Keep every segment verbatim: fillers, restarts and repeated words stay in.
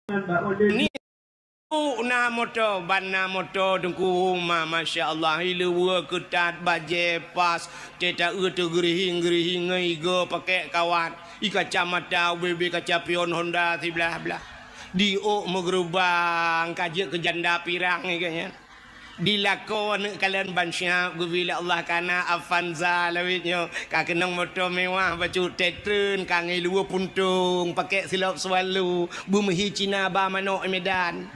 Ni na moto, ban na moto Teungku, ma, masya Allah, ileue keutat, bajée pas, teuta eu teugeurihing-geurihing, igo pakèk kawat, i kacamata, ubé-ubé kaca pion Honda siblah-blah. Di ôk meugeurubang, ka jeuet keu janda pirang, ié nyan. Di lakoe aneuk kalon ban siap geubri lé Allah, ka na Avanza lawét nyoe, ka keunong moto mewah bacut, teutreun ka ngiluweue puntông, pakèk silop Swallow, beumeuhi Cina ba manok Medan.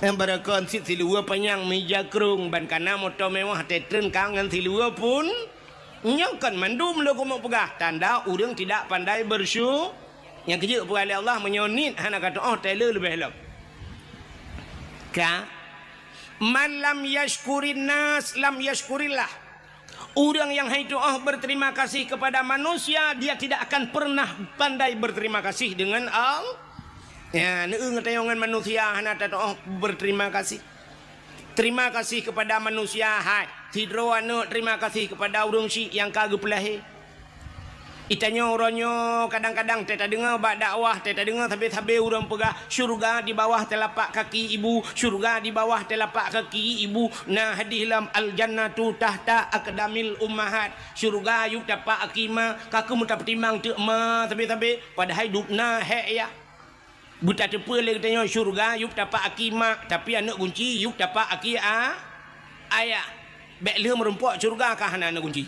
Nyang barokon cit siluweue panyang meuija krông, ban ka na moto mewah, teutreun ka ngon siluweue pun. Nyoe kon mandum lôn keumeung peugah, tanda ureuëng tidak pandai bersyu-, Nyang keujeuet peugah lé Allah, meunyoe niet hana ka tu'oh, tée le leubeh lom. Ka, "Man lam yashkurin nas, lam yashkurillah." Ureuëng yang hai tu'oh berterima kasih kepada manusia, dia tidak akan pernah pandai berterima kasih dengan Allah. Ya, neueu ngeutanyong ngon manusia hana tatu'oh berterima kasih. Terima kasih kepada manusia, hai. Sidroe aneuk terima kasih kepada ureuëng syiek nyang ka geupeulahé. Itanyoe uroe nyoe kadang-kadang teuh tadeungoe bak dakwah, teuh tadeungoe sabe-sabe ureuëng peugah, "Syurga di bawah telapak kaki ibu, syurga di bawah telapak kaki ibu." Na hadih lom, "Al-jannatu tahta aqdamil ummahat." Syurga yup tapak aki ma, ka keuh meutapeutimang teuk ma sabe-sabe, padahai dubna hék yah. Beutateupeue lé geutanyoe syeuruga yup tapak aki mak, tapi aneuk gunci yup tapak aki a-, ayah. Bék lheueh meurumpok syeuruga ka hana aneuk gunci.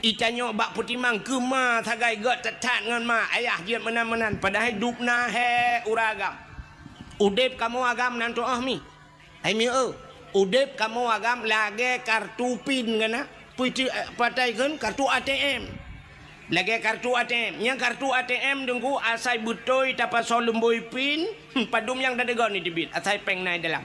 Itanyoe bak peutimang keu ma sagai gét that-that ngon ma, ayah jeuet meunan-meunan, padahai dubna hék uroe agam. Udeb kamoe agam nan tu'oh mi. Hai mieu, udeb kamoe agam lagée kartu pin ngon na, peuti-, eh, patai kheun kartu A T M. Lagée kartu A T M. Nyang kartu A T M Teungku asai beutôi tapasoe lumbôi pin, hmm, padum nyang tateugon iteubiet, asai péng na i dalam.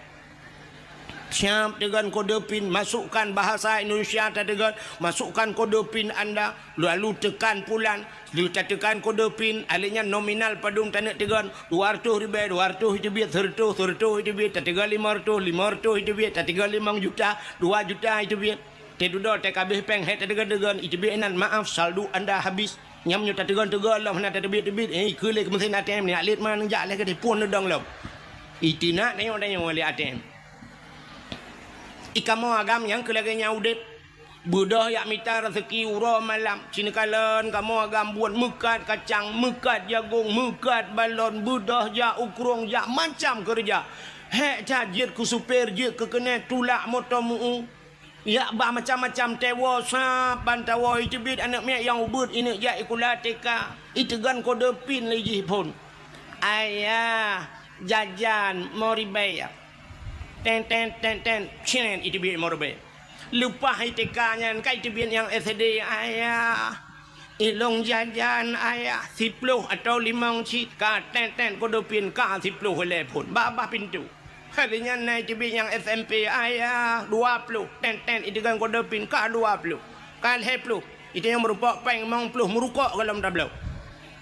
Siap teugon kode pin, masukkan bahasa Indonesia tateugon, masukkan kode pin anda, lalu tekan pulan, lheueh tateukan kode pin, alèh nyan nominal padum taneuk teugon, dua reutôh ribèe, dua reutôh iteubiet, seureutôh, seureutôh iteubiet, tateugon limong reutôh, limong reutôh iteubiet, tateugon limong juta, dua juta iteubiet. Teududoe teuh kabeh péng hék tateugon-teugon, iteubiet inan, "Maaf, saldo anda habis." Nyam nyoe tateugon-teugon lom hana tateubiet-teubiet, eh, keu lé keu meusén A T M nyan, lét ma neujak lé keudeh phon neudong lom. Iteunak tanyong-tanyong lé A T M. Ikamoe agam nyang keu lagée nyan udeb. Beudôh jak mita raseuki uroe malam, ci neukalon kamoe agam buet meukat kacang, meukat jagong, meukat balon, beudôh jak u krueng, jak macam keureuja. Hék that jeuet keu supir, jeuet keu keuneuk tulak moto meu-u. Jak bak macam-macam tewoe sab ban tawoe iteubiet aneuk miet nyang ubit ineuk jak sikula T K. Iteugon kode pin lé jih phon. "Ayah, jajan mo ribèe." Ten, ten, ten, ten, cen, iteubiet mo ribèe. Leupah i T K nyan ka iteubiet nyang S D, "Ayah, ilong jajan, Ayah, siploh atau limong cit." Ka ten, ten, kode pin ka siploh lé phon. Babah pintoe. Hari nyan na iteubiet nyang S M P, "Ayah, dua ploh." Ten, ten, iteugon kode pin ka dua ploh. Ka lhèe ploh. Itanyong meurumpok péng limong ploh meurukok golom tabloe.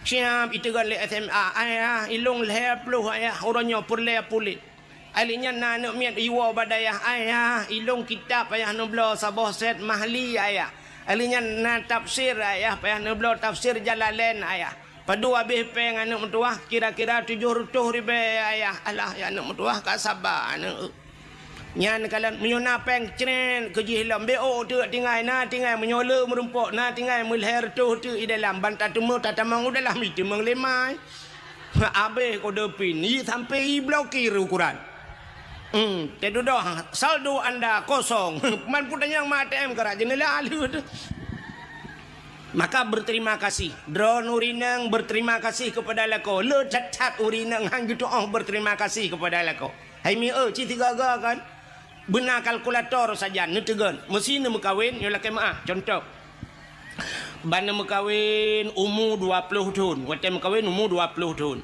Siap iteugon lé S M A, "Ayah, ilong lhèe ploh, Ayah, uroe nyoe peureulèe puléh." Alèh nyan na aneuk miet iwoe bak dayah, "Ayah, ilong kitab, Ayah, neubloe saboh set Mahli, Ayah." Alèh nyan na tafsir, "Ayah, payah neubloe tafsir Jalalain, Ayah." Padum abéh péng aneuk meutuwah, kira-kira tujoh reutôh ribèe, Ayah. Alah, ya aneuk meutuwah, ka saba aneuk. Nyan kalon meunyoe na péng cret keu jih lom, bék ôk teuk tinggai, na tinggai meunyoe le meurumpok, na tinggai meulhèe reutôh teuk i dalam, ban tateumé tatamong u dalam, iteumeung lé mai. Abéh kode pin, i sampai i blokir ukuran. Hmm, teududoe, saldo anda kosong. Man peue tanyong ma A T M keurak jeuneulah lheueh. Maka berterima kasih. Droeneuh ureueng inong berterima kasih kepada lakoe. Le that-that ureueng inong han geutu'oh berterima kasih kepada lakoe. Hai mieu, ci sigaga kan? Beuna kalkulator sajan neuteugon. Meusi neumeukawen, nyoe lakée meu'ah. Contoh. Ban neumeukawen umu dua ploh thon. Watée meukawen umu dua ploh thon.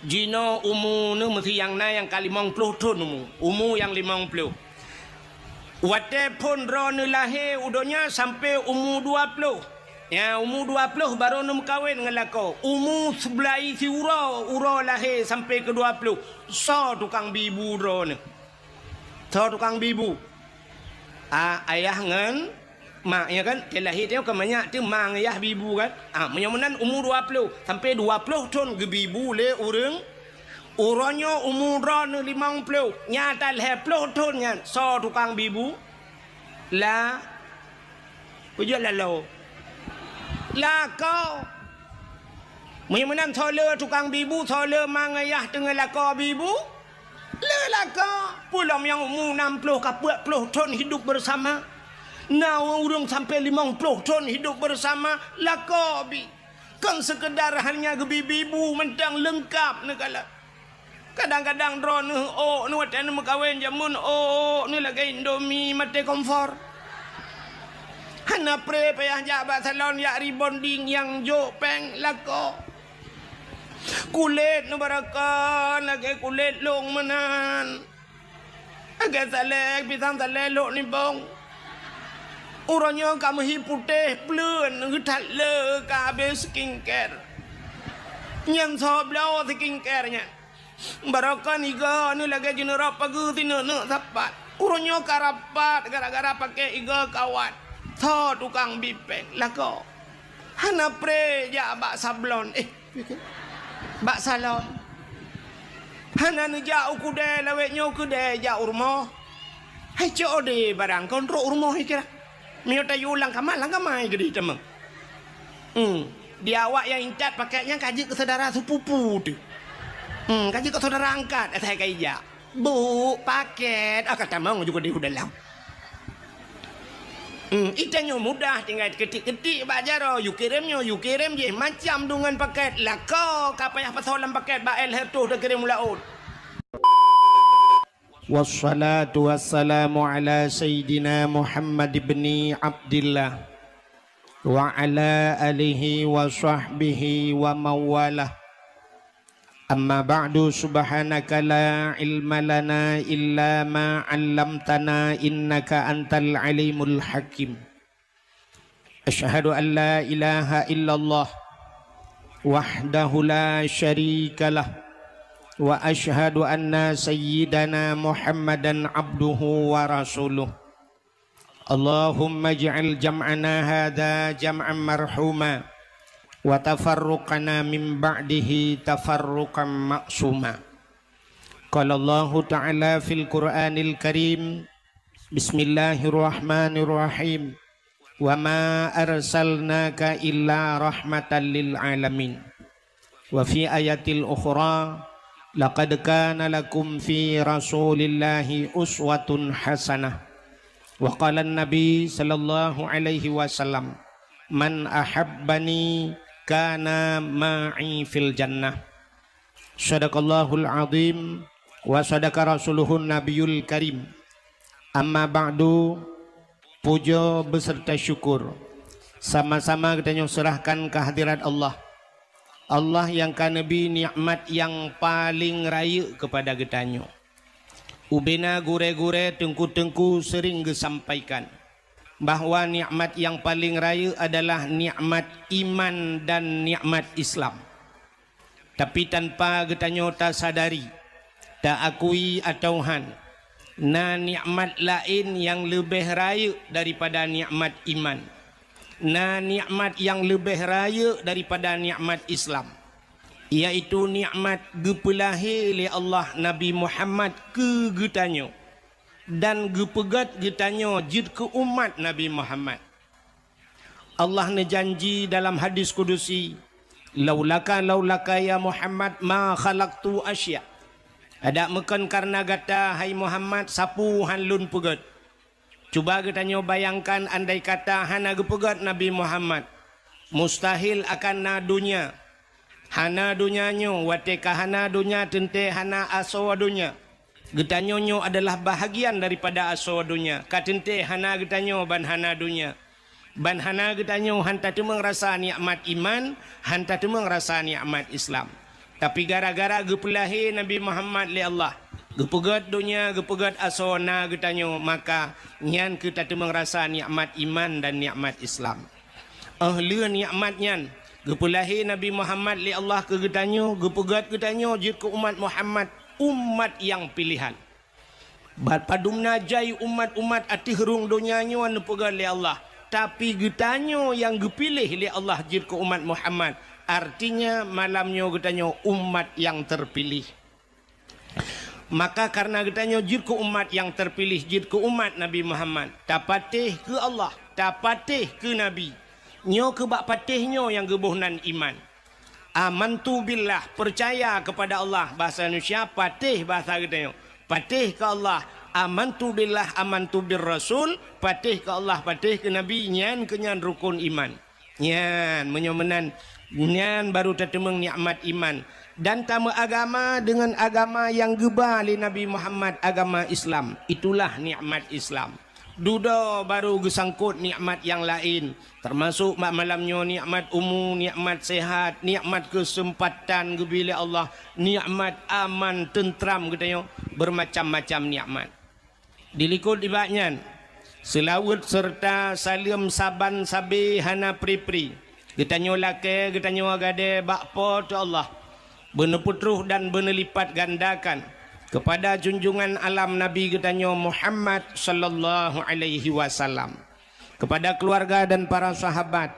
Jinoe umu neuh meusi nyang na nyang ka limong ploh thon umu. Umu nyang limong ploh. Watée phon droeneuh lahé u donya sampoe umu dua ploh. Ya, umu dua ploh barô neumeukawen ngon lakoe. Umu seublaih siuroe, uroe lahé sampoe keu dua ploh. Soe tukang bi bu droeneuh? Soe tukang bi bu? A, ayah ngon Mak, ya kan? Teuh lahé teuh ka manyak teuh ma ngon yah bi bu kan? Ah, meunyoe meunan umu dua ploh sampai dua ploh thon geubi bu lé ureuëng. Uroe nyoe umu droeneuh limong ploh, nyata lhée ploh thon nyan, soe tukang bi bu? La, peujeuet laloe. Lakoe. Meunyoe meunan soe le tukang bi bu, soe le ma ngon yah teungoh lakoe bi bu? Le lakoe. Peulom nyang umu nam ploh ka peuet ploh thon hidup bersama. Na ureuëng sampai limong ploh thon hidup bersama, lakoe bi. Kon seukeudar hanya geubi bi bu mantong, leungkap neukalon. Kadang-kadang droeneuh ôk neuh watée neumeukawen jameun ôk neuh lagée Indomie maté kompor. Hana pré payah jak bak salon jak rebonding nyang jok péng lakoe. Kulét neuh barokon lagée kulét lông meunan. Lagée salée, pisang salée lok nibong. Uroe nyoe ka meuhi putéh pleuen geuthat le ka habéh skincare. Nyang soe bloe skincare nyan. Barokon igoe neuh lagée jineurok pageue sineuk-neuk sapat. Uroe nyoe ka rapat gara-gara paké igoe kawat. Soe tukang bi péng lakoe. Hana pré jak bak sablon, eh, bak salon. Hana neujak u keudée lawét nyoe keudée jak u rumoh. Hai C O D barang kon trok u rumoh ikira. Meunyoe tayue lam kama, lam kama keudeh tamong. Hmm. Di awak nyang intat paket nyan ka jeuet keu syedara sepupu teuh. Hmm, ka jeuet keu syedara angkat asai ka ijak. Bu, paket, ah, ka tamong juga di dalam. Hmm, itanyoe mudah tinggai keutik-keutik bak jaroe, yue kirém nyoe, yue kirém jih, macam deungon paket, lakoe ka payah pasoe lam paket bak L H toh takirém u laôt. Wassalatu wassalamu ala sayyidina Muhammad ibni Abdillah wa ala alihi wa sahbihi wa mawalah. Amma ba'du, subhanaka la ilma lana illa ma 'allamtana innaka antal alimul hakim. Asyhadu an la ilaha illallah wahdahu la syarikalah, wa asyhadu anna sayyidana Muhammadan abduhu wa rasuluh. Allahumma ij'al jam'ana hadza jam'an marhuma, wa tafarruqana min ba'dihi tafarruqan ma'suma. Qala Allahu ta'ala fil Qur'anil Karim, bismillahirrahmanirrahim, wa ma arsalnaka illa rahmatan lil alamin. Wa fi ayatil ukhra, laqad kana lakum fi Rasulillahi uswatun hasanah. Wa qala an-Nabi sallallahu alaihi wasallam, "Man ahabbani kana ma'i fil jannah." Sadaqallahul azim wa sadaqa rasuluhun nabiyul karim. Amma ba'du, puja beserta syukur sama-sama geutanyoe serahkan kehadirat Allah. Allah nyang ka neubri nikmat nyang paleng rayeuk keupada geutanyoe. Ubena gurée-gurée, teungku-teungku sering geusampaikan bahwa nikmat nyang paleng rayeuk adalah nikmat iman dan nikmat Islam. Tapi tanpa geutanyoe tasadari, taakui atawa han, na nikmat laén nyang leubeh rayeuk daripada nikmat iman. Na nikmat nyang leubeh rayeuk daripada nikmat Islam, yaitu nikmat geupeulahé lé Allah Nabi Muhammad keu geutanyoe dan geupeugét geutanyoe jeuet keu umat Nabi Muhammad. Allah neujanji dalam hadis kudusi, "Laulaka, laulaka ya Muhammad ma khalaqtu asya." Adak meukon kareuna gata, hai Muhammad, sapeue han lôn peugét. Cuba geutanyoe bayangkan, andai kata hana geupeugét Nabi Muhammad, mustahil akan na donya. Hana donya nyoe, watée ka hana donya teuntée hana asoe donya. Geutanyoe nyoe adalah bahagian daripada asoe donya. Ka teuntée hana geutanyoe ban hana donya. Ban hana geutanyoe han tateumeung rasa nikmat iman, han tateumeung rasa nikmat Islam. Tapi gara-gara geupeulahé Nabi Muhammad lé Allah, geupeugét donya, geupeugét asoe na geutanyoe, maka nyan keuh tateumeung rasa nikmat iman dan nikmat Islam. Óh lheueh nikmat nyan, geupeulahé Nabi Muhammad lé Allah keu geutanyoe, geupeugét geutanyoe jeuet keu umat Muhammad, umat nyang piléhan. Ban padum na jai umat-umat ateueh rhueng donya nyoe neupeugét lé Allah, Tapi geutanyoe nyang geupiléh lé Allah jeuet keu umat Muhammad, artinya malam nyoe geutanyoe umat nyang teupiléh. Maka kareuna geutanyoe jeuet keu umat nyang teupiléh, jeuet keu umat Nabi Muhammad, tapatéh keu Allah, tapatéh keu Nabi. Nyoe keu bak patéh nyoe nyang geuboh nan iman. Amantu billah, peucaya keupada Allah, bahasa Indonesia, patéh bahasa geutanyoe. Patéh keu Allah, amantu billah, amantu bir rasul, patéh keu Allah, patéh keu Nabi, nyan keu nyan rukun iman. Nyan, meunyoe meunan, nyan baru tateumeung nikmat iman. Dan tameuagama deungon agama nyang geuba lé Nabi Muhammad, agama Islam. Itulah nikmat Islam. Dudoe baru geusangkot nikmat nyang laén, teumasok bak malam nyoe nikmat umu, nikmat sehat, nikmat keuseumpatan geubri lé Allah, nikmat aman, teunteram geutanyoe, beumacam-macam nikmat. Dilikot nibak nyan, seulaweuet seureuta saleuem saban sabe hana pri-pri geutanyoe lakée, geutanyoe gadée bak Po teu Allah, beuneupeutroh dan beuneulipat gandakan keupada junjungan alam Nabi geutanyoe Muhammad sallallahu alaihi wasallam, keupada keuluwarga dan para sahabat,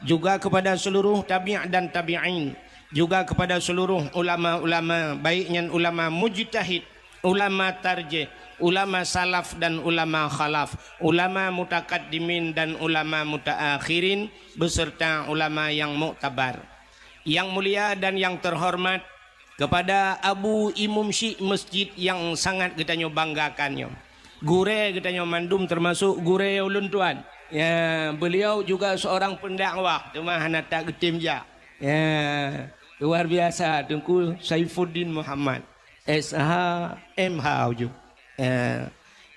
juga keupada seuluruh tabi' dan tabi'in, juga keupada seuluruh ulama-ulama, baik nyan ulama mujtahid, ulama tarjih, ulama salaf dan ulama khalaf, ulama mutakaddimin dan ulama mutaakhirin, beserta ulama nyang muktabar. Nyang mulia dan nyang teuhoreumat, keupada Abu Imum Syik Masjid nyang sangat geutanyoe banggakan nyoe. Gurée geutanyoe mandum, teumasok gurée ulôn tuan. Ya, beliau juga seorang pendakwah, teuma hana that geutem jak. Ya, luar biasa Teungku Saifuddin Muhammad, S H, M H ujong. Ya.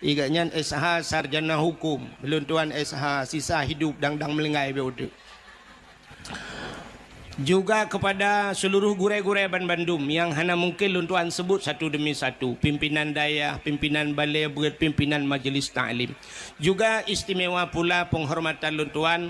Igat nyan S H sarjana hukum, lôn tuan S H sisa hidup dang-dang meulinggai beu udeuek. Juga keupada seuluruh gurée-gurée ban bandum nyang hana mungken lôn tuan seubut satu demi satu, pimpinan dayah, pimpinan balée beuet, pimpinan majeulis taklim. Juga istimewa pula peunghormatan lôn tuan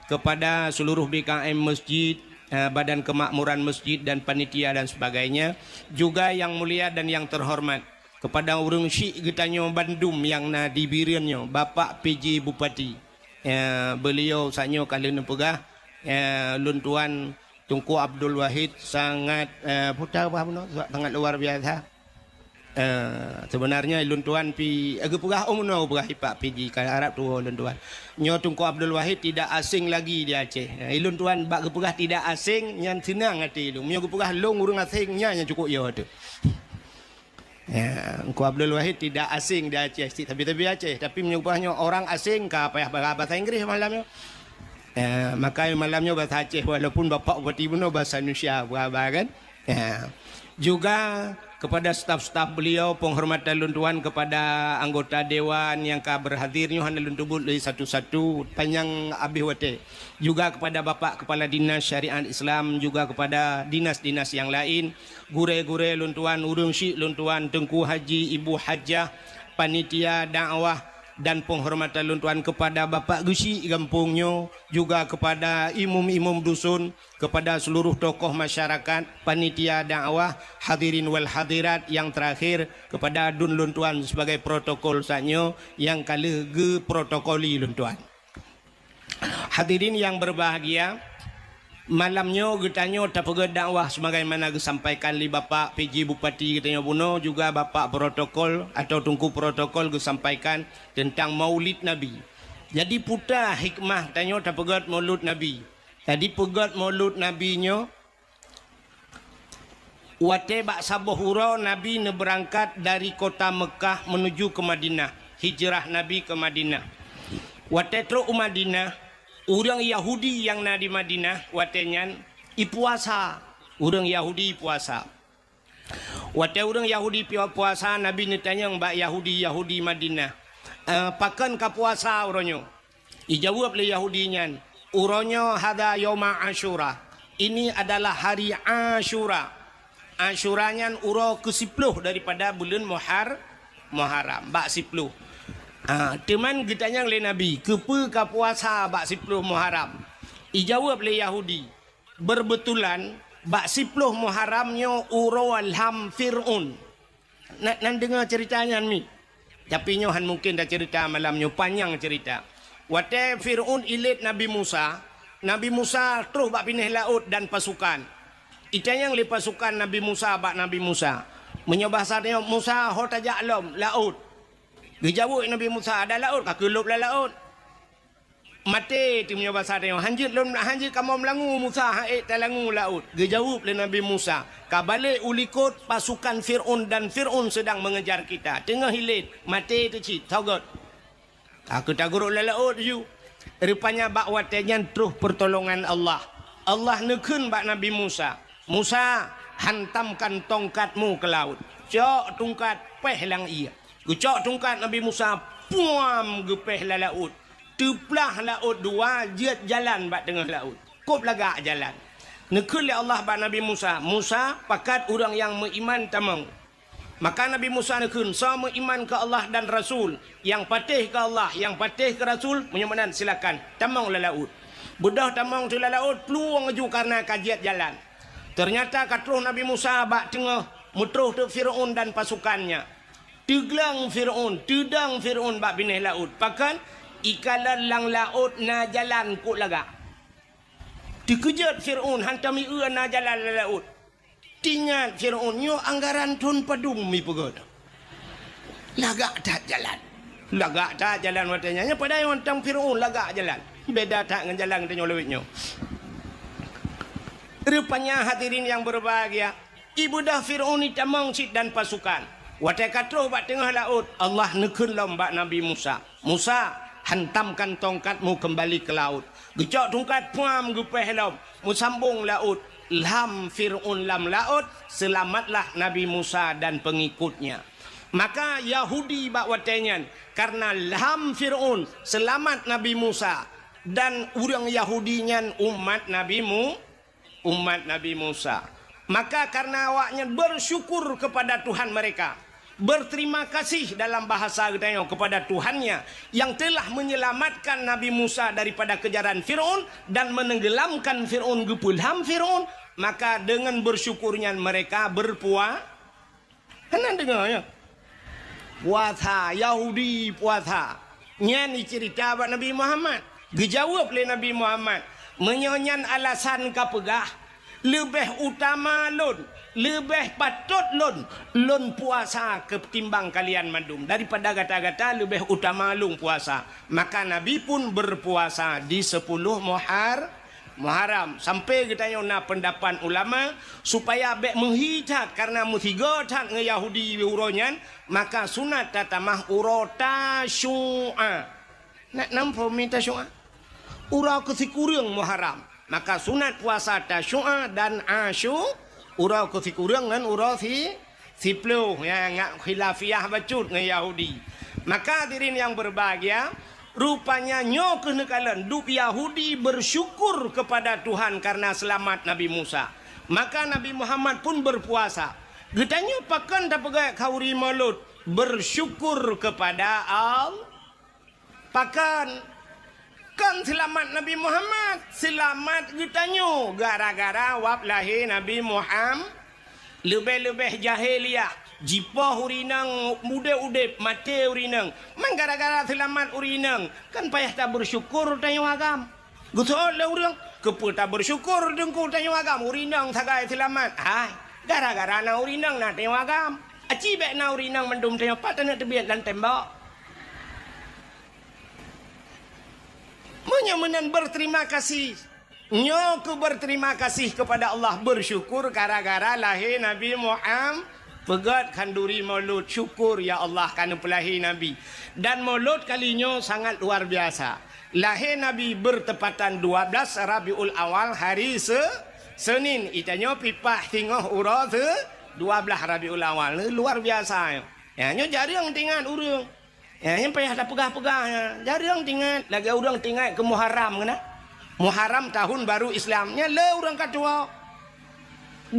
keupada seuluruh B K M masjid, eh, Badan Kemakmuran Masjid dan panitia dan sebagainya. Juga nyang mulia dan nyang teuhoreumat keupada ureuëng syik geutanyoe bandum nyang na di Bireuen nyoe, Bapak P J Bupati. Ya, beliau saat nyoe ka lheueh neupeugah, ya, lôn tuan Teungku Abdul Wahid sangat, eh, puta bah bunoe, sangat luar biasa. Eh, sebenarnya lôn tuan pi, eh, geupeugah, oh, meunoe geupeugah ipak P J, ka harab tuwoe lôn tuan. Nyoe Teungku Abdul Wahid tidak asing lagi di Aceh. Eh, lôn tuan bak geupeugah tidak asing, nyan seunang até lôn. Meunyoe geupeugah lôn ureuëng asing, nyan nyang cukup yo teuh. Ya, Teungku Abdul Wahid tidak asing di Aceh, cit tabi-tabi Aceh, tapi meunyoe geupeugah nyoe orang asing, ka payah ba-, bahasa Inggris malam nyoe. Ya, maka malam nyoe bahasa Aceh, walaupun Bapak Bupati bunoe bahasa Indonesia, bah, bah, kan? Ya. Juga kepada staf-staf beliau, penghormatan lôn tuan kepada anggota dewan nyang ka berhadir nyoe hana lôn tubut lé satu-satu, panyang abéh watée. Juga kepada Bapak Kepala Dinas Syariat Islam, juga kepada dinas-dinas yang lain, gurée-gurée lôn tuan, ureuëng syik lôn tuan, Teungku Haji, Ibu Hajah, panitia dakwah, dan penghormatan lôn tuan kepada Bapak Geusyik gampông nyoe, juga kepada imum-imum dusun, kepada seluruh tokoh masyarakat, panitia dakwah, hadirin wal hadirat, yang terakhir kepada dun lôn tuan sebagai protokol saat nyoe nyang ka lheueh geuprotokoli lôn tuan. Hadirin yang berbahagia, malam nyoe geutanyoe tapeugét dakwah sebagaimana geusampaikan lé Bapak P J Bupati geutanyoe bunoe, juga Bapak Protokol atau Teungku Protokol geusampaikan tentang Maulid Nabi. Jadi, puta hikmah tanyoe tapeugét Maulid Nabi. Jadi, peugét Maulid Nabi nyoe, watée bak saboh uroe Nabi neubeurangkat dari kota Meukah menuju ke Madinah, hijrah Nabi ke Madinah. Watée trok u Madinah, ureuëng Yahudi nyang na di Madinah watée nyan ipuasa. Ureuëng Yahudi ipuasa. Watée ureuëng Yahudi pi-, puasa, Nabi neutanyong bak Yahudi-Yahudi Madinah, "Eh, pakon ka puasa uroe nyoe?" Ijaweueb lé Yahudi nyan, "Uroe nyoe hadza yauma Asyura." Ini adalah hari Asyura. Asyura nyan uroe keusiploh daripada buleuen Muhar-, Muharram, bak siploh. Ha, teuman geutanyong lé Nabi, "Keupeue ka puasa bak siploh Muharram?" Ijaweueb lé Yahudi, "Beureubetulan, bak siploh Muharram nyoe uroe lham Fir'aun." Na-, nan deungoe ceurita nyan mi. Tapi nyoe han mungken taceurita malam nyoe, panyang ceurita. Watée Fir'aun ilét Nabi Musa, Nabi Musa troh bak binéh laôt dan pasukan. Itanyong lé pasukan Nabi Musa bak Nabi Musa, meunyoe bahasa tanyoe, "Musa, ho tajak lom laôt?" Geujaweueb Nabi Musa, "Ada laôt, ka keulôb lam laôt." Maté teuh meunyoe bahasa tanyoe, "Hanjeuet lôn, hanjeuet kamoe meulangue, Musa, han ék talangue laôt." Geujaweueb lé Nabi Musa, "Ka balek u likot pasukan Fir'aun dan Fir'aun sedang mengejar kita." Teungoh ilét, maté teuh cit, soe göt. Ka keutagurok lam laôt ju. Rupanya bak watée nyan troh peurtolongan Allah. Allah neukheun bak Nabi Musa, "Musa, hantamkan tongkatmu ke laut." Cok tungkat, péh lam ié. Geucok tungkat Nabi Musa, puam, geupéh lam laôt. Teuplah laôt dua, jeuet jalan bak teungoh laôt. Kôb lagak jalan. Neukheun lé Allah bak Nabi Musa, "Musa, pakat ureuëng nyang meuiman tamong." Maka Nabi Musa neukheun, "Soe meuiman keu Allah dan Rasul, nyang patéh keu Allah, nyang patéh keu Rasul, meunyoe meunan silakan, tamong lam laôt." Beudôh tamong teuh lam laôt, plueng ju kareuna ka jeuet jalan. Teunyata ka troh Nabi Musa bak teungoh, meutroh teuk Fir'aun dan pasukannya. Teugleng Fir'aun, teudong Fir'aun bak binéh laôt. Pakon? Ikalon lam laôt na jalan kôb lagak. Teukeujot Fir'aun, hantom ié na jalan lam laôt. Teuingat Fir'aun, nyoe anggaran thon padum mipeugöt. Lagak that jalan. Lagak that jalan watée nyan. Nyan padahai mantong Fir'aun lagak jalan. Beda that ngon jalan geutanyoe lawét nyoe. Rupanya hadirin yang berbahagia, ibeudôh Fir'aun itamong cit dan pasukan. Watée ka troh bak teungoh laôt, Allah neukheun lom bak Nabi Musa, "Musa, hantamkan tongkatmu kembali ke laut." Geucok tungkat, puam, geupéh lom, meusambong laôt. Lham Fir'aun lam laôt, seulamatlah Nabi Musa dan pengikutnya. Maka Yahudi bak watée nyan, kareuna lham Fir'aun, seulamat Nabi Musa, dan ureuëng Yahudi nyan umat Nabi Mu-, umat Nabi Musa. Maka kareuna awaknyan bersyukur kepada Tuhan mereka, berterima kasih dalam bahasa geutanyoe kepada Tuhannya yang telah menyelamatkan Nabi Musa daripada kejaran Fir'aun dan menenggelamkan Fir'aun, geupeulham Fir'aun, maka dengan bersyukur nyan mereka berpua-, Hana deungoe, ya? Puasa, Yahudi puasa. Nyan iceurita bak Nabi Muhammad. Geujaweueb lé Nabi Muhammad, "Meunyoe nyan alasan kapeugah, leubeh utama lôn, leubeh patot lôn, lôn puasa keutimbang kalian mandum. Daripada gata-gata leubeh utama lôn puasa." Maka Nabi pun berpuasa di sepuluh Muhar-, Muharram. Sampai geutanyoe na peundapat ulama, supaya bék meuhi that, kareuna meusigoe that ngon Yahudi uroe nyan, maka sunat tatamah uroe Tasyu'a. Nak nam phom mi Tasyu'a? Uroe keusikureueng Muharram. Maka sunat puasa Tasyu'a dan Asyu-, uroe keusikureueng ngon uroe si-, siploh, ya, ngat khilafiyah bacut ngon Yahudi. Maka hadirin yang berbahagia, rupanya nyoe keuh neukalon dub Yahudi bersyukur kepada Tuhan karena selamat Nabi Musa. Maka Nabi Muhammad pun berpuasa. Geutanyoe pakon tapeugah khauri Maulud, bersyukur kepada Allah. Pakon? Kon seulamat Nabi Muhammad, seulamat geutanyoe gara-gara wab lahé Nabi Muham-, leubeh-leubeh jahiliyah, jipoh ureueng inong udeb-udeb, maté ureueng inong. Man gara-gara seulamat ureueng inong, kan payah tabeursyukur tanyoe agam. Geuseuôt lé ureueng, keupeue tabeursyukur teungku tanyoe agam, ureueng inong sagai seulamat? Hai, gara-gara na ureueng inong na tanyoe agam. Aci bék na ureueng inong mandum tanyoe pat taneuk teubiet lam tembok. Meunyoe meunan berterima kasih, nyoe keuh berterima kasih kepada Allah, bersyukur gara-gara lahé Nabi Muham-, peugét khanduri Maulud, syukur, ya Allah, ka neupeulahé Nabi. Dan Maulud kali nyoe sangat luar biasa. Lahé Nabi bertepatan dua belas Rabiul Awal, hari Se-, Senin. Itanyoe pipah singoh uroe se-, dua belas Rabiul Awal. Luar biasa. Ya, nyoe jareueng teuingat ureueng. Ya, nyang payah tapeugah-peugah, ya. Jareueng teuingat, lagée ureueng teuingat keu Muharram keunan. Muharram tahun baru Islam. Nyan le ureueng ka tuwoe.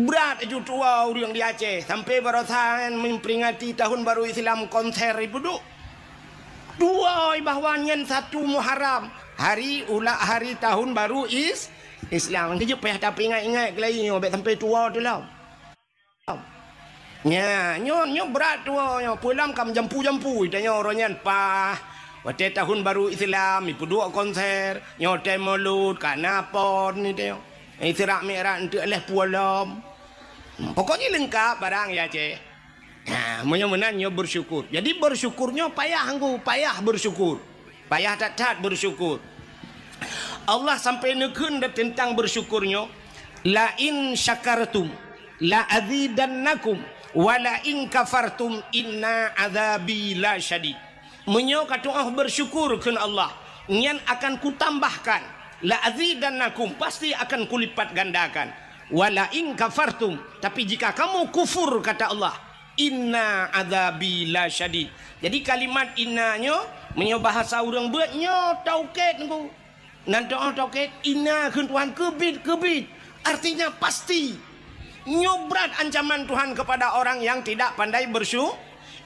Brat ju tuwoe ureueng di Aceh, sampai baroesa nyan memperingati tahun baru Islam konser ipeuduek. Tuwoe bahwa nyan satu Muharram, hari ula-, hari tahun baru Is-, Islam. Keujeuet payah tapeuingat-ingat keulai nyoe, bék sampai tuwoe teulom. Nya, nyoe, nyoe brat tuwoe nyoe, peue lom ka meujampu-jampu, tanyoe uroe nyan pah. Watée tahun baru Islam, ipeuduek konser, nyoe watée Maulud, ka na pon ni teuh. Isra Mi'raj enteuk lhée puluh lom. Pokoknya lengkap barang ya, Aceh. Ha, meunyoe meunan nyoe bersyukur. Jadi bersyukur nyoe payah ngku, payah bersyukur. Payah that-that bersyukur. Allah sampai neukheun dah tentang bersyukur nyoe, "La in syakartum la azidannakum wa la in kafartum inna azabi la syadid." Meunyoe ka tu'oh bersyukur kheun Allah, nyan akan kutambahkan, la azidannakum, pasti akan kulipat gandakan. Wa la in kafartum, tapi jika kamu kufur, kata Allah, inna azabi la syadid. Jadi kalimat inna nyoe, meunyoe bahasa ureuëng beuet nyoe taukét ngku. Nan teu'oh taukét, inna kheun Tuhan keubiet-keubiet. Artinya pasti. Nyoe brat ancaman Tuhan kepada orang yang tidak pandai bersyu-,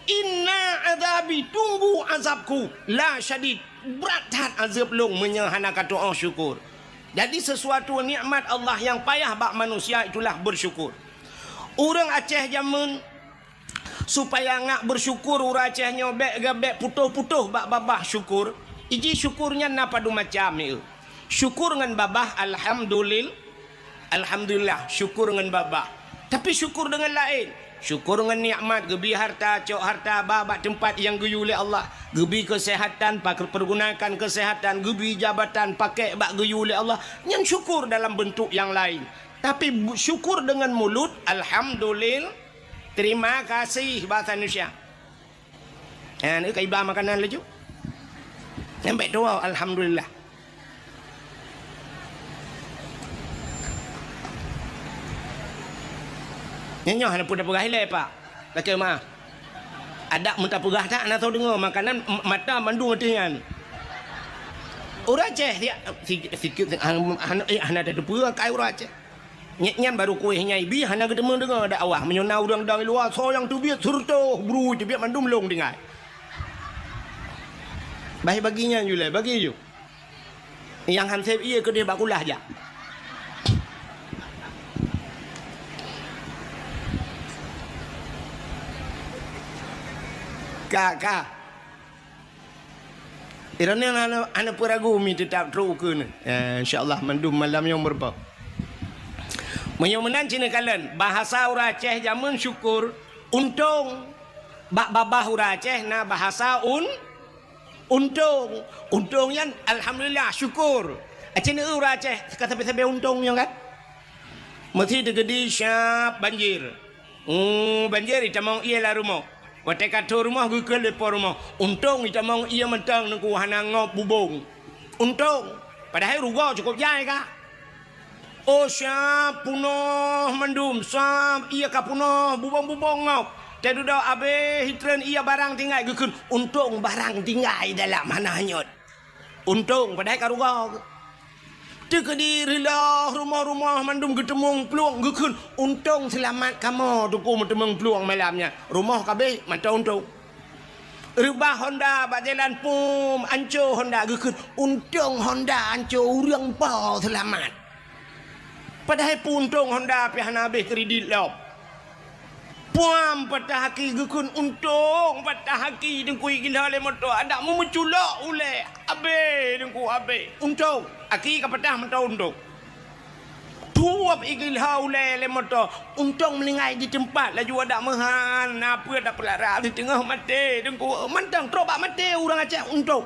inna azabi, tunggu azabku, la syadid, brat that azab lôn meunyoe hana ka teu'oh syukur. Jadi sesuatu nikmat Allah yang payah bak manusia itulah bersyukur. Ureuëng Aceh jameun supaya ngak bersyukur ureuëng Aceh nyoe bék gabék putôh-putôh bak babah syukur. Iji syukur nyan na padum macam ni. Syukur ngon babah alhamdulil-, alhamdulillah, syukur ngon babah. Tapi syukur dengan lain. Syukur ngon nikmat, geubi harta, cok harta ba bak teumpat nyang geuyue lé Allah, geubi kesehatan, pak-, pergunakan kesehatan, geubi jabatan, pakai bak geuyue lé Allah. Nyan syukur dalam bentuk yang lain. Tapi bu-, syukur dengan mulut, alhamdulil-, terima kasih bahasa Indonesia. Ha, ni ka iba makanan laju. Sampai tua, alhamdulillah. Nyoe, nyoe hana peue tapeugah ilée, Pak. Lakée meuah. Adak meutapeugah that hana soe deungoe, makanan m-, mata mandum ateueh nyan. Ureuëng Aceh siat, si-, sikit, hana, hana, eh, hana tateupeue kai ureuëng Aceh. Nyang nyan barô kueh nyang ibi hana geuteumeung deungoe dakwah. Meunyoe na ureuëng dong luwa, soe nyang teubiet, seureutoh bru teubiet mandum lôn tinggai. Bah bagi nyan ju lé, bagi ju. Nyang han sép ié keudeh bak kulah jak. Ka, ka. Droeneuh hana, hana peue ragu mi teutap trok ukeue neuh. Ya, insya Allah mandum malam nyoe meurumpok. Meunyoe meunan cit neukalon, bahasa ureuëng Aceh jameun syukur, untông. Bak babah ureuëng Aceh na bahasa un-, untông. Untông nyan alhamdulillah, syukur. Aci neueu ureuëng Aceh ka sabe-sabe untông nyoe kan? Meusi teukeudi syab banjir. Oh, banjir itamong ié lam rumoh. Watée ka tho rumoh geukheun lé po rumoh. Untông itamong ié mantong Teungku hana ngop bubông. Untông. Padahai rugoe cukôp jai ka. Oh, syab punoh mandum, syab ié ka punoh bubông-bubông ngop. Teududoe abéh itreun ié barang tinggai geukheun. Untông barang tinggai dalam hana hanyot. Untông padahai ka rugoe. Teukeudi reuloh rumoh-rumoh mandum geuteumeung plueng geukheun, untông seulamat kamoe Teungku meuteumeung plueng malam nyan. Rumoh ka abéh mantong untông. Reubah honda bak jalan pum, anco honda geukheun, untông honda anco ureuëng po seulamat. Padahai peuuntông honda pih hana abéh kredit lom. Puam patah aki geukheun untông, patah aki Teungku igila lé moto, adak meumeuculok ulée. Abéh Teungku, abéh. Untông, aki ka patah mantong untông. Tuwab igila ulée lé moto, untông meuninggai di teumpat, laju adak meuhan, na peue adak peulara di teungoh maté Teungku. Mantong trok bak maté ureuëng Aceh untông.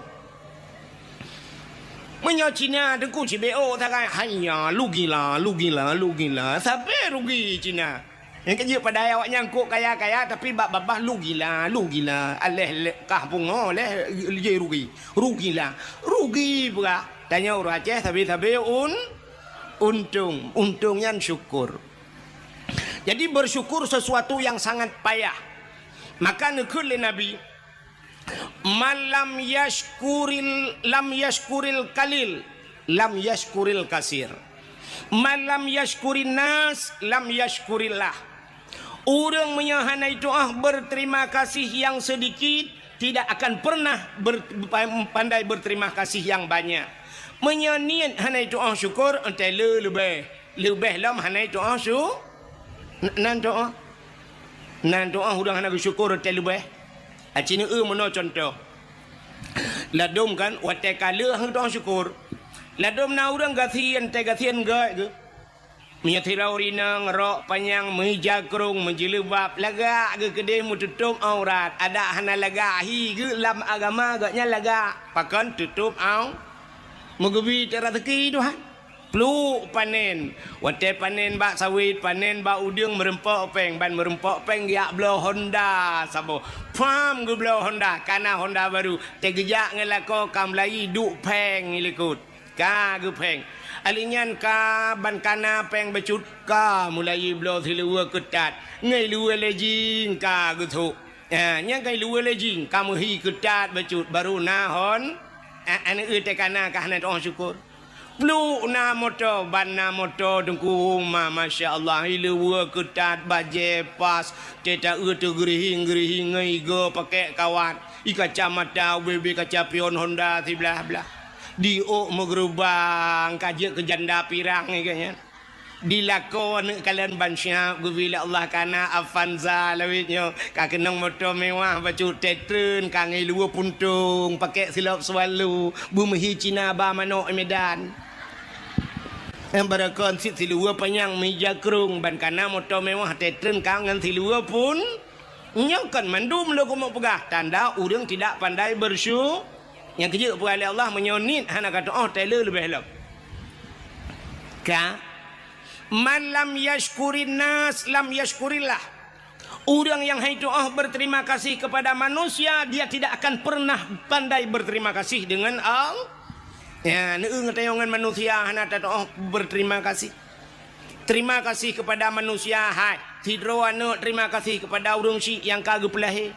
Meunyoe Cina Teungku cibéo sagai, haiya, lugila, lugila, lugila. Sabe rugi Cina. Nyang keujeuet padahai awaknyan kok kaya-kaya, tapi bak babah lugila, lugila. Aléh le-, kah pungo, aléh je rugi. Rugila. Rugi peugah. Tanyoe ureuëng Aceh sabe-sabe un-, untông. Untông nyan syukur. Jadi bersyukur sesuatu yang sangat payah. Maka neukheun lé Nabi, "Man lam yashkuril, lam yashkuril kalil, lam yashkuril kasir. Man lam yashkurin nas, lam yashkurillah." Ureuëng meunyoe hana itu'oh berterima kasih yang sedikit, tidak akan pernah ber-, pandai berterima kasih yang banyak. Meunyoe niet hana itu'oh syukur, entah le leubeh. Leubeh lom hana itu'oh syu-, n-, nan tu'oh. Nan tu'oh ureuëng hana geusyukur teuh leubeh. Aci neueu meunoe cuntoh. Ladôm kan, watèe ka lheueh geutanyoe syukur. Ladôm na ureueng gasien, teugasien gét geuh. Meunyoe sidroe inong rok panyang, meuija krông, meujeuleubaab, lagak geuh keudeh meututôp aurat. Adak hana lagak hi geuh lam agama, gobnyan lagak. Pakon tutôp au-, meugeubi teuk raseuki Tuhan. Pluek panen. Watèe panen bak sawét, panen bak udeueng, meureumpok péng. Ban meureumpok péng geujak bloe Honda saboh. Pham geubloe Honda, ka na Honda barô. Teugeujak ngon lakoe ka meulayeue duek phèng i likôt. Ka geupèng. Ahli nyan ka ban ka na péng bacut, ka meulayeue bloe siluweue keutat. Ngon luweue lejing ka geusôk. Ha, nyan ka luweue lejing, ka meuhi keutat bacut, barô na Hon-, a-, aneuk teuh ka na, ka hana teu'oh syukur. Pluek na moto, ban na moto Teungku, ma-, masya Allah, i luweue keutat, bajèe pas, teuta eu teugeurihing-geurihing ngon igoe pakèk kawat, i kacamata, ubé-ubé kaca pion Honda siblah-blah. Di ôk meugeurubang, ka jeuet keu janda pirang, i geuh nyan. Di lakoe aneuk kalon ban siap geubri lé Allah ka na Avanza lawét nyoe, ka keunong moto mewah bacut, teutrön ka ngon luweue puntông, pakèk silop swallow, beumeuhi Cina ba manok i Medan. Nyang barokon cit siluweue panyang meuija krông ban ka na moto mewah, teutrön ka ngon siluweue pun-, nyoe kon mandum lôn keumeung peugah, tanda ureueng tidak pandai bersyu-, nyang keujeuet peugah lé Allah, meunyoe niet hana ka teu'oh, tée le leubeh lom. Ka. Man lam yashkurin nas, lam yashkurillah. Ureueng nyang han teu'oh berterima kasih kepada manusia, dia tidak akan pernah pandai berterima kasih dengan Allah. Ya, neueu ngon tanyoe ngon manusia hana teu'oh berterima kasih. Terima kasih kepada manusia, hai. Sidroe aneuk terima kasih kepada ureueng chik nyang ka geupeulahé.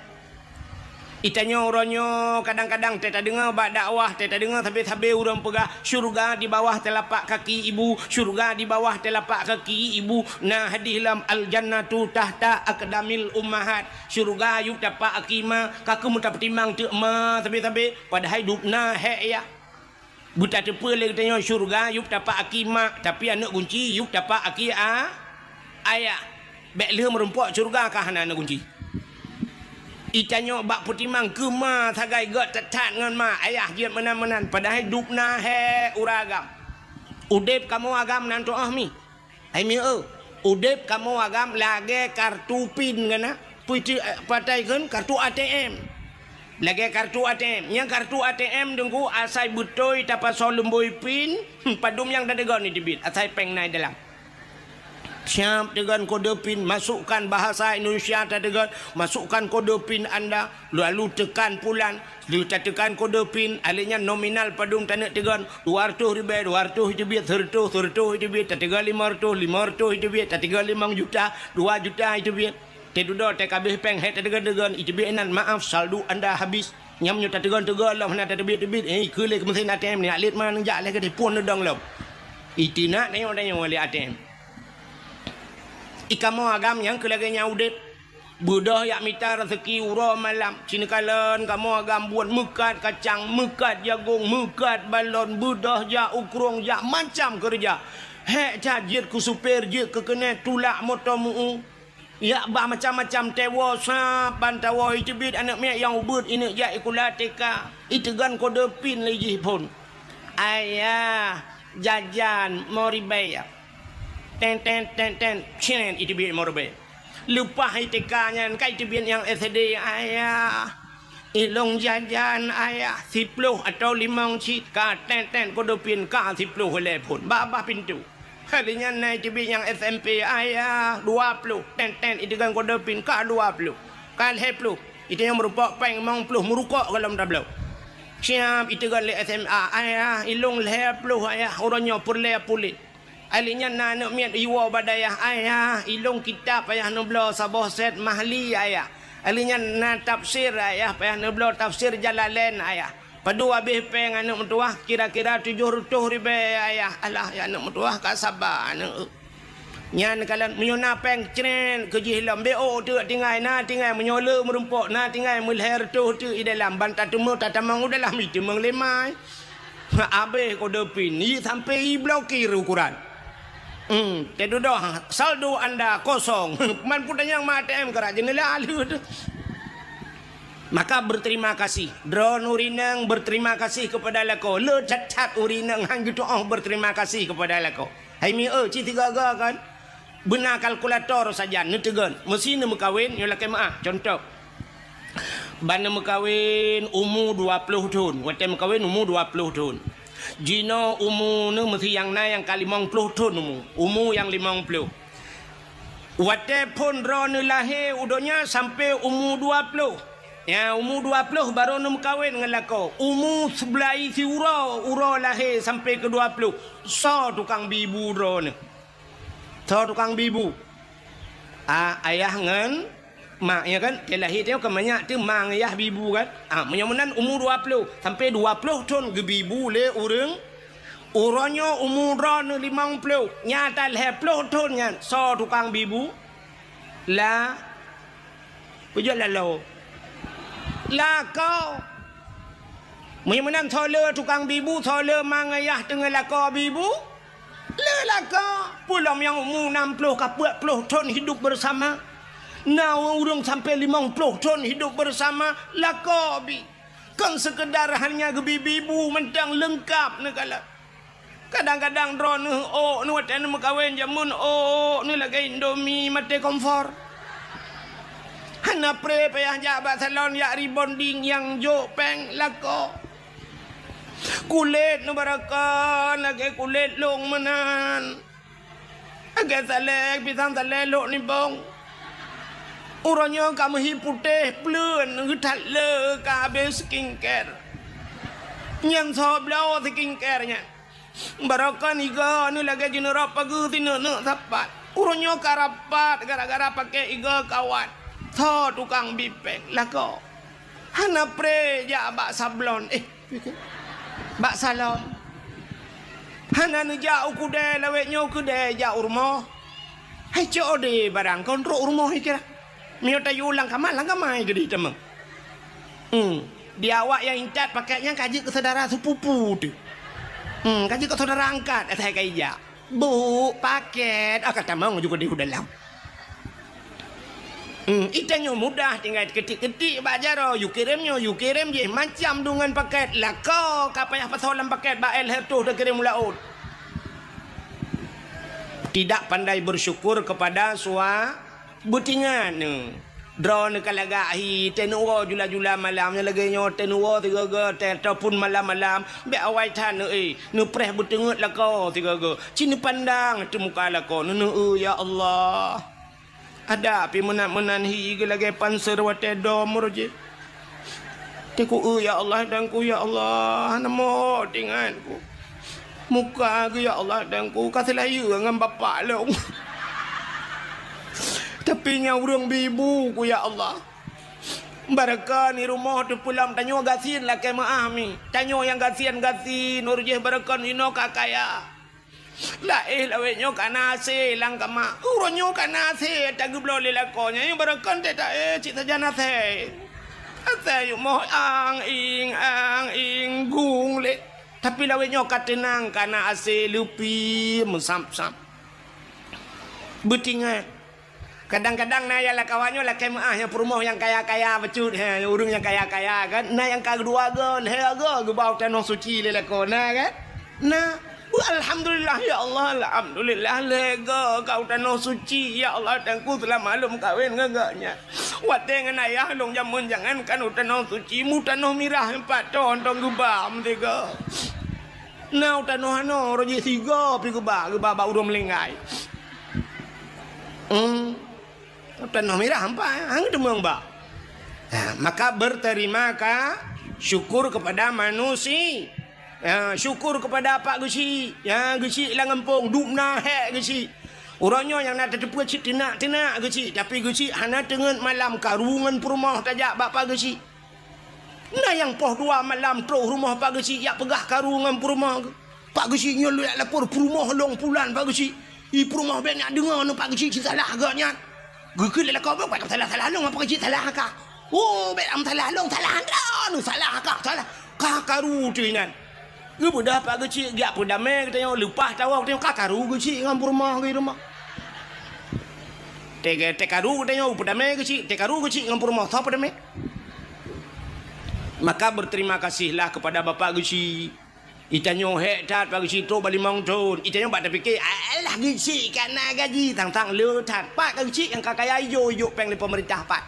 Geutanyoe uroe nyoe kadang-kadang teuh tadeungoe bak dakwah, teuh tadeungoe sabe-sabe ureueng peugah, "Syurga di bawah telapak kaki ibu, syurga di bawah telapak kaki ibu." Na hadih lam, "Al-jannatu tahta aqdamil ummahat." Syurga yup tapak aki ma, ka keuh meutapeutimang teuk ma sabe-sabe, padahai dubna hék yah. Beutateupeue lé geutanyoe syeuruga yup tapak aki mak, tapi aneuk gunci yup tapak aki a-, ayah. Bék lheueh meurumpok syeuruga ka hana aneuk gunci. Geutanyoe bak peutimang keu ma sagai gét that-that ngon ma, ayah jeuet meunan-meunan, padahai dubna hék uroe agam. Udeb kamoe agam nan tu'oh mi. Hai mieu, udeb kamoe agam lagée kartu pin geuh na, peue ti-, patai kheun kartu A T M. Lagée kartu A T M. Nyang kartu A T M Teungku asai beutôi tapasoe lumbôi pin, padum nyang tateugon iteubiet, asai péng na i dalam. Siab teugon kode pin, masukkan bahasa Indonesia tateugon, masukkan kode pin anda, lalu tekan pulan, lheueh tateukan kode pin, alèh nyan nominal padum taneuk teugon, dua reutôh ribèe, dua reutôh iteubiet, seureutôh, seureutôh iteubiet, tateugon limong reutôh, limong reutôh iteubiet, tateugon limong juta, dua juta iteubiet. Teududoe teuh ka abéh péng, hék tateugon-teugon, iteubiet inan, "Maaf, saldo anda habis." Nyan meunyoe tateugon-teugon lom hana tateubiet-teubiet, eh, ikheun lé keu meusén A T M nyan, "Lét ma neujak lé keudeh, phon neudong lom." Itu nak tanyoe-tanyoe lé A T M. Ikamoe agam nyang keu lagée nyan udeb. Beudôh jak mita raseuki uroe malam, ci neukalon kamoe agam buet meukat kacang, meukat jagong, meukat balon, beudôh jak u krueng, jak macam keureuja. Hék that jeuet keu supir, jeuet keu keuneuk, tulak moto meu-u. Jak ba macam-macam, teuwoe sab ban tawoe, iteubiet aneuk miet nyang ubeuet, ineuk jak sikula T K, iteugon kode pin lé jih phon. "Ayah, jajan limo ribèe." Ten, ten, ten, ten, cen, iteubiet limo ribèe. Leupah I T K nyan, ka iteubiet nyang S D, "Ayah, ilôn jajan, Ayah, siploh atawa limong cit." Ka ten, ten, kode pin, ka siploh ilèe phon. Babah pintoe. Kali nyan na iteubiet nyang S M P, "Ayah, dua ploh." Ten, ten, iteugon kode pin, ka dua ploh. Ka lhèe ploh. Iteunyang meurumpok péng limong ploh, meurukok golom tabloe. Siab iteugon lé S M A, "Ayah, ilôn lhèe ploh, Ayah, uroe nyoe peureulèe puléh." Alèh nyan na aneuk miet iwoe bak dayah, "Ayah, ilôn kitab payah neubloe saboh set Mahli, Ayah. Alèh nyan na tafsir, Ayah, payah neubloe tafsir Jalalain, Ayah. Padum abéh péng aneuk meutuwah?" "Kira-kira tujoh reutôh ribèe, Ayah." "Alah, ya aneuk meutuwah, ka saba aneuk." Nyan kalon meunyoe na péng, cret keu jih lom, "Bék ôk teuk tinggai, na tinggai, meunyoe le meurumpok, na tinggai, meulhèe reutôh teuk i dalam, ban tateumé tatamong u dalam, iteumeung lé mai." Abéh kode pin, i sampai iblokir ukoran. Hmm, teududoe, saldo anda kosong. Man peue tanyong ma A T M keurak jeuneulah lheueh teuh. Maka berterima kasih. Droeneuh ureueng inong berterima kasih kepada lakoe. Le that-that ureueng inong han geutuoh berterima kasih kepada lakoe. Hai mi eu, ci tiga-ga kan? Beuna kalkulator sajan, neuteugon. Meusi neumeukawen, nyoe lakée meu'ah. Contoh, ban neumeukawen umu dua ploh thon. Watée meukawen umu dua ploh thon. Jinoe umu neuh meusi nyang na nyang ka limong ploh thon umu. Umu nyang limong ploh. Watée phon droeneuh lahé u donya sampoe umu dua ploh. Ya, umu dua ploh barô neumeukawen ngon lakoe. Umu seublaih siuroe, uroe lahé sampoe keu dua ploh. Soe tukang bi bu droeneuh? Soe tukang bi bu? Ah, ayah ngon mak, ya kan? Watée lahé teuh kan manyak teuh ma ngon yah bi bu kan? Ah, meunyoe meunan umu dua ploh sampoe dua ploh thon geubi bu lé ureueng. Uroe nyoe umu droeneuh limong ploh, nyata lhée ploh thon nyan, soe tukang bi bu? La, peujeuet laloe. Lakoe. Meunyoe meunan soe le tukang bi bu, soe le ma ngon yah teungoh lakoe bi bu? Le lakoe. Peulom nyang umu nam ploh ka peuet ploh thon hidup bersama. Na ureueng sampoe limong ploh thon hidup bersama, lakoe bi. Kon seukeudar hanya geubi bi bu mantong, leungkap neukalon. Kadang-kadang droeneuh ôk neuh watée neumeukawen jameun ôk neuh lagée Indomie maté kompor. Hana pré payah jak bak salon jak rebonding nyang jok péng lakoe. Kulét neuh barokon lagée kulét lông meunan. Lagée salée, pisang salée lhok nibong. Uroe nyoe ka meuhi putéh pleuen geuthat le ka habéh skincare. Nyan soe bloe skincare nyan. Barokon igoe neuh lagée jineurok pageue sineuk-neuk sapat. Uroe nyoe ka rapat gara-gara paké igoe kawat. Soe tukang bi péng? Lakoe. Hana pré jak bak sablon. Eh, bak salon. Hana neujak u keudée lawét nyoe keudée jak u rumoh. Hai cok ode barang kon trok u rumoh ikira. Miyueb tayue lam kama, lam kama keudeh tamong. Hmm. Di awak nyang intat paket nyan ka jeuet keu syedara sepupu teuh. Hmm, ka jeuet keu syedara angkat asai ka ijak. Bu, paket, ah, ka tamong ju keudeh u dalam. Hmm, itanyoe mudah tinggai keutik-keutik bak jaroe, yue kirém nyoe, yue kirém jéh, macam deungon paket. Lakoe ka payah pasoe lam paket bak éh lhèe reutoh takirém u laôt. Tidak pandai bersyukur kepada sua-, beutingat neuh. Droeneuh ka lagak hi, teuh neuwoe jula-jula malam, nyang lagée nyoe teuh neuwoe sigoe-goe teuh, ataupun malam-malam, bék awai that neuh, eh, neupreh beuteungeut lakoe sigoe-goe. Ci neupandang teuh muka lakoe, neuneuk, "Ya Allah." Adak pih meunan-meunan hi geu lagée panser watée dom roh jih. Teungku, "Ya Allah, Teungku, ya Allah, hana mot ingat ku. Muka geu, ya Allah, Teungku, ka seulayeue ngon bapak lôn. Tapi nyang ureuëng bi bu ku, ya Allah." Barokon di rumoh teuh peulom tanyoe gasien lakée meu'ah mi. Tanyoe nyang gasien-gasien, roh jih barokon inoe ka kaya. Laéh lawét nyoe ka na asée lam kama. Uroe nyoe ka na asée tageubloe lé lakoe nyan, barokon teuh taéh cit sajan asée. Asée yumoh ang-ing, ang-ing, gung lé. Tapi lawét nyoe ka teunang, ka na asée, leupie meusam-sam. Beutingat. Kadang-kadang na nyang lam kawan nyoe lakée meu'ah nyang peurumoh nyang kaya-kaya bacut, he, ureuëng nyang kaya-kaya kan. Na nyang ka dua goe, lhèe goe geuba u tanoh suci lé lakoe, na kan? Na. Alhamdulillah, ya Allah, alhamdulillah, lhèe goe ka u tanoh suci, ya Allah, Teungku, seulama lôn meukawen ngon gobnyan. Watée ngon ayah lôn jameun jangankan u tanoh suci, mu tanoh mirah pat thon-thon geuba meusigoe. Na u tanoh anoe, roh jih sigoe pih geuba, geuba bak ureuëng meulinggai. Hmm. Tanoh mirah ampai, hang teumeueng ba. Ha, maka berterima ka-, syukur kepada manusia. Ha, syukur kepada Pak Geuchik. Ya, Geuchik lam gampông, dum na hék Geuchik. Uroe nyoe nyang na tateupeue cit teunak-teunak Geuchik, tapi Geuchik hana teungeut malam karu ngon peurumoh tajak bak Pak Geuchik. Na nyang poh dua malam troh rumoh Pak Geuchik jak peugah karu ngon peurumoh geuh. Pak Geuchik nyoe lôn jak lapor peurumoh lôn pulan Pak Geuchik. I peurumoh bék nyak deungoe nyoe Pak Geuchik ci salah geuh nyan. Geukheun lé lakoe bék, bék salah-salah lôn Pak Geuchik salah ka. Oh, bék am salah lôn, salah droeneuh, salah ka, salah. Ka karu teuh nyan. Geubeudôh Pak Geuchik, geujak peudamé geutanyoe, leupah tawoe geutanyoe, ka karu Geuchik ngon peurumoh geuh rumoh. Teuka-, teukaru geutanyoe, peudamé Geuchik, teukaru Geuchik ngon peurumoh, soe peudamé? Maka berterima kasihlah kepada Bapak Geuchik. Itanyoe hék that Pak Geuchik trok bak limong thon. Itanyoe bak tapike, "Alah Geuchik ka na gaji, tang-tang le that." Pat ka Geuchik nyang ka kaya ijok-ijok péng lé pemerintah pat?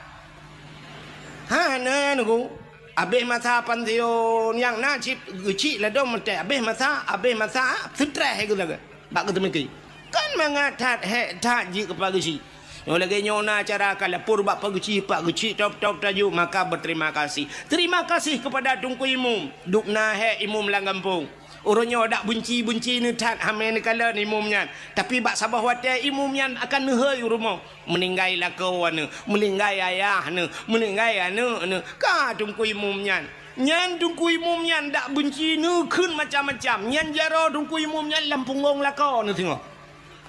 Hana, Teungku. Abéh masa pansiun nyang na cit Geuchik ladom meuté. Abéh masa, abéh masa, seutreh geuh lagée. Bak geuteumiki. Kan mangat that, hék that jih keu Pak Geuchik. Nyoe lagée nyoe na cara ka lapor bak Pak Geuchik, Pak Geuchik top-top taju, maka berterima kasih. Terima kasih kepada Teungku Imum. Dubna hék imum lam gampông. Uroe nyoe dak beunci-beunci neuthat hamé neukalon imum nyan. Tapi bak saboh watée imum nyan akan neuhôi u rumoh. Meuninggai lakoe neuh, meuninggai ayah neuh, meuninggai aneuëk neuh. Ka Teungku Imum nyan. Nyan Teungku Imum nyan dak beunci neukheun macam-macam. Nyan jaroe Teungku Imum nyan lam punggong lakoe neuh singoh.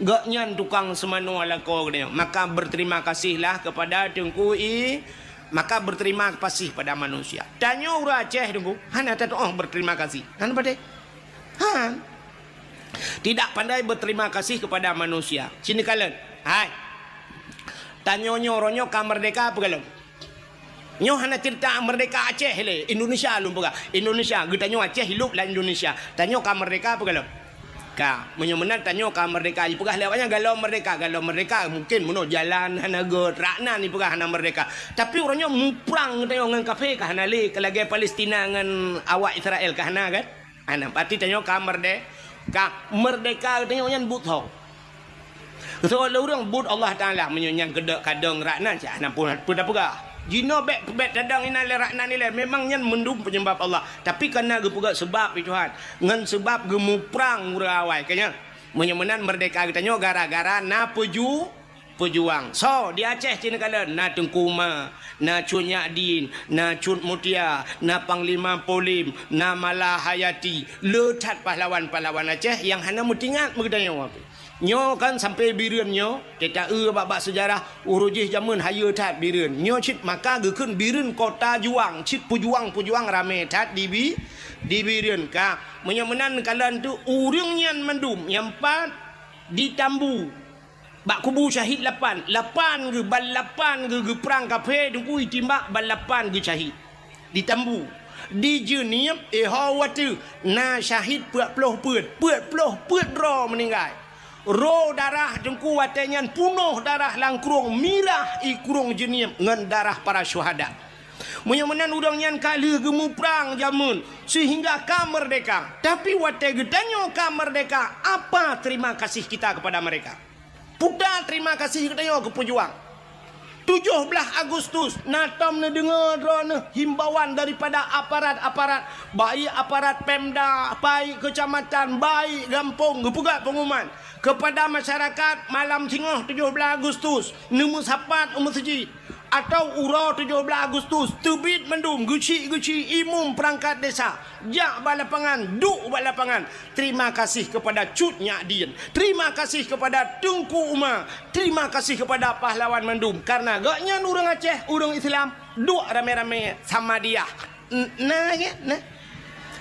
Gobnyan tukang seumanoe lakoe geutanyoe. Maka berterima kasihlah kepada Teungku I-, maka berterima kasih pada manusia. Tanyoe ureuëng Aceh Teungku, hana tatuoh berterima kasih. Hana padé. Han. Tidak pandai berterima kasih kepada manusia. Sini kalon. Hai. Tanyoe nyoe, uroe nyoe ka merdeka peue galom? Nyoe hana cerita merdeka Aceh lé, Indonesia lôn peugah. Indonesia, geutanyoe Aceh hidup lam Indonesia. Tanyoe ka merdeka peue galom? Ka, meunyoe meunan tanyoe ka merdeka, jipeugah lé awaknyan galom merdeka, galom merdeka mungkin meunoe jalan hana göt, rak nan jipeugah hana merdeka. Tapi uroe nyoe muprang geutanyoe ngon kafé ka hana lé, ka lagée Palestina ngon awak Israel ka hana kan? Hana, berarti tanyoe ka merde-, ka merdeka geutanyoe nyan buet ho. Soe lé ureuëng buet Allah Taala, meunyoe nyan keudok kadong rak nan, cak hana pun, pun tapeugah. Jinoe bék, bék tadong inan lé rak nan ilée, memang nyan mandum peunyebab Allah. Tapi kana geupeugah seubab, ya Tuhan, ngon seubab geumuprang ureuëng awai. Keu nyan, meunyoe meunan merdeka geutanyoe gara-gara na peuju-, peujuang. So, di Aceh cit neukalon, na Teungku Uma, na Cut Nyak Din, na Cut Mutia, na Panglima Polim, na Mala Hayati. Le that pahlawan-pahlawan Aceh nyang hana meutingat meugeutanyoe. Nyoe kan sampai Bireuen nyoe, teuta eu bak-bak seujarah, uroe jih jameun hayeue that Bireuen. Nyoe cit maka geukheun Bireuen kota juang, cit peujuang-peujuang ramé that di Bi-, di Bireuen ka. Meunyoe meunan kalon tu ureuëng nyan mandum nyang pat di Tambu. Bak kubu syahid lapan, lapan geuh, ban lapan geuh geuprang kafé Teungku, itimbak ban lapan geuh syahid. Di Tambu, di Jeunieb, eh ho watée na syahid peuet ploh peuet, peuet ploh peuet droe meuninggai. Ro darah Teungku watée nyan punoh darah lam krueng, mirah i krueng Jeunieb ngon darah para syuhada. Meunyoe meunan ureuëng nyan ka lheueh geumuprang jameun seuhingga ka merdeka. Tapi watée geutanyoe ka merdeka, apa terima kasih kita kepada mereka? Peue terima kasih geutanyoe keu peujuang. Tujoh blaih Agustus, na tom neudeungoe droeneuh himbauan daripada aparat-aparat, baik aparat Pemda, baik kecamatan, baik gampông, geupeugah pengumuman kepada masyarakat, malam singoh tujoh blaih Agustus, neumeusapat u meuseujid. Atau uroe tujoh blaih Agustus, teubiet mandum geuchik-geuchik imum peurangkat desa, jak bak lapangan, duek bak lapangan. Terima kasih kepada Cut Nyak Din, terima kasih kepada Teungku Uma, terima kasih kepada pahlawan mandum, karena gobnyan ureuëng Aceh, ureuëng Islam, duek ramé-ramé Samadiyah. N-, na, ya, na.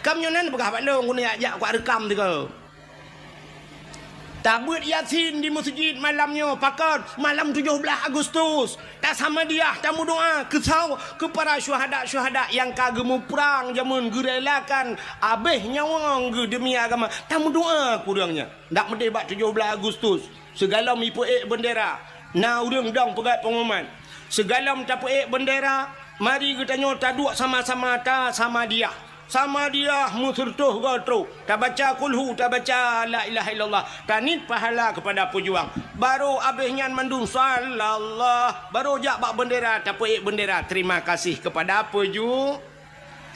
Kam nyoe nan peugah bak lôn, guna jak, jak kuat rekam tiga. Tabeuet Yasin di meuseujid malam nyoe, pakon? Malam tujoh blaih Agustus. Tasamadiyah, tameudoa keu sau-, keu para syuhada-syuhada nyang ka geumuprang jameun, geurelakan abéh nyawöng geuh demi agama. Tameudoa keu ureuëng nyan. Dak meudeh bak tujoh blaih Agustus, sigohlom ipeuék beundera, na ureuëng dong peugét pengumuman. Sigohlom tapeuék beundera, mari geutanyoe taduek sama-sama tasamadiyah. Samadiyah meuseureutoh goe trok, tabaca kulhu, tabaca la ilaha illallah, taniet pahala keupada peujuang. Barô abéh nyan mandum sallallah, barô jak bak beundera, tapeuék beundera. Terima kasih keupada peuju-,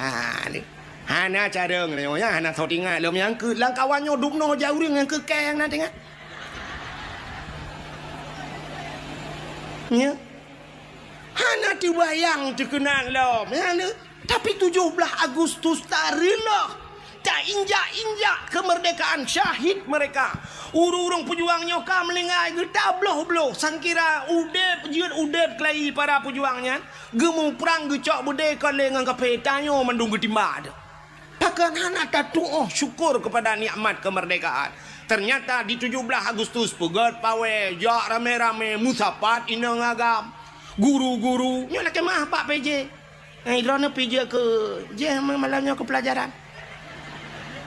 ha, ni. Hana carông nyoe, ya, hana soe teuingat lom nyang keu lam kawan nyoe dubnoe jak ureuëng nyang keu kèe nyang na teuingat. Nya. Hana teubayang teukeunang lom, ya, ni. Tapi tujoh blaih Agustus tareulôh, tainjak-injak keumeurdekaan syahid meureka. Ureuëng-ureuëng peujuang nyoe ka meuninggai geutabloh-bloh, sangkira udeb jeuet udeb keulayi para peujuang nyan, geumuprang geucok beudé kon lé ngon kafé, tanyoe mandum geutimbak. Pakon hana tatuoh syukur keupada nikmat keumeurdekaan? Teunyata di tujoh blaih Agustus peugét pawé, jak ramé-ramé, meusapat inong agam, guru-guru, nyoe lakée meuah bak P J. Eh, droeneuh pih jeuet keu, jih malam nyoe keu pelajaran.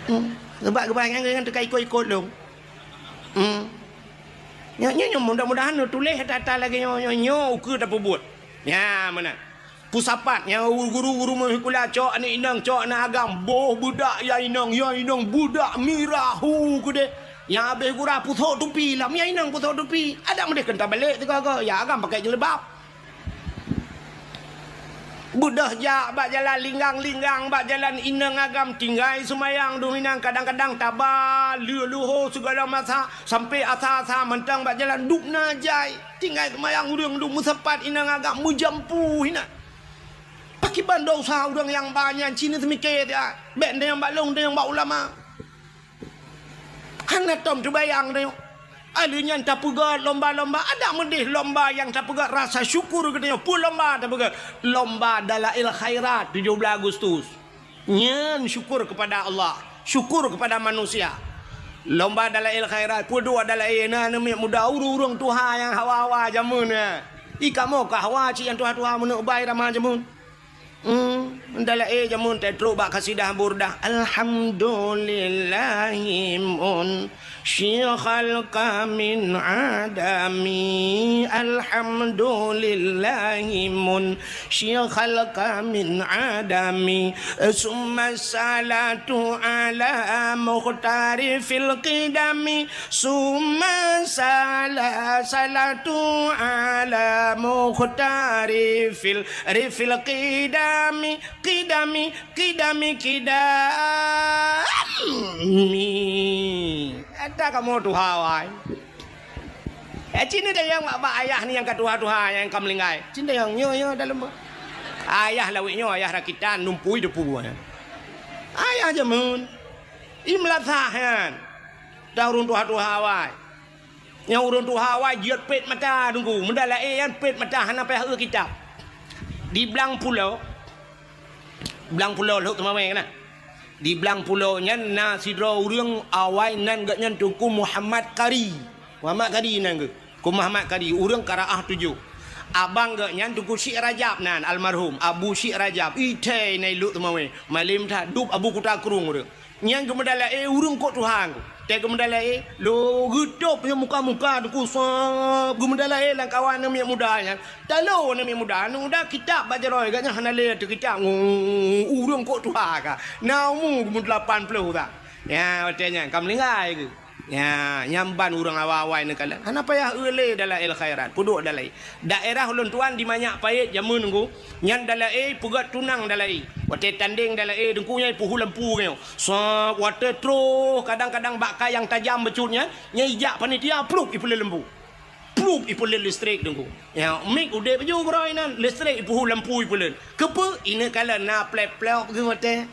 Hmm. Sabab geuba nyang, nyang teuka ikot-ikot lôn. Hmm. Nyoe, nyoe, nyoe mudah-mudahan neutuléh ata-ata lagée nyoe, nyoe, nyoe ukeue tapeubuet. Nya, meunan. Peusapat, nyang guru-guru meuhikula, cok aneuk inong, cok aneuk agam, boh beudak ya inong, ya inong, beudak mirah hu keudeh. Nyang habéh gura pusok tupi lam, ya inong pusok tupi. Adak meudeh keu tabalek sigoe-goe, ya agam pakai jilbab. Beudôh jak bak jalan linggang-linggang, bak jalan inong agam tinggai seumayang duminang, kadang-kadang taba leuh luho sigala masa, sampoe asa-asa mantong bak jalan dubna jai. Tinggai seumayang ureuëng duek meusapat inong agam meujampu hinan. Pakiban dosa ureuëng nyang ba nyan cit neuseumiké dia, bék teunyang bak lôn, teunyang bak ulama. Hana tom teubayang tanyoe. Aleuh nyan tapeugét lomba-lomba, adak meudeh lomba nyang tapeugét rasa syukur geutanyoe. Peue lomba tapeugét? Lomba Dalail Khairat tujoh blaih Agustus. Nyan syukur kepada Allah, syukur kepada manusia. Lomba Dalail Khairat, peue dua dalail na aneuk muda ureuëng tuha nyang hawa-hawa jameun nyan. I kamoe ka hawa cit nyang tuha-tuha meuneuk bai rama jameun. Hmm, dalail jameun teutrok bak kasidah Burdah. Alhamdulillahi mun syikhal kamin adami. Alhamdulillahi mun syikhal kamin adami. Summa salatu ala mukhtarifil qidami. Summa sala-, salatu ala mukhtarifil, rifil qidami, qidami, qidami, qidami. Ata kamoe tuha wai. Eh, cina dayang bak, bak ayah ni nyang ka tuha-tuha, nyang ka meulinggai. Cina dayang nyoe, nyoe dalam. Ayah lawét nyoe, ayah rakitan, numpui depu. Ayah jameun. I meulasah nyan. Dan ureuëng tuha-tuha awai. Nyang ureuëng tuha awai jeuet pet mata Teungku. Meudalail nyan pet mata hana payah eu kitab. Di Blang Pulo, Blang Pulo Lhok Teumawé na. Di Blang Pulo nyan na sidroe ureuëng awai nan geuh nyan Teungku Muhammad Kari. Muhammad Kari nan geuh. Teungku Muhammad Kari, ureuëng Karaah Tujoh. Abang geuh nyan Teungku Syik Rajab nan, almarhum Abu Syik Rajab. Ithai na i Lhok Teumawé. Malém that dub Abu Kuta Krueng ureuëng. Nyang geumeudalaé ureuëng kok tuha Teungku. Tée geumeudalaé, lo geutôb nyang muka-muka Teungku sab geumeudalaé lam kawan aneuk miet muda nyan. Talo aneuk miet muda, aneuk muda kitab bak jaroe geuh nyan hana lé ateueh kitab. Ngu, ureuëng kok tuha ka. Na umu geumeudelapan ploh ka. Ya, watée nyan ka meuninggai geuh. Ya, nyan ban ureuëng awai-awai neukalon. Hana payah eu lé dalail khairat. Peuduek dalail. Daerah ulôn tuan di Manyak Payet jameun Teungku, nyan dalaé peugét tunang dalaé. Watée tandeng dalaé Teungku nyan ipeuhu lampu nyoe. Sab, watée troh kadang-kadang bak kayang tajam bacut nyan, nyan ijak panitia plup ipeuleuet lampu. Plup ipeuleuet listrik Teungku. Ya, mik udeb ju keurôi nan, listrik ipeuhu lampu ipeuleuet. Keupeue? Ineuk kalon na plep-plop geuh watée.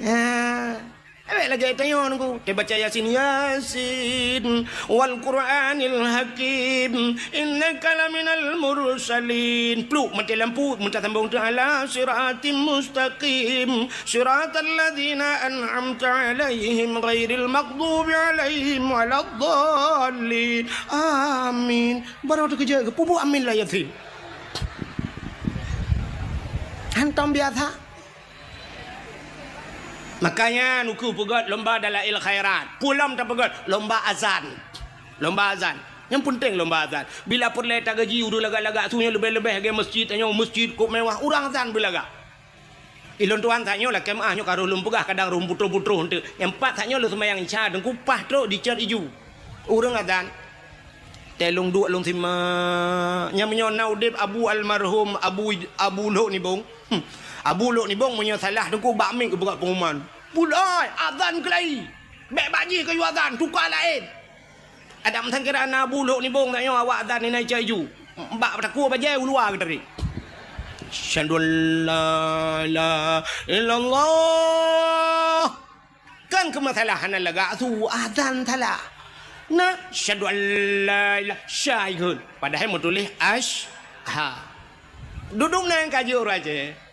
Ya. Awak lagée tanyoe Teungku, teubaca Yasin, Yasin, wal Qur'anil Hakim, innaka laminal mursalin. Plup maté lampu, meutasambong teuh ala siratim mustaqim, siratal ladzina an'amta 'alaihim ghairil maghdubi 'alaihim waladdallin. Amin. Baru teukeujot geuh, pubuet amin lam Yasin. Hantom biasa. Makanya Teungku peugét lomba dalail khairat. Peue lom tapeugét? Lomba azan. Lomba azan. Nyang peunteng lomba azan. Bila peureulée tagaji ureuëng lagak-lagak su nyoe leubeh-leubeh lagée masjid tanyoe, masjid kok mewah, ureuëng azan beulagak. Ilôn tuan tanyoe lakée meuáh nyoe ka roh lôn peugah kadang roh putroh-putroh eunteuk. Nyang pat tanyoe lôn seumayang isya Teungku paih trok dicot iju. Ureuëng azan. Tée lôn duek lôn simak. Nyang meunyoe na udeb Abu almarhum Abu, Abu Lhok Nibong. Hmm. Abu Lhok Nibong meunyoe salah Teungku bak mic geupeugah pengumuman. Pulai, azan keulai. Bék bak jih kayue azan, tuka laén. Adak meusangkira na Abu Lhok Nibong tanyoe awak azan inan cok iju. Bak takue bajée u luwa geutarek. Asyhadu an la ilaha illallah. Kan keu masalah hana lagak su, azan salah. Na, asyhadu an la ilaha, syai geun. Padahai meutuléh ash, ha. Duduk na nyang ka jeuet ureuëng Aceh.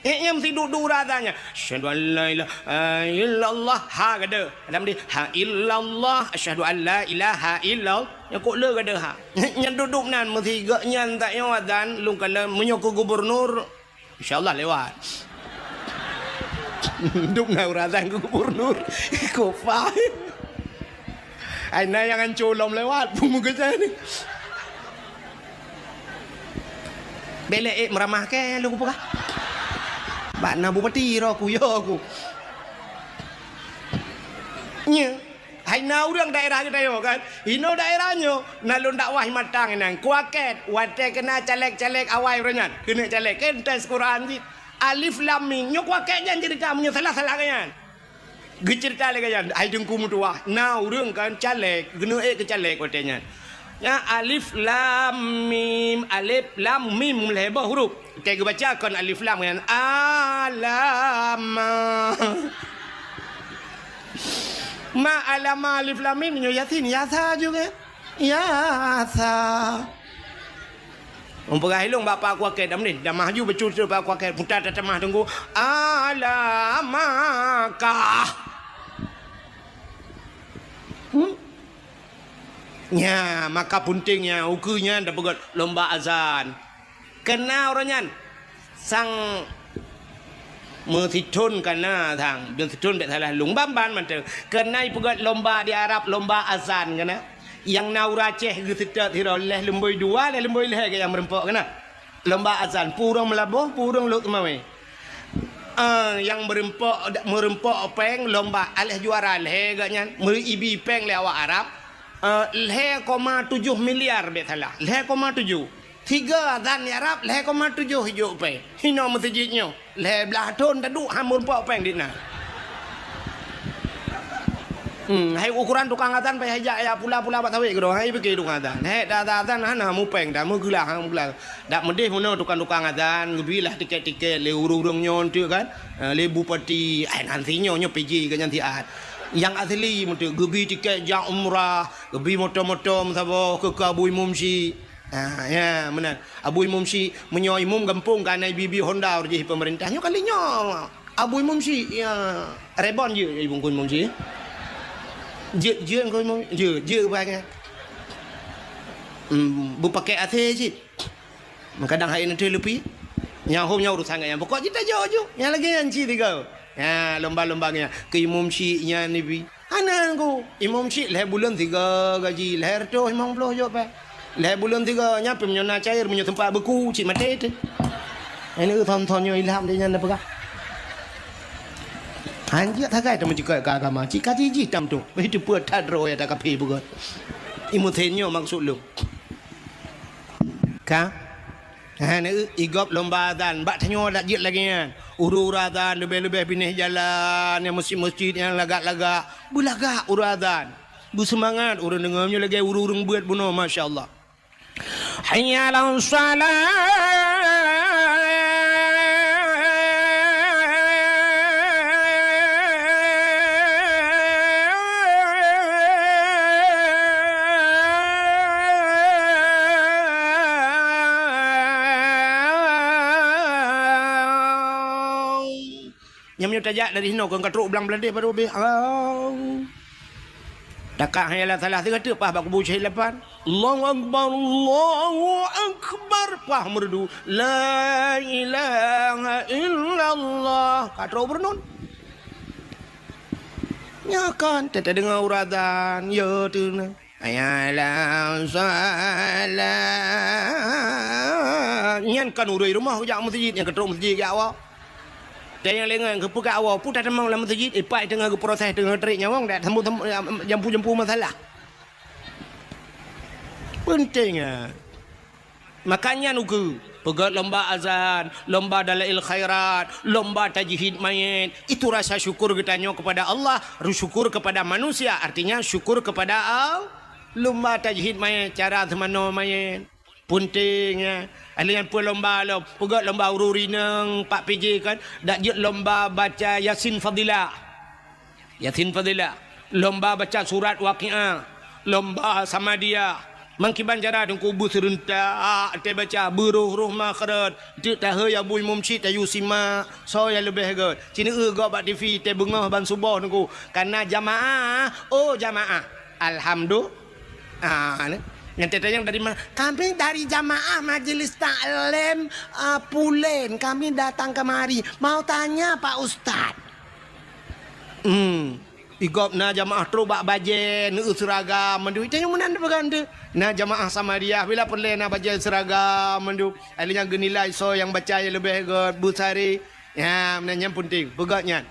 Eh, nyang meusiduk-duk ureuëng azan nyan. Asyhadu an la ilaha illallah. Ha gadoh. Dalam di, ha illallah. Asyhadu an la ilaha illallah. Nyang kok le gadoh ha. Nyang duduk nan meusigak nyan tak nyoe azan, lôn kalon meunyoe keu gubernur, Insya Allah lewat. Dum na urusan keu gubernur. Kopai. Ai na nyang anco lom lewat, peue meukeusai ni. Belek ék meuramah kèe lôn kupeugah. Bak na bupati roh ku, yo ku. Nya, hai na ureuëng daerah geutanyoe kan. Inoe daerah nyoe, na lôn dakwah mantong inan. Kuakét, watèe keunan caleg-caleg awai uroe nyan. Keuneuk caleg, kan tes Quran cit. Alif lam mim. Nyoe kuakét nyan ceurita meunyoe salah-salah kan nyan. Geuceurita lé geuh nyan, hai Teungku meutuwah, na ureuëng kan caleg, geuneuk ék keu caleg watèe nyan. Nyan alif lam mim, alif lam mim lhèe boh huruf. Watèe geubaca kon alif lam nyan, alama. Ma alama alif lam mim, nyoe Yasin, yasa juga. Yasa. Meupeugah ilong bak Pak Kuakét, dah meunan, dah maju beutôi-beutôi Pak Kuakét, puta tatamah Teungku, "Ala Makkah." Hmm? Nya, maka penting nya, ukeue nyan tapeugöt lomba azan. Keunan uroe nyan, sang Meusithon ka na sang, meusithon bèk salah lôn ban-ban mantong. Keunan ipeugöt lomba di Arab, lomba azan ka na. Nyang na ureuëng Aceh geuseutôt sidroe, lhèe lumbôi dua, lhèe lumbôi lhèe geuh nyang meureumpok ka na. Lomba azan, peue ureuëng meulaboh, peue ureuëng lhok teumawé. Eh, nyang meureumpok, meureumpok péng lomba, aléh juara lhèe geuh nyan, meuibi péng lé awak Arab. Eh, lhèe koma tujoh miliar bèk salah, lhèe koma tujoh. Sigoe azan di Arab lhèe koma tujoh ijok péng. Hinoe meuseujid nyoe, lhèe blaih thon taduek han meurumpok péng di na. Hmm, hai ukoran tukang azan payah jak, jak pula-pula bak sawét keudroe, hai pike tukang azan. Hèk ta azan hana mupéng, ta meugeula han meugeula. Dak meudeh meunoe tukang-tukang azan, geubilah tiket-tiket lé ureuëng-ureuëng nyoe teuk kan. Eh, lé bupati, ai nan sinyoe nyoe P J geuh nyan siat. Nyang asli meuteuk geubi tiket jak umrah, geubi moto-moto meusaboh keu, keu Abu Imum Syik. Ha, ya, meunan. Abu Imum Syik, meunyoe imum gampông ka na ibi-bi honda ureuëng jih peumeurintah. Nyoe kali nyoe, Abu Imum Syik, ya, rebon jeuet Abu Imum Syik. Jeuet, jeuet Abu Imum, jeuet, jeuet bangai. Hmm, beupakèk A C cit. Meukadang hai neuteuh lupi. Nyang hom nyoe urusan geuh nyan. Pokok jih tajok ju. Nyang lagèe nyan cit tiga. Ya, lomba-lomba nyan. Keu Imum Syik nyan ibi. Hana ku, Imum Syik lhèe buleuen sigoe gaji, lhèe reutôh limong ploh jok pèng. Lhèe buleuen sigoe, nyan pih meunyoe na cair, meunyoe teumpat beuku, cit maté teuh. Ini thon-thon nyoe ilham dia nyan na peugah. Hanjeuet sagai teumeucukot keu agama, cit ka jijih tam tu. Itu peue that droe ya tak kaphé beugöt. Imum Syik nyoe maksud lôn. Ka? Hana, i gob lomba azan. Bak tanyoe dak jeuet lagèe nyan. Ureuëng-ureuëng azan, leubeh-leubeh binéh jalan, nyang meuseujid-meuseujid, nyang lagak-lagak. Beulagak ureuëng azan. Beuseumangat ureuëng deungoe, nyoe lagèe ureuëng-ureuëng beuet bunoe, masya Allah. Hayya 'alas shalah. Nyang meunyoe tajak dari hinoe keu ka trok blang Bangladesh baru habéh. Au. Takah hayya 'alas shalah sigoe teuk paih bak kubu syahid lapan. Allahu Akbar, Allahu Akbar. Paih meureudu. La ilaha illallah. Ka trok beureunon. Nyoe kan, teudeungoe ureuëng azan, ya tu na. Hayya 'alas shalah. Nyan kan ureuëng rumoh jak meuseujid, nyang ka trok meuseujid jak awak. Dan nyang lengah keupeugah awak, puta tamong lam meuseujid, ipak teungoh geuproses, teungoh tarék nyawöng, dak jampu-jampu masalah. Penting, ya. Makanya nuku, peugöt lomba azan, lomba dalail khairat, lomba tajhid mayét. Itu rasa syukur geutanyoe kepada Allah, syukur kepada manusia, artinya syukur kepada Allah. Lomba tajhid mayét, cara seumanoe mayét. Penting, ya. Ada nyang peulomba lom, peugöt lomba ureuëng rineueng, Pak P J kan, dak jeuet lomba baca Yasin Fadilah. Yasin Fadilah, lomba baca surat Waqiah, lomba Samadiyah. Mangkiban cara Teungku beuseurentak, teubaca beuroh-roh makhraj, teuk taheu ya bui mumsyid tayu simak, soe nyang leubeh göt. Cit neueu gob bak T V, teubeungoh ban suboh Teungku. Kana jamaah, oh jamaah. Alhamdu-, ah, ni. Nyan tanyong dari mana? Kami dari jamaah Majelis Taklim, eh, Pulen. Kami datang kemari. Mau tanya, Pak Ustaz. Hmm. Igop na jamaah trok bak bajée, neu seuragam mandum. Tanyong meunan peugah teuh. Na jamaah Samadiyah, bila peureulée na bajée seuragam mandum. Akhirnya geunilai soe nyang baca nyang leubeh gét beusari. Ya, meunan nyan peunteng. Peugah nyan.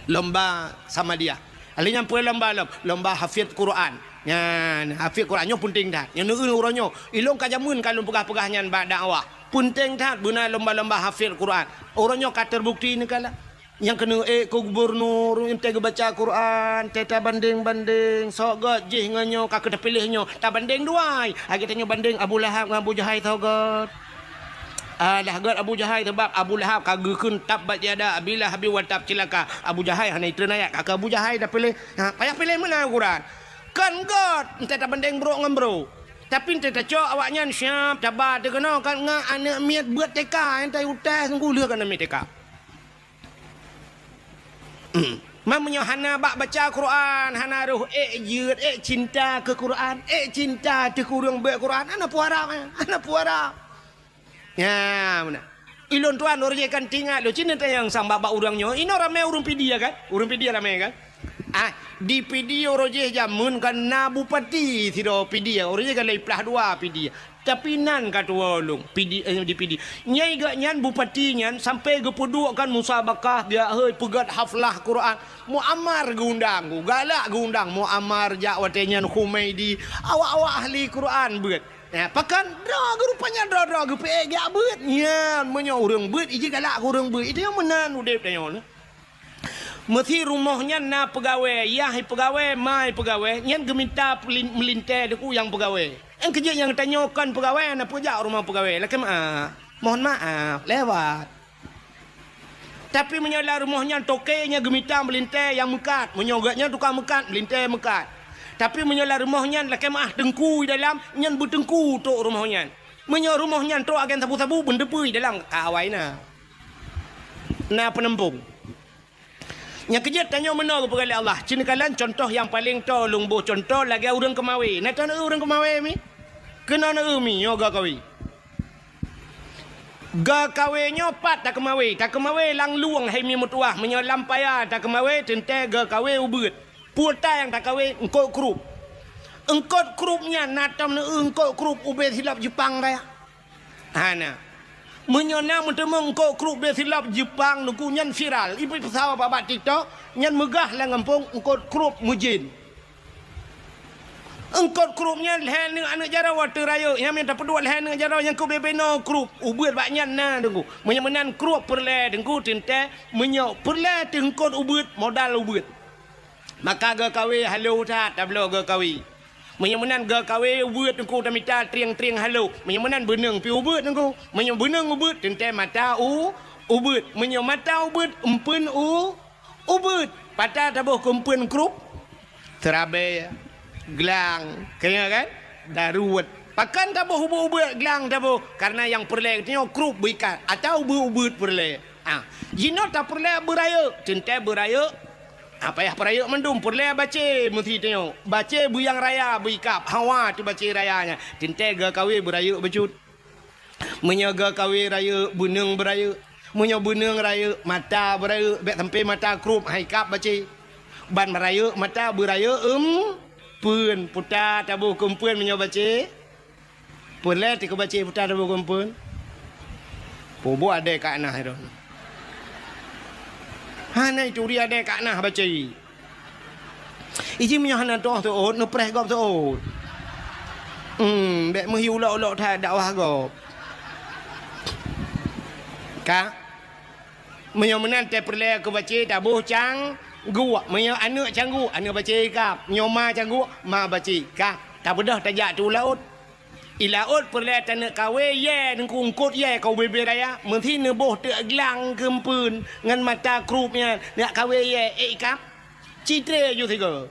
Lomba Samadiyah. Akhirnya peue lomba lom? Lomba hafiz Quran. Nyan, hafiz Quran nyoe peunteng that. Nyoe neu uroe nyoe. Ilong ka jameun ka lôn peugah-peugah nyan bak dakwah. Peunteng that beuna lomba-lomba hafiz Quran. Uroe nyoe ka terbukti neukalon. Nyang keuneuk ék keu gubunur, entée geubaca Quran, entée tabandeng-bandeng, soe gét jih ngon nyoe ka keu tapiléh nyoe, tabandeng dua ai. Lagée tanyoe bandeng Abu Lahab ngon Abu Jahai soe gét. Alah gét Abu Jahai, sabab Abu Lahab ka geukheun tabbat yada Abi Lahabin wa tab, cilaka. Abu Jahai hana itreun ayat, ka keu Abu Jahai tapiléh. Ha, payah piléh meunan Quran. Kon gét, entée tabandeng brok ngon brok. Tapi entée tacok awaknyan siab taba teuh keunoe kan ngon aneuk miet beuet T K, entée utéh sunggoh lheueh keu aneuk miet T K. Man meunyoe hana bak baca Quran, hana roh ék jeuet, ék cinta keu Quran, ék cinta teuh keu ureuëng beuet Quran, hana peue harab, eh, hana peue harab. Nyan meunan. Ilôn tuan uroe jéh kan tingat lôn, ci neutanyong sang bak-bak ureuëng nyoe, inoe ramé ureuëng Pidie kan? Ureuëng Pidie ramé kan? Ah, di Pidie uroe jéh jameun kan na bupati sidroe Pidie, uroe jéh kan lhée plah dua Pidie. Tapi nan ka tuwoe lôn, Pidie, eh, di Pidie. Nyai gét nyan bupati nyan sampoe geupeuduek kan musabakah, biak hôi peugét haflah Quran. Muammar geuundang, galak geuundang Muammar jak watée nyan Humaidi, awak-awak ahli Quran beuet. Ya, pakon droe geurupa nyan droe-droe geupeuék jak beuet. Nyan, meunyoe ureuëng beuet, iji galak keu ureuëng beuet. Itu nyang meunan udeb tanyoe. Meusi rumoh nyan na peugawée, yah peugawée, ma peugawée, nyan geumita pelin-, meulintée teungku nyang peugawée. Nyang keujeuet nyang tanyoe kon peugawée, na peujak rumoh peugawée. Lakée maaf, mohon maaf, lewat. Tapi meunyoe lam rumoh nyan toke nyang geumita meulintée nyang meukat, meunyoe gét nyan tukang meukat, meulintée meukat. Tapi meunyoe lam rumoh nyan lakée maaf teungku di dalam, nyan beuteungku tok rumoh nyan. Meunyoe rumoh nyan trok agen sabu-sabu, beundeupui dalam ka awai na. Na peunempong. Nyang keujeuet tanyoe meunoe geupeugah lé Allah. Ci neukalon contoh nyang paleng toe lôn boh contoh lagée ureuëng keumawé. Na tan ureuëng keumawé mi? Keunoe na mi nyoe geukawe. Geukawe nyoe pat takeumawé. Takeumawé lam lueng hai mi meutuwah. Meunyoe lam paya takeumawé teuntée geukawe ubeuet. Peue ta nyang takeumawé eungkot krup. Eungkot krup nyan na tom neu eungkot krup ubé silop Jeupang raya. Hana. Meunyoe na meuteumé eungkot krup beusilop Jeupang nuku nyan viral, ipeupeusawa bak TikTok, nyan meugah lam gampông eungkot krup meujén. Eungkot krup nyan lhée aneuëk, aneuëk jaroe teurayeuk, nyan meunan tapeuduek lhée aneuëk jaroe nyang keu bebe noe krup, ubeuet bak nyan na teungku. Meunyoe meunan krup peureulée teungku teuntée, meunyoe peureulée teuh eungkot ubeuet, modal ubeuet. Maka geukawe halo that tabloe geukawe. Meunyoe meunan geukawe ubeuet teungku tamita trieng-trieng halo. Meunyoe meunan beuneueng pi ubeuet teungku. Meunyoe beuneueng ubeuet teuntée mata u ubeuet. Meunyoe mata ubeuet empeuen u ubeuet. Pat taboh keu empeuen krup? Seurabée, glang, keu nyan kan? Daruet. Pakon taboh ubeuet-ubeuet glang taboh? Karena nyang peureulée geutanyoe krup beuikat atawa ubeuet-ubeuet peureulée. Ah, jinoe tapeureulée beurayeuk, teuntée beurayeuk. Ah, payah peurayeuk mandum, peureulée bacé meusi tanyoe. Bacé beuyang raya beuikab, hawa teuh bacé raya nyan. Teuntée geukawe beurayeuk bacut. Meunyoe geukawe rayeuk, beuneueng beurayeuk. Meunyoe beuneueng rayeuk, mata beurayeuk, bék sampoe mata krup, han ikab bacé. Ban rayeuk mata beurayeuk empeuen, puta taboh keu empeuen meunyoe bacé. Peureulée teuh keu bacé puta taboh keu empeuen. Peubuet adée ka na droe. Hana ituri adée ka na bacé. Iji meunyoe hana toh teuôt, neupreh gob teuôt. Hmm, bék meuhi ulok-ulok that dakwah gob. Ka? Meunyoe meunan teuh peureulée keu bacé taboh cangguek. Meunyoe aneuëk cangguek, aneuëk bacé ikab. Nyoe ma cangguek, ma bacé. Ka? Tabeudôh tajak teuh u laôt. I laôt peureulée taneuk kawe yée, teungku eungkot yée ka ubé-bé raya, meusi neuboh teuk glang keu empeuen ngon mata krup nyan, neuk kawe yée, ék ikab. Ci tré ju sigoe.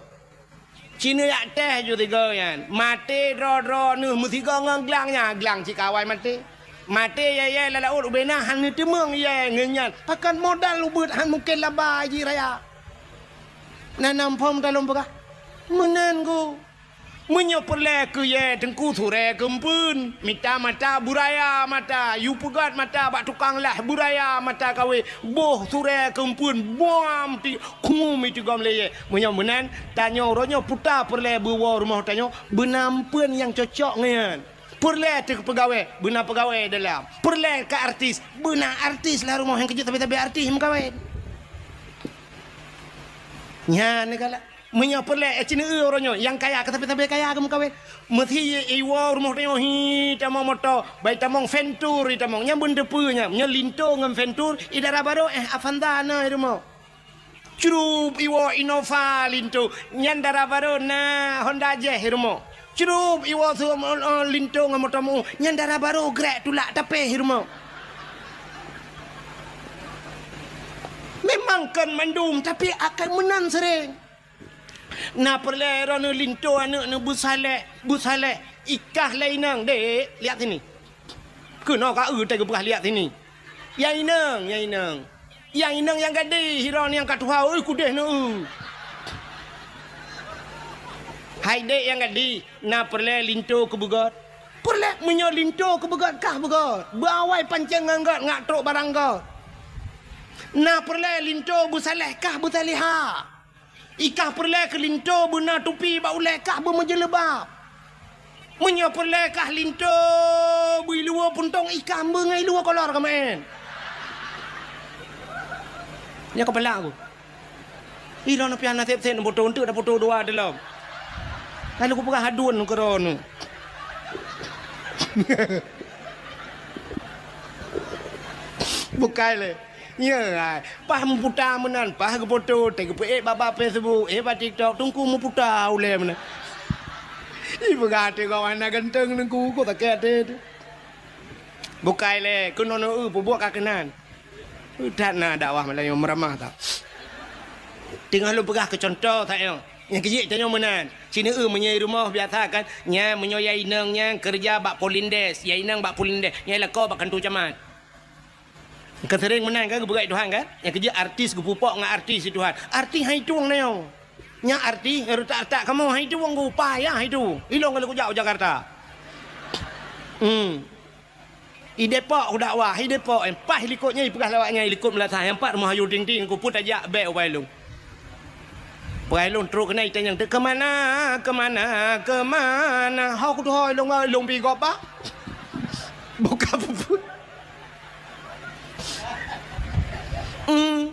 Ci neujak teh ju sigoe nyan. Maté droe-droe neuh meusigoe ngon glang nyan, glang cit ka awai maté. Maté yée-yée lam laôt ubé na han neuteumeung yée ngon nyan. Pakon modal ubeuet han mungken laba jih raya. Na nam phom talom peugah. Meunan ku. Meunyoe peureulée keu yée teungku surée keumpeuen, mita mata buraya mata, yue peugét mata bak tukang lah buraya mata kawé, boh surée keumpeuen, buam ti-, khum itigom lé yée. Meunyoe meunan, tanyoe uroe nyoe puta peureulée beuwoe rumoh tanyoe, beuna ampeuen nyang cocok ngon nyan. Peureulée teuh peugawée, beuna peugawée dalam. Peureulée ka artis, beuna artis lah rumoh nyang keujeuet sabe-sabe artis meukawen. Nyan galak. Meunyoe peureulée, eh, cineu uroe nyoe, nyang kaya keu sabe-sabe kaya geumeukawen. Meusi iwoe rumoh tanyoe hi tamong moto, bai tamong Ventur hi tamong. Nyan beuneuteupeu nyan. Nyoe Linto ngon Ventur, i dara barô, eh, Avanza na i rumoh. Crup iwoe Innova Linto, nyan dara barô na Honda Jazz i rumoh. Crup iwoe su-, eh, Linto ngon moto meu, nyan dara barô grek tulak tapéh i rumoh. Memang kon mandum, tapi akan meunan sering. Na peureulée droeneuh Linto aneuëk neuh beusaleh, beusaleh, ikah lé inong, "Dek, lihat sini." Keunoe ka eu teupeugah lihat sini. Ya inong, ya inong. Ya inong nyang gadih, droeneuh nyang ka tuha, ui kudeh neueu. Hai dek nyang gadih, na peureulée Linto keu beugét? Peureulée, meunyoe Linto keu beugét kah beugét. Beuawai pancéng ngon gét, ngak trok barang gét. Na peureulée Linto beusaleh kah beusalehah. Ikah peureulée keu Linto beuna tupi bak ulée kah beumeujeuleuba. Meunyoe peureulée kah Linto beuiluwa puntông ikah beungai luwa kolor keumaén. Nyoe keupala ku. Ilôn piah naseb seb neupoto eunteuk dapoto dua dilom. Lalu kupeugah hadun keudroe. Bukai lé. Nyoe, ai, paih meuputa meunan, paih geupoto, teugeupeuék bak, bak Facebook, ék bak TikTok, teungku meuputa ulée meunan. Ipeugah até gob hana ganteng teungku, kok sakét até teuh. Bukai lé, keunoe neueu peubuet ka keunan. That na dakwah malam nyoe meuramah that. Teungoh lôn peugah keu cuntoh that nyoe. Nyang keujeuet tanyoe meunan. Cineu meunyoe i rumoh biasa kan, nya meunyoe ya inong nyan keureuja bak Polindes, ya inong bak Polindes, nyang lakoe bak kantô camat. Kan sering meunan kan geupeugah Tuhan kan? Nyang keujeuet artis geupupok ngon artis di Tuhan. Artis hai tueng na nyoe. Nyan artis retak-retak kamoe hai tueng geuupah ya hai tueng. Ilong kalau kujak u Jakarta. Hmm. I Depok kudakwah, i Depok, eh, paih likot nyan ipeugah lawak nyan i likot meulasah nyang pat rumoh Ayu Ting Ting ku pun tajak bek ubai lôn. Peugah lôn trok keunan itanyong, "Kemana, kemana, kemana?" Ho kutuho ilong, ilong pi gob bah. Buka puput. Hmm.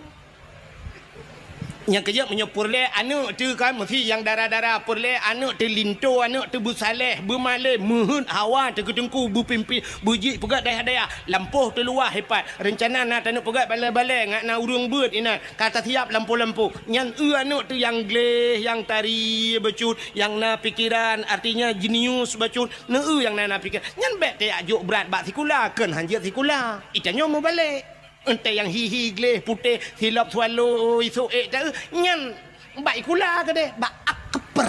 Nyang keujeuet meunyoe peureulée aneuëk teuh kan meusi nyang dara-dara, peureulée aneuëk teuh Linto, aneuëk teuh beusaleh, beumalée, meuheuet hawa teuh keu teungku, beupimpin, beujeuet peugét dayah-dayah, lampôh teuh luwah ipat. Reuncana na taneuk peugét balée-balée ngat na ureuëng beuet inan, ka tasiab lampôh-lampôh. Nyan eu aneuëk teuh nyang gleh, nyang tari bacut, nyang na pikeran, artinya jenius bacut, neu eu nyang na, na pikeran. Nyan bék teuyak jok brat bak sikula, kheun hanjeuet sikula. Itanyoe meubalek. Entée nyang hi-hi gleh putéh silop swallow isok ék ta-, nyan bak ikula keudeh, bak akper.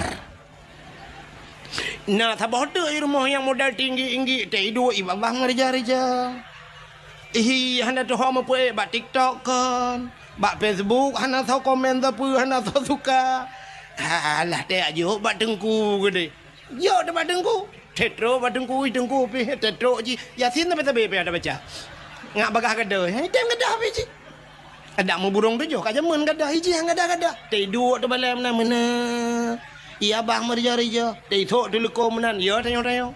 Na saboh teuk i rumoh nyang modal tinggi-tinggi, teuiduek i babah ngeurija-rija. Hi hana tuho meupeuék bak TikTok kon, bak Facebook hana soe komen sapeue, hana soe suka. Alah, teuyak jok bak teungku keudeh. Jok teuma teungku. Tetrok bak teungku, ih, teungku pih, tetrok jih. Yasin tabe-tabe pih ada baca. Ngak bagah gadoh, eh, tem gadoh pih jih. Adak meuburông tujoh, ka jameun gadoh, ih, jih gadoh-gadoh. Teuduek teubalai meunan-meunan. Iya bah meurija-rija. Teuisok teuleukom meunan, ya tanyoe-tanyoe.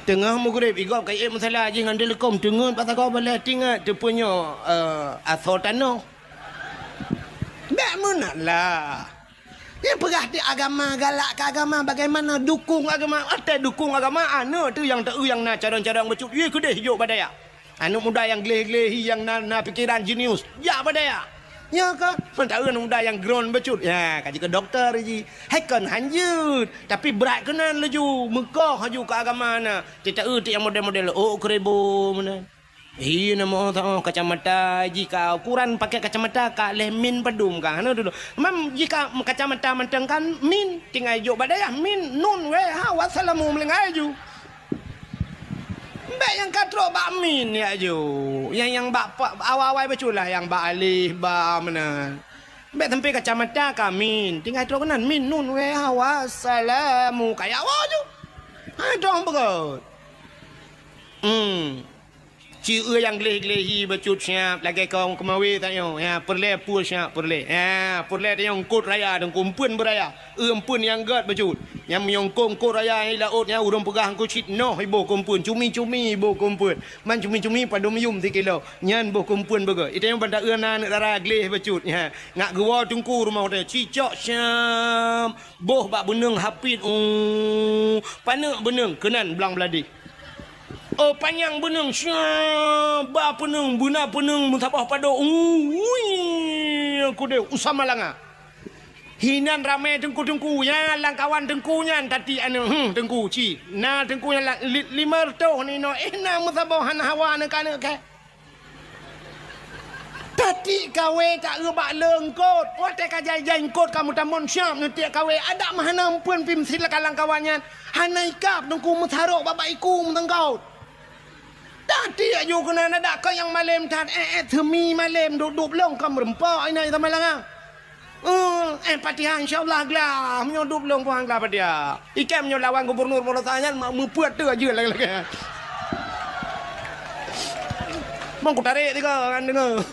Teungoh meugreb, igob kayém musala jih ngon teuleukom, teungeut bak sagoe balai tingat, teupeunyoe, eh, asoe tanoh. Bék meunan lah. Nyang peugah di agama, galak keu agama, bagaimana dukung agama? Watée dukung agama, aneuëk teuh nyang teu nyang na cadang-cadang bacut, yue keudeh jok bak dayah. Aneuëk muda nyang gleh-gleh, nyang na, na pikeran jenius, jak bak dayah. Nyoe ka, seumantara aneuëk muda nyang groen bacut, ya, ka jeuet keu dokto jih. Hai kon hanjeuet, tapi brat keunan laju, meukoh laju keu agama na. Teu-teu nyang model-model, oh, keureubo meunan. Hi, na mo tao kacamata jih ka ukuran pakai kacamata ka leh min padum ka. Hana dulu. Mam jih ka kacamata mantong kan min tinggai jok bak dayah min nun weh ha wassalamu meulinggai ju. Mbek nyang ka trok bak min ya ju. Yang, yang bak pa-, awai-awai bacut lah yang bak alif ba meunan. Bèk sampai kacamata ka min. Tinggai trok keunan min nun wee hawa salamu. Kaya awak ju. Hai dong beugôt. Hmm. Ci eu nyang gleh-glehi bacut siap lagèe kong keumawe tanyoe. Ya, peureulèe pue siap peureulèe. Ya, peureulèe tanyoe eungkôt raya teungku eumpeuen beuraya. Eu eumpeuen nyang gèt bacut. Nyang meunyoe eungkôt raya nyang i laôt nyan ureueng peugah eungkôt cit noh iboh keu eumpeuen, cumi-cumi iboh keu eumpeuen. Man cumi-cumi padum yum sikilo. Nyan boh keu eumpeuen beugôt. Itanyong banda eu na aneuk dara gleh bacut. Ya. Ngak geuwoe teungku rumoh teuh. Cicok siam. Boh bak beuneueng hapit. Uh, paneuk beuneueng keunan blang bladeh. Oh, panyang beuneueng siam. Ba peuneueng, beuna peuneueng meusaboh padôk. Uh, ui, kudeh usah malanga. Hinan ramé teungku-teungku nyan, lam kawan teungku nyan, tati aneuk, hmm, teungku, ci. Na teungku nyan la-, li-, limong reutôh ninoe, eh, na meusaboh hana hawa aneuk-aneuk kèe. Tati kawé ta eu bak leungkôt. Watèe ka jai-jai eungkôt ka meutamon siap neutiek kawé. Adak meuhana eumpeuen pih meusilakan lam kawan nyan. Hana ikab teungku meusarok bak-bak iku meuteungkôt. Tati aju keunan adak keu nyang malém that, eh, eh, seumi malém dup-dup lông ka meureumpok inan sama langa. Eh, eh, Fatihah, insya Allah glah. Meunyoe dup lông puang glah Fatihah. Ikan meunyoe lawan gubernur Polosa nyan, ma-, meupeuet tu aja lagi-lagi. Bang, ku tarik tiga, kan, dengar.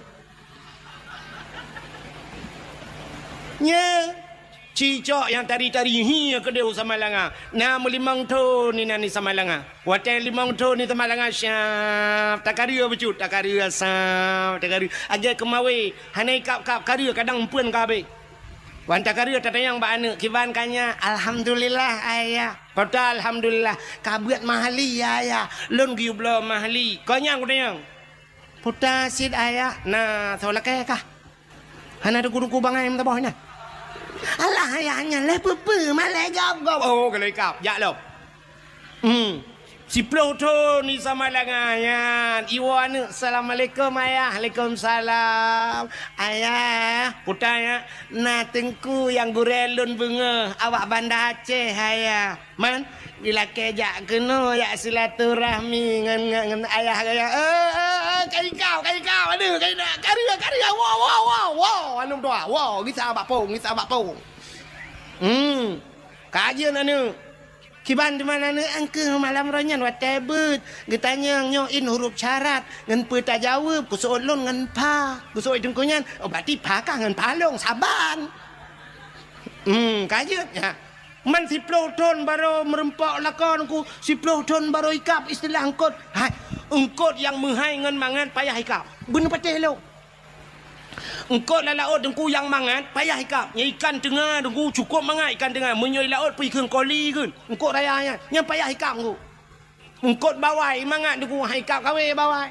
Nya, cicok nyang tari-tari hi keudeh u Samalanga. Na meulimong thon inan di Samalanga. Watèe limong thon di Samalanga siap, takareu bacut, takareu siap, takareu. Lagèe keumawe, hana ikab-kab kareu kadang eumpeuen ka habéh. Wan takareu tatanyong bak aneuk, "Kiban ka nyak?" "Alhamdulillah, Ayah." "Peue ta alhamdulillah?" "Ka beuet mahli, Ayah. Lôn geuyue bloe mahli." "Kon nyang kutanyong?" "Peue ta cit, Ayah?" "Na soe lakèe kah?" "Hana teungku-teungku bangai meusaboh nyan." "Alah, Ayah, nyan lé peue-peue, malèe gob-gob." "Oh, ka lheueh ikab, jak lom." Hmm. Siploh thon di Samalanga nyan. Iwoe aneuk, "Assalamualaikum, Ayah." "Waalaikumsalam." "Ayah," peue ta, "na teungku nyang gurèe lôn beungoh, awak Banda Aceh, Ayah." "Man, dilakèe jak keunoe, jak silaturahmi ngon, ngon, ngon ayah gaya." "Eh, eh, eh, ka ikab, ka ikab, aduh, ka ikab, kareu, kareu, woe, woe, woe, woe, aneuk tuha, woe, gisa bak pông, gisa bak pông." Hmm, ka jeuet aneuk. Kiban teuma aneuk, angkeuh malam roh nyan watèe beuet. Geutanyong nyoe in huruf syarat, ngon peue tajaweueb, geuseuôt lôn ngon pha. Geuseuôt teungku nyan, oh, berarti pha kah ngon pha lôn, saban. Hmm, ka jeuet, ya. Man siploh thon barô meureumpok lakoe teungku, siploh thon barô ikab istilah eungkôt. Hai, eungkôt nyang meuhai ngon mangat payah ikab. Beuneupatéh lôn. Eungkôt lam laôt teungku nyang mangat payah ikab. Nyan ikan teunga teungku cukôp mangat ikan teunga. Meunyoe i laôt pih kheun koli kheun. Eungkôt raya nyan, nyan payah ikab teungku. Eungkôt bawai mangat teungku, hai ikab kawé bawai.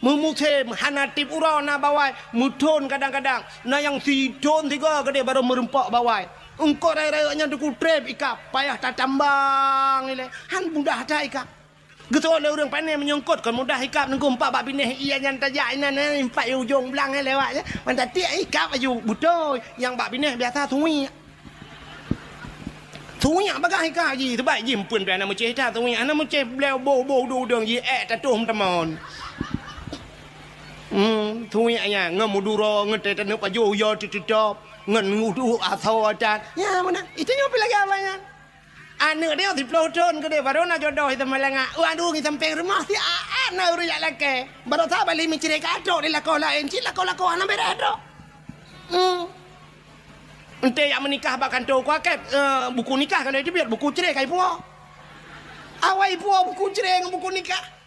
Meumusém hana tiep uroe na bawai, meuthon kadang-kadang. Na nyang sithon sigoe keudeh barô meureumpok bawai. Eungkôt rayeuk-rayeuk nyan teungku trép ikab, payah tatambang ilèe. Han mudah that ikab. Geuteuôt lé ureueng pané meunyoe eungkôt kon mudah ikab teungku, empat bak binéh ie nyan tajak inan, eh, empat ujong blang, eh, lewat, eh. Mantong tiek ikab aju beutôi, nyang bak binéh biasa suwiek. Suwiek bagah ikab jih, sebab jih eumpeuen pih hana meucéh that suwiek, hana meucéh blah boh-boh udeueng-udeueng jih, eh, tatuh meuteumon. Hmm, suwiek nyan ngon meuduro, ngon teuh taneuk pajoh uyoe teututob, ngon udeueng asoe that. Nyan meunan, itu nyoe pih lagèe awai nyan. Aneuk dia siploh thon keudeh baru na jodoh di Samalanga. Waduh, ngi sampéng rumoh siat na ureueng jak lakèe. Baru sa bali meucré ka trok di lakoe laén, cit lakoe-lakoe hana bèrèh trok. Hmm. Enté jak meunikah bak kantô kuakép, eh, buku nikah ka lheueh teubiet, buku cré ka ipuwoe. Awai ipuwoe buku cré ngon buku nikah.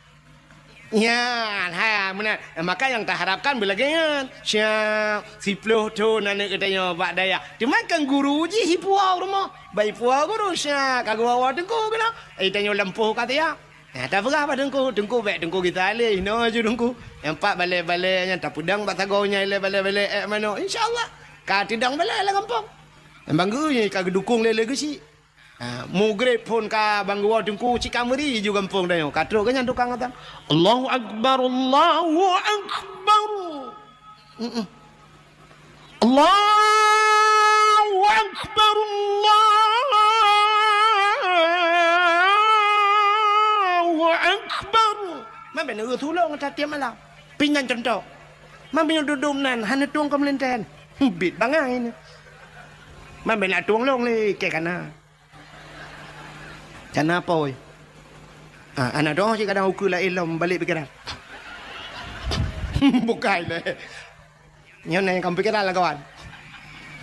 Nyan, ha, meunan. Maka nyang taharapkan beulagèe nyan. Siap, siploh thon aneuk geutanyoe bak dayah. Teuma kan guru jih ipuwoe rumoh. Bak ipuwoe guru siap, ka geuwoe teungku keunoe. Eh, tanyoe lampôh ka siap. Nah, tapeugah bak teungku, teungku bèk teungku gisa lé, inoe ju teungku. Nyang pat balèe-balèe nyan tapeudong bak sagoe nyan ilèe balèe-balèe ék manok. Insya Allah, ka teudong balèe lam gampông. Nyang banggeue nyan ka geudukong lé lé geuchik. Ha, mugreb phon ka bang geuwoe teungku cit ka meuri ju gampông tanyoe. Ka trok geuh nyan tukang atan. Allahu Akbar, Allahu Akbar. Mm-mm. Allahu Akbar, Allahu Akbar. Man bèk neureuh tulông that tiep malam. Pih nyan cuntoh. Man meunyoe dudum nan hana tueng keu meulintèe. Bit bangai ni. Man bela tueng long lé ke kana. Kana poi. Ha, aneuk droe cit kadang ukeue laén lom balek pikeran. Bukai lé. Nyoe na nyang ka meupikéran lam kawan.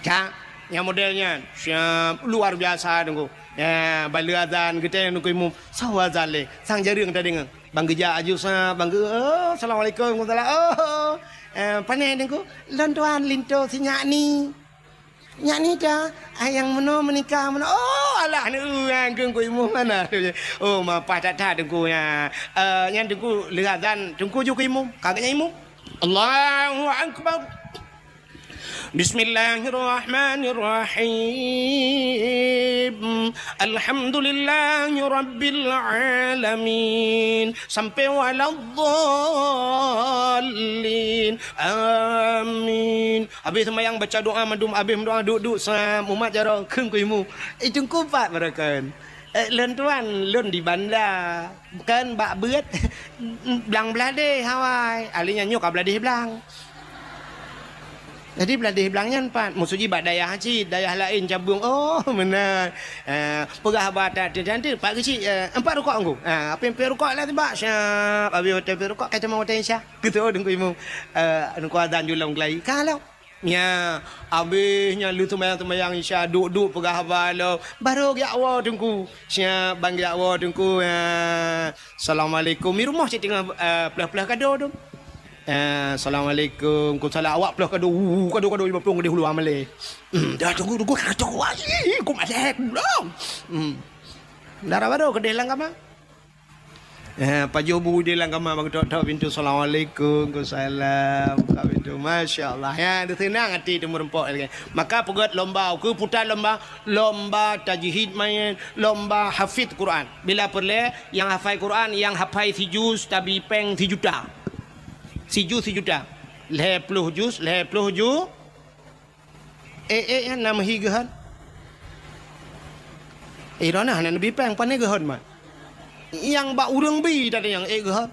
Ka, nyang model nyan, siap, luar biasa, Teungku. Ya, baleue azan, geutanyong Teungku Imum, soe azan lé? Sang jareueng tadeungoe. Ban geujak aju sa, ban geu-, "Oh, assalamualaikum, waalaikumsalam." "Oh, eh, pane Teungku?" "Lôn tuan linto si nyak ni." "Nyak ni ta, ah, nyang meunoe meunikah meunoe." "Oh, alah, aneuk ureueng, Teungku Imum mana?" "Oh, mapah that-that, Teungku, ya." Eh, nyan Teungku, lheueh azan, Teungku ju keu Imum. Ka geuhnyan Imum. Allahu Akbar. Bismillahirrahmanirrahim. Alhamdulillahirabbil alamin. Sampai waladdallin. Amin. Habéh seumayang baca doa mandum, habéh meudoa duek-duek sa, mumat jaroe kheun keu Imum. Eh, Teungku pat baroe kon. Eh, lôn tuan, lôn di banda. Kan bak beuet, blang bladeh awai. Ahli nyan nyoe ka bladeh blang. Jadi bladeh blang nyan pat, maksud jih bak dayah cit, dayah laén cabeueng. Oh, meunan. Eh, peugah haba that, that, that, pat geuchik, eh, empat rukok Teungku. Ah, apin-apin rukok lah tibak. Siap, habéh watèe peuet rukok, ka teuma watèe Isya. Geuteu'oh Teungku Imum. Eh, Teungku azan ju lom keulayi. Ka lom. Nya, abéh nyan lheueh seumayang-seumayang Isya, duek-duek peugah haba lom. Barô geujak woe Teungku. Siap, ban geujak woe Teungku. Ya. Assalamualaikum. Di rumoh cit teungoh, eh, plôh-plôh kado tu. Eh, assalamualaikum. Ku salam awak plôh kado. Uh, kado-kado lima ploh geudeh ulu amalé. Hmm, dah Teungku, Teungku, kacau. Wah, ih, ku malèe pulang. Hmm. Dara barô keudeh lam kama. Eh, pajoh bu di lam kama bak tok-tok pintu, "Assalamualaikum." "Waalaikumsalam." Buka pintu, masya Allah. Ya, seunang até teumeureumpok lagèe. Maka peugöt lomba, ukeue puta lomba, lomba tajwid main, lomba hafiz Quran. Bila peureulèe, nyang hafai Quran, nyang hafai sijuz, tabi péng sijuta. Sijuz sijuta. Lhèe ploh juz, lhèe ploh ju-, Ék-ék nyan na meuhi geuhon. Eh, droeneuh hana neubi péng, pane geuhon mat. Nyang bak ureueng bi tadi nyang ék geuhon.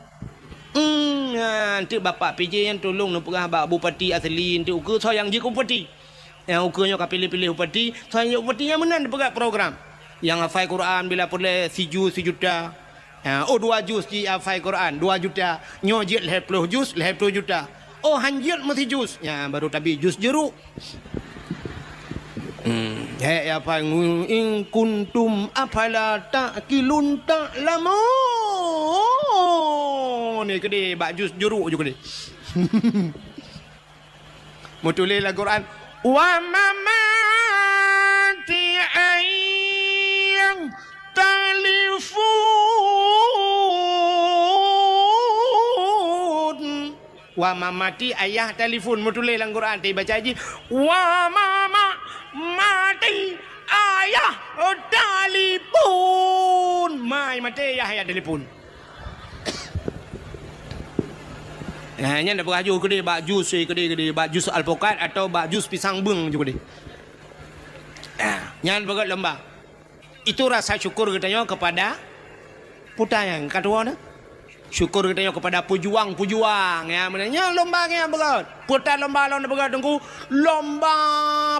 Hmm, nyan, teuk Bapak P J nyan tulông neupeugah bak Bupati Asli, teuk ukeue soe nyang jeuet keu Bupati. Nyang ukeue nyoe ka piléh-piléh Bupati, soe nyang jeuet Bupati nyan meunan neupeugah program. Nyang hafai Quran bila peureulèe sijuz sijuta. Ha, oh, dua juz jih hafai Quran, dua juta. Nyoe jeuet lhèe ploh juz, lhèe ploh juta. Oh, han jeuet meusi juz. Nyan, baru tabi juz jeuruk. Hmm, hèk ya hafai, "In kuntum afala ta'qilun ta'lamun." Ni keudeh, bak juz jeuruk ju keudeh. Meutuléh lam Quran, "Wa mamati ayang talifun." Wa mamati ayah talifun. Meutuléh lam Quran, tapi baca jih, "Wa mama mati ayah talifun." Mai maté ayah, ayah talifun. Nah, nyan dah peugah ju keudeh bak juz, eh, keudeh, keudeh, bak juz alpukat atau bak juz pisang beung ju keudeh. Nah, nyan peugöt lomba. Itu rasa syukur geutanyoe kepada puta nyang ka tuwoe na. Syukur geutanyoe kepada pejuang-pejuang, ya, meunan nyan lomba nyang peugöt. Puta lomba lôn peugöt Teungku, lomba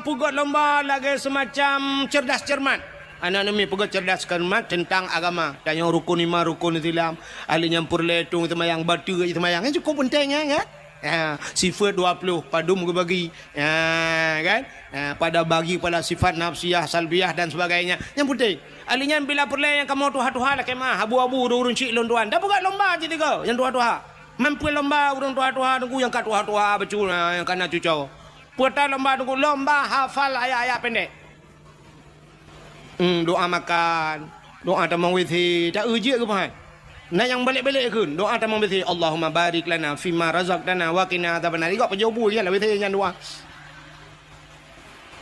peugöt lomba lagèe semacam cerdas cermat. Aneuk-aneuk miet peugöt cerdas cermat teuntang agama. Tanyoe rukun iman, rukun Islam. Ahli nyan peureulèe tueng seumayang, bateue seumayang. Nyan cukup peunteng, ya, kan? Ya, sifat dua ploh, padum geubagi. Ya, kan? Ya, pada bagi pada sifat nafsiyah, salbiyah dan sebagainya. Nyang peunteng, ahli nyan bila peureulèe nyang kamoe tuha-tuha lakèe meu'ah, abu-abu, ureueng-ureueng chik lôn tuan. Dah peugöt lomba cit tiga, nyang tuha-tuha. Man peue lomba ureueng tuha-tuha Teungku nyang ka tuha-tuha bacut, ha, nyang ka na cucoe. Peue ta lomba Teungku, lomba hafal ayat-ayat pendek. Hmm, doa makan, doa tamong W C, ta eu jeuet keu pahat. Na nyang balek-balek kheun, doa tamong W C, "Allahumma barik lana fima razaqtana wa qina adzabannar." Igok pajoh bu nyan lah W C nyan doa.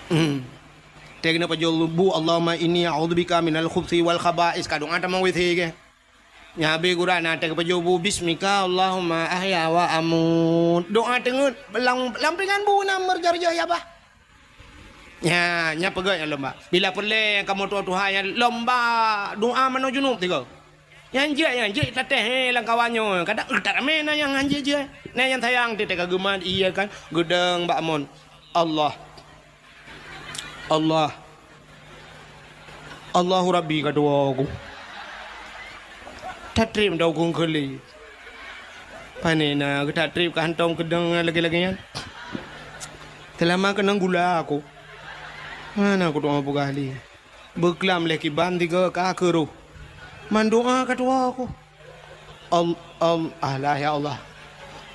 Hmm. Teuh keuneuk pajoh bu, "Allahumma inni a'udzubika minal khubsi wal khaba'is." Ka doa tamong W C keu. Nyan habéh gura na teuh pajoh bu, "Bismika Allahumma ahya wa amut." Doa teungeut, lam, lam pingan bu na meurajah-rajah ya bah. Nya, nya peugöt nyang lomba. Bila peureulèe nyang kamoe tuha-tuha nyan lomba doa manoe junub tiga. Nyang jeuet, nyang jeuet tatéh, eh, lam kawan nyoe. Kadang, eh, tak ramé na nyang han jeuet-jeuet. Na nyang sayang teuh ka geumat, iya kan, geudong bak mon. Allah. Allah. Allahu Rabbi ka tuwoe ku. Tatrép dong keu lé. Pane na geutatrép ka hantom keudong lagée-lagée nyan. Seulama keunong gula aku. Hana kudoa peugah lé. Beuklam lé kiban tiga ka keuroh. Mandoa ka tuwoe ku. Al-, al-, alah, ya Allah.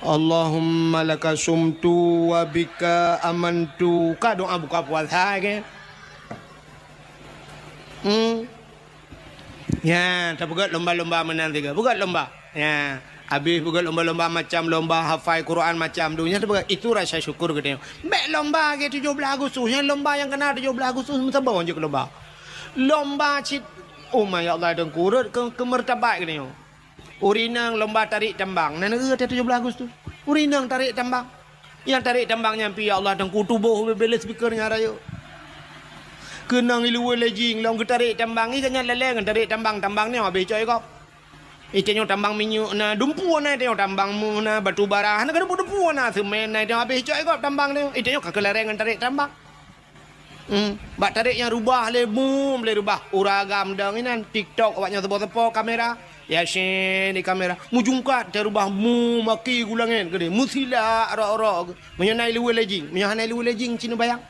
Allahumma laka sumtu wa bika amantu. Ka doa buka puasa ke? Hmm. Ya, tapeugöt lomba-lomba meunan tiga. Peugöt lomba. Ya, habéh peugöt lomba-lomba macam lomba hafai Quran macam tu. Nyan tapeugöt itu rasa syukur geutanyoe. Bék lomba ke tujoh blaih Agustus. Nyan lomba nyang keuna tujoh blaih Agustus meusaboh jeuet lomba. Lomba cit, oh ma ya Allah, dengkurot ke, ke martabat geutanyoe. Ureueng inong lomba tarék tambang, na neueu teuh tujoh blaih Agustus. Ureueng inong tarék tambang. Nyang tarék tambang nyan pih ya Allah, teungku tuboh beubeuleuh speaker nyan rayeuk. Keunong iluwa lejing lom geutarék tambang, i gobnyan lalée ngon tarék tambang, tambang nyoe habéh cok i gob. I tanyoe tambang minyeuk na, dumpeue na i tanyoe tambang mu na, batu bara, hana ka dumpeue-dumpeue na, semen na i tanyoe habéh cok i gob tambang nyoe. I tanyoe ka keulareng ngon tarék tambang. Hmm, bak tarék nyang rubah lé, bum lé rubah. Ureueng agam dong inan, TikTok awak nyan seupôt-seupôt kamera. Yasin di kamera. Meujungkat teuh rubah, bum, maki gulangét geude. Meusilak rok-rok. Meunyoe na iluwa lejing, meunyoe hana iluwa lejing cit neubayang.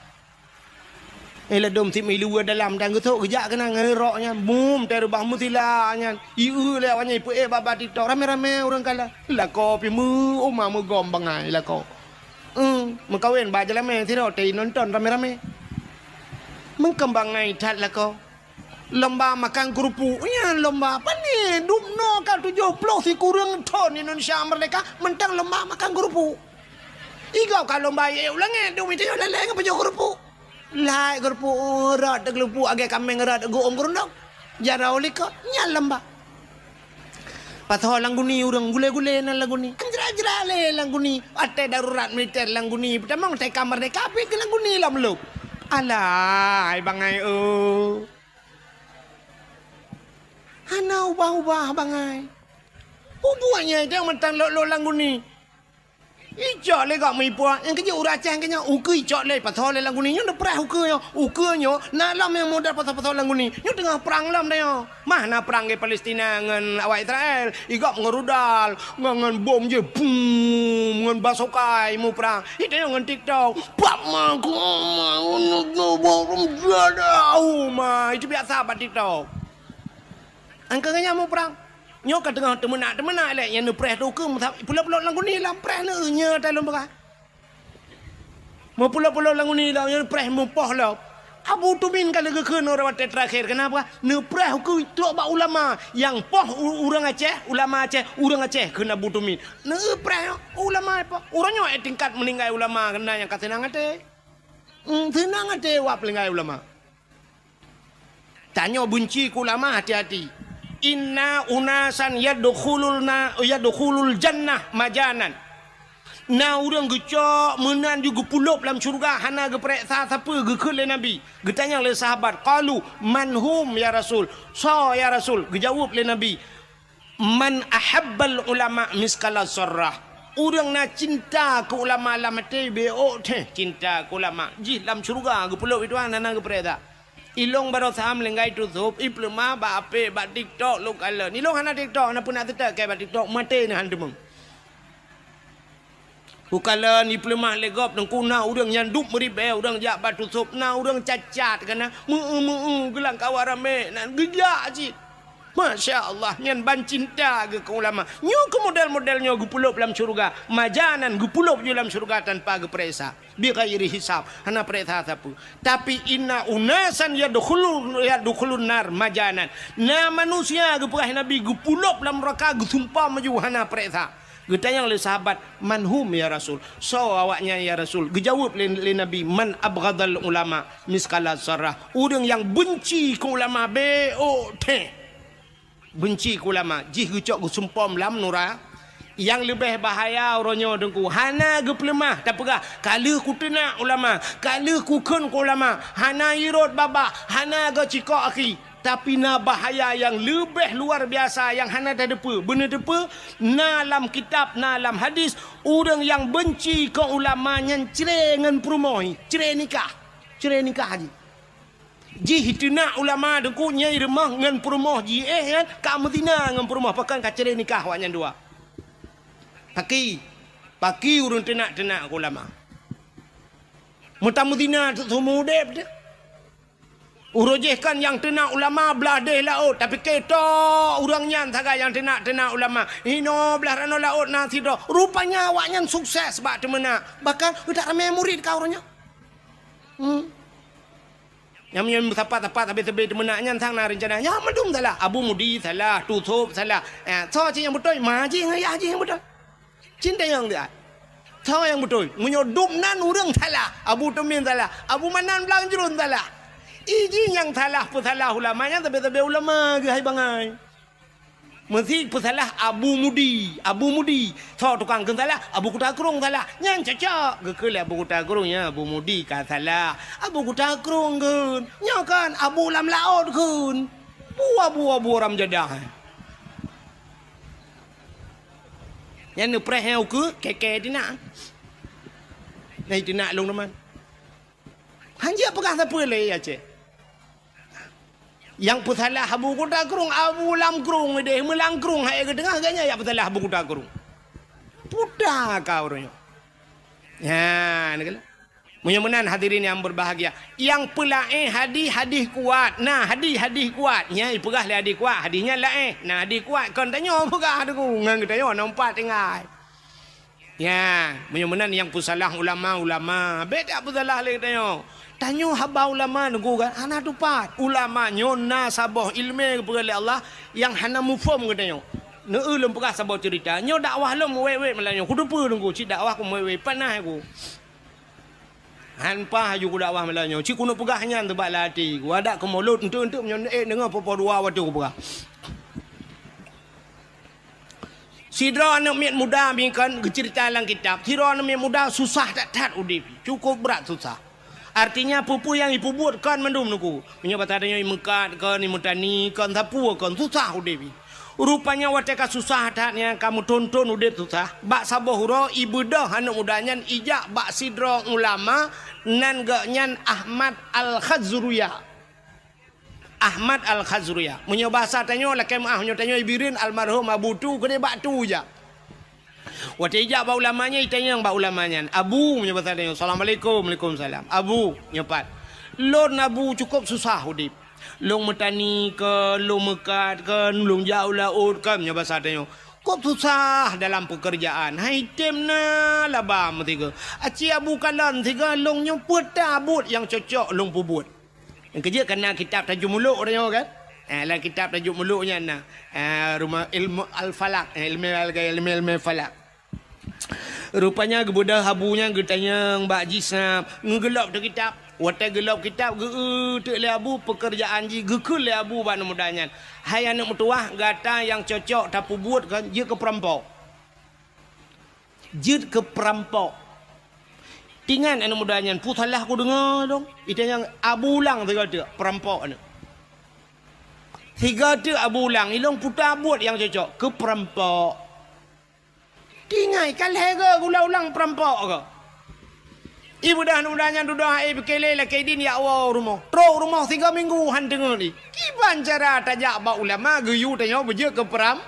Eh, ladom sit meuiluwa dalam dan geusok geujak keunan ngon rok nyan. Bum, teuh rubah meusilak nyan. Ieu lé awak nyan ipeuék bak-bak TikTok. Ramé-ramé ureueng kalon. Lakoe pih meu, uma meugom bangai lakoe. Hmm, meukawen bak jeulamé sidroe teuinonton ramé-ramé. Meukeumbang ngai that lakoe. Lomba makan keurupuk. Nyan lomba pane? Dumnoe ka tujoh ploh sikureueng thon Indonesia meurdeka, mantong lomba makan keurupuk. I gob ka lomba iék u langét, dum i tanyoe lalée ngon pajoh keurupuk. Lai keurupuk, rot teukeulupuk, agée kaméng rot geuôm keurundong. Jaroe likot, nyan lomba. Pasoe lam guni ureueng gule-gule nan lam guni. Anjra-jra lé lam guni. Watée darurat militer lam guni. Peutamong teuka meurdeka pih keu lam guni lom lom. Alah, hai bangai, oh. Hana ubah-ubah bangai. Ubuet nyang teuh mantong lok-lok lam guni. Icok lé gob meuipuak, nyang keujeuet ureueng Aceh keunyoe, ukeue icok lé, pasoe lé lam guni. Nyoe neupreh ukeue nyoe. Ukeue nyoe na lom nyang model pasoe-pasoe lam guni. Nyoe teungoh prang lom tanyoe. Mah na prang di Palestina ngon awak Israel. I gob ngon rudal, ngon, ngon bom jih, bum, ngon basokai muprang. I tanyoe ngon TikTok. Pak ma ku ma, ma, ma, ma, ma, ma, itu biasa bak TikTok. Angka nyan muprang. Nyoe ka teungoh teumeunak-teumeunak lé, nyang neupreh tu keu meusa-, pulop-pulop lam guni lam preh neu nyoe talon beurah. Meupulop-pulop lam guni lam, nyang neupreh meupoh lom. Abu Tumin ka lheueh geukheun uroe watée teurakhir, keunapa? Neupreh ukeue trok bak ulama. Nyang poh u-, ureueng Aceh, ulama Aceh, ureueng Aceh kheun Abu Tumin. Neupreh ulama poh. Uroe nyoe eh tingkat meuninggai ulama keunan nyang ka seunang até. Hmm, seunang até wak peulinggai ulama. Tanyoe beunci keu ulama, hati-hati. Inna unasan yadkhulul na-, yadkhulul jannah majanan. Na ureuëng geucok meunan ju geupulop lam syeuruga hana geupareksa sapeue, geukheun lé Nabi. Geutanyong lé sahabat, qalu, "Man hum ya Rasul?" Soe ya Rasul? Geujaweueb lé Nabi, "Man ahabbal ulama miskala zarrah." Ureuëng na cinta keu ulama lam até, beuôk teuh cinta keu ulama, jih lam syeuruga geupulop itu hana geupareksa. Ilong baroe sam linggai tusôb, ipeuleumah bak apek, bak TikTok lôn kalon. Ilong hana TikTok, hana peunak teutek kai bak TikTok, maté neuh han teumeung. Ukalon ipeuleumah lé gob teungku na ureuëng nyang duek meuribée, ureuëng jak bak tusôb, na ureuëng cacat kana, meu-eu-meu-eu geulang kawan ramé nan geujak cit. Masya Allah, nyan ban cinta geuh keu ulama. Nyoe keu model-model nyoe geupulop lam syeuruga. Majanan geupulop ju lam syeuruga tanpa geupareksa. Bighairi hisab, hana pareksa sapeue. Tapi inna unasan yadkhulun, yadkhulun nar majanan. Na manusia geupeugah Nabi geupulop lam neuraka geusumpa maju hana pareksa. Geutanyong lé sahabat, "Man hum ya Rasul?" Soe awaknyan ya Rasul? Geujaweueb lé, lé Nabi, "Man abghadal ulama miskala zarrah." Ureuëng nyang beunci keu ulama beuôk teuh. Beunci keu ulama, jih geucok geusumpom lam nura. Nyang leubeh bahaya uroe nyoe teungku, hana geupeuleumah tapeugah, "Ka lheueh kuteunak ulama, ka lheueh kukheun keu ulama, hana irot babah, hana geucikok akhi." Tapi na bahaya nyang leubeh luar biasa nyang hana tateupeue. Beuneuteupeu, na lam kitab, na lam hadis, ureuëng nyang beunci keu ulama nyan cre ngon peurumoh, cre nikah. Cre nikah jih. Jih teunak ulama deungon nyang rumoh ngon peurumoh jih, eh, nyan ka meuzina ngon peurumoh, pakon ka cre nikah awaknyan dua. Paki, paki ureuëng teunak-teunak keu ulama. Meutameuzina teuk seumeu udeb teuh. Uroe jih kan nyang teunak ulama blah deh laôt, tapi keutô ureuëng nyan sagai nyang teunak-teunak ulama. Inoe blah ranoe laôt na sidroe. Rupanya awaknyan sukses bak teumeunak. Bahkan utak ramé murit ka ureuëng nyan. Hmm. Nyang meunyoe meusapat-sapat sabe-sabe teumeunak nyan sang na reuncana. Nyan mandum salah. Abu Mudi salah, Tusop salah. Eh, soe cit nyang beutôi? Ma jih ngon yah jih nyang beutôi. Cinta nyang dia. Soe nyang beutôi? Meunyoe dum nan ureuëng salah, Abu Tumin salah, Abu Manan Blang Jruen salah. Iji nyang salah peusalah ulama nyan sabe-sabe ulama geuhai bangai. Meusi peusalah Abu Mudi, Abu Mudi. Soe tukang kheun salah? Abu Kuta Krueng salah. Nyan cocok. Geukheun lé Abu Kuta Krueng, ya, Abu Mudi ka salah. Abu Kuta Krueng kheun. Nyoe kan Abu Lam Laôt kheun. Bua-bua-bua ram jadah. Nyan neupreh nyang ukeue, keke dinak. Nyan dinak lôn teuma. Hanjeuet peugah sapeue lé Aceh. Nyang peusalah Abu Kuta Krueng, Abu Lam Krueng deh, meulang krueng hai geuteungoh ganya nyang peusalah Abu Kuta Krueng. Puta ka ureuëng nyoe. Nyan keuh. Meunyoe meunan hadirin yang berbahagia, nyang peulaén hadih, hadih kuat. Nah, hadih, hadih kuat. Nyang ipeugah lé hadih kuat, hadih nyan laén. Nah, hadih kuat kon tanyoe peugah deungon geutanyoe na umpat tinggai. Ya, meunyoe meunan nyang peusalah ulama, ulama. Bék tapeusalah lé geutanyoe. Tanyoe haba ulama neugura hana tupat. Ulama nyoe na saboh iéleumé geupeugah lé Allah nyang hana muphom geutanyoe. Neu-eu lôn peugah saboh ceurita. Nyoe dakwah lôn meuwét-wét malam nyoe. Kuteupeue neugura cit dakwah ku meuwét-wét panas ku. Han paih laju kudakwah malam nyoe. Cit keuneuk peugah nyan teubak lam até. Kuadak keumulot enteuk-enteuk meunyoe ék deungoe poh-poh dua watée kupeugah. Sidroe aneuëk miet muda bingkon geuceurita lam kitab. Sidroe aneuëk miet muda susah that-that udeb. Cukup brat susah. Artinya peue-peue nyang ipeubuet kon mandum neugura. Meunyoe basa tanyoe imeukat kon, imeutani kon, sapeue kon, susah udeb. Rupanya watée ka susah that nyan ka meuthon-thon udeb susah, bak saboh uroe ibeudôh aneuëk muda nyan ijak bak sidroe ulama nan geuh nyan Ahmad Al-Khazruya. Ahmad Al-Khazruya. Meunyoe basa tanyoe lakée meuáh, meunyoe tanyoe ibireuen almarhum Abu Tu keudeh bak Tu ijak. Watée ijak bak ulama nyan, itanyong bak ulama nyan, "Abu," meunyoe basa tanyoe, "Assalamualaikum." "Waalaikumsalam." "Abu," nyoe pat, "lôn Abu cukup susah udeb. Lôn meutani kon, lôn meukat kon, lôn jak u laôt kon," meunyoe basa tanyoe. "Kop susah dalam peukeurjaan, hai tem na laba meusigoe. Aci Abu kalon sigoe lôn nyoe peue ta buet nyang cocok lôn peubuet." Nyang keujeuet ka na kitab Tajul Muluk tanyoe kan? Eh, lam kitab Tajul Muluk nyan na, eh, rumoh ilmu al-falak, eh, ilmu al-, ilmu, ilmu falak. Rupanya geubeudôh Abu nyan geutanyong bak jih sa, ngeugeulop teuh kitab. Watée geulop kitab, geu-eu teuk lé Abu peukeurjaan jih, geukheun lé Abu bak aneuëk muda nyan, "Hai aneuëk meutuwah, gata nyang cocok tapeubuet kon jeuet keu peurampok." Jeuet keu peurampok. Tingat aneuëk muda nyan, peue salah kudeungoe lôn? Itanyong Abu ulang sigoe teuk, peurampok aneuëk. Sigoe teuk Abu ulang, ilong peue ta buet nyang cocok keu peurampok. Tingai, ka lhée goe gula ulang peurampok goe. Ibeudôh aneuëk muda nyan dudoe hai pike lé lakée idin jak woe u rumoh. Trok u rumoh sigoe minggu han teungeut i. Kiban cara tajak bak ulama geuyue tanyoe beujeuet keu peuram-,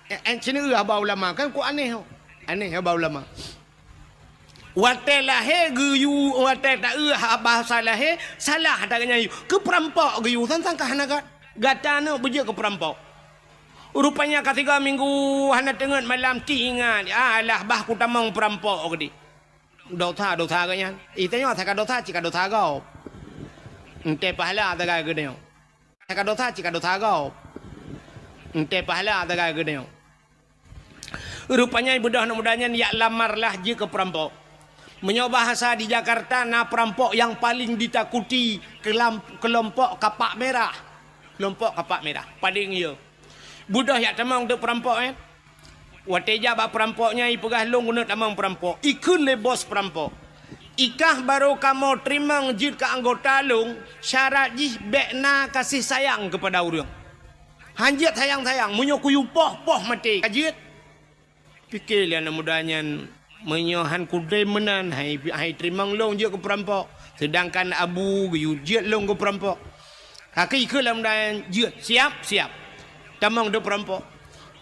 eh, eh, sineuk haba ulama kan ku aneh ho. Aneh haba ulama. Watée lahé geuyue, watée ta-eu haba sa lahé, salah ata geuh nyan yue. Keu peurampok geuyue, sang-sang ka hana ga-, gata aneuëk beujeuet keu peurampok. Rupanya ka sigoe minggu hana teungeut malam ti ingat, "Alah, bah kutamong peurampok," geudi. Dosa, dosa geuh nyan. Itanyoe asai ka dosa, cit ka dosa gob. Entée pahala sagai geutanyoe. Asai ka dosa, cit ka dosa gob. Entée pahala sagai geutanyoe. Rupanya ibeudôh aneuëk muda nyan jak lamar lah jeuet keu peurampok. Meunyoe bahasa di Jakarta na peurampok nyang paleng ditakuti keulam-, keulompok kapak merah. Keulompok kapak merah, paleng yo. Beudôh jak tamong teuk peurampok nyan. Watée jak bak peurampok nyan ipeugah lôn keuneuk tamong peurampok. Ikheun lé bos peurampok, I kah barô kamoe teurimong jeuet keu anggota lôn, syarat jih bék na gaséh sayang keupada ureuëng. Han jeuet sayang-sayang, meunyoe kuyue poh, poh maté ka jeuet. Pike lé aneuëk muda nyan, "Meunyoe han kutem meunan, han, han teurimong lôn jeuet keu peurampok, seudangkan Abu geuyue jeuet lôn keu peurampok." Ka geukheun lé aneuëk muda nyan, "Jeuet, siap, siap. Tamong deuh peurampok."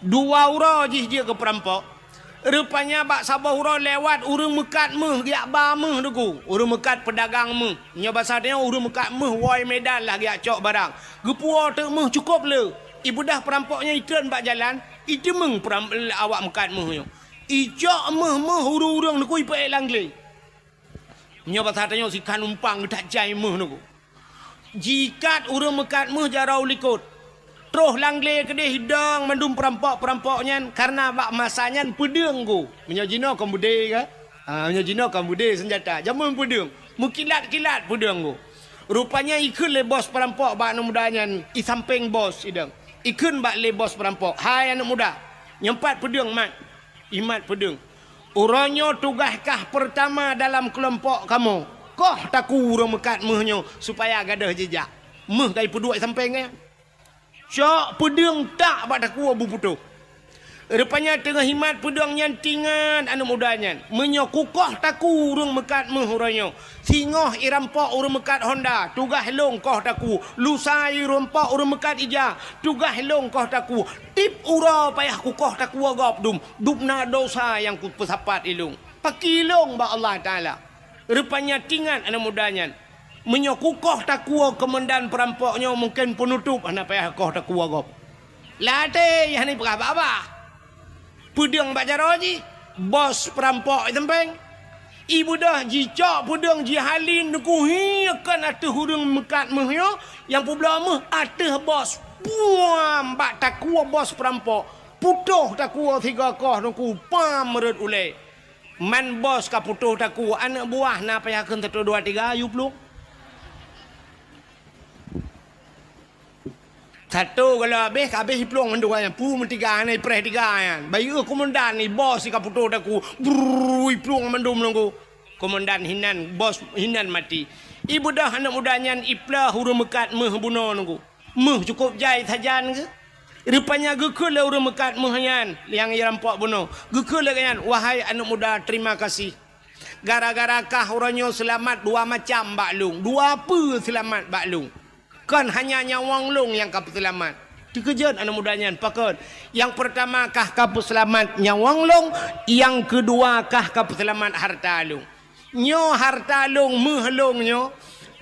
Dua uroe jih jeuet keu peurampok. Rupanya bak saboh uroe lewat ureuëng meukat méuh geujak ba méuh, Teungku. Ureuëng meukat peudagang méuh. Nyoe basa tanyoe ureuëng meukat méuh woe Medan lah geujak cok barang. Geupuwoe teuk méuh cukôp le. Ibeudôh peurampok nyan itreun bak jalan, iteumeung peuram-, awak meukat méuh nyoe. Icok méuh-méuh ureuëng-ureuëng, Teungku, ipeuék lam glé. Nyoe basa tanyoe sikhan umpang geutak jai méuh, Teungku. Jikat ureuëng meukat méuh jaroe u likot. Troh lam glé keudeh idong mandum peurampok-peurampok nyan, kareuna bak masa nyan peudeueng, Teungku. Meunyoe jinoe kon beudé ka? Ha, meunyoe jinoe kon beudé seunjata. Jameun peudeueng. Meukilat-kilat peudeueng, Teungku. Rupanya ikheun lé bos peurampok bak aneuëk muda nyan, i sampéng bos idong. Ikheun bak lé bos peurampok, "Hai aneuëk muda, nyoe pat peudeueng mat." Imat peudeueng. "Uroe nyoe tugaih kah peurtama dalam keulompok kamoe. Koh takue ureuëng meukat méuh nyoe supaya gadôh jijak. Méuh ka ipeuduek i sampéng nyan. Cok peudeueng tak bak takue beuputôh." Rupanya teungoh imat peudeueng nyan teuingat aneuëk muda nyan, "Meunyoe kukoh takue ureuëng meukat méuh uroe nyoe, singoh irampok ureuëng meukat honda, tugaih lôn koh takue. Lusa irampok ureuëng meukat ija, tugaih lôn koh takue. Tieb uroe payah kukoh takue gob dum, dum na dosa nyang kupeusapat ilôn. Pakri lôn bak Allah Taala." Rupanya teuingat aneuëk muda nyan, "Meunyoe kukoh takue keumandan peurampok nyoe, mungken peunutôp hana payah koh takue gob." Lam até hana ipeugah babah. Peudeueng bak jaroe jih, bos peurampok i sampéng. Ibeudôh jicok peudeueng jihalin, Teungku, hi kon ateueh ureuëng meukat méuh nyoe, nyang peubloe méuh ateueh bos. Puam bak takue bos peurampok. Putôh takue sigoe koh, Teungku, pam rhot ulée. Man bos ka putôh takue, aneuëk buah na payah kheun satu dua tiga, yue plueng. Satu kalau habéh, ka habéh iplueng mandum nyan. Pu meutiga, hana ipreh tiga nyan. Bayeue keumandan, i bos ka putôh takue. Brrrr, iplueng mandum, Teungku. Keumandan hinan, bos hinan maté. Ibeudôh aneuëk muda nyan iplôh ureuëng meukat méuh bunoe, Teungku. Méuh cukôp jai sajan geuh. Rupanya geukheun lé ureuëng meukat méuh nyan nyang irampok bunoe. Geukheun lé geuh nyan, "Wahai aneuëk muda, terima kasih. Gara-gara kah uroe nyoe seulamat dua macam bak lôn, dua peue seulamat bak lôn. Kon hanya nyawöng lôn nyang ka peuseulamat." Teukeujot aneuëk muda nyan, "Pakon?" "Nyang peurtama kah ka peuseulamat nyawöng lôn, nyang keudua kah ka peuseulamat hareuta lôn." "Nyoe hareuta lôn, méuh lôn nyoe.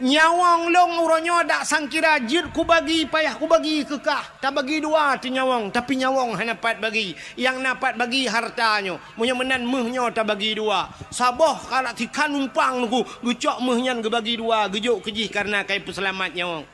Nyawöng lôn uroe nyoe dak sangkira jeuet kubagi, payah kubagi keu kah. Tabagi dua teuh nyawöng, tapi nyawöng hana pat bagi. Nyang na pat bagi hareuta nyoe. Meunyoe meunan méuh nyoe tabagi dua." Saboh ka dak sikhan umpang, Teungku, geucok méuh nyan geubagi dua, geujok keu jih kareuna ka ipeuseulamat nyawöng.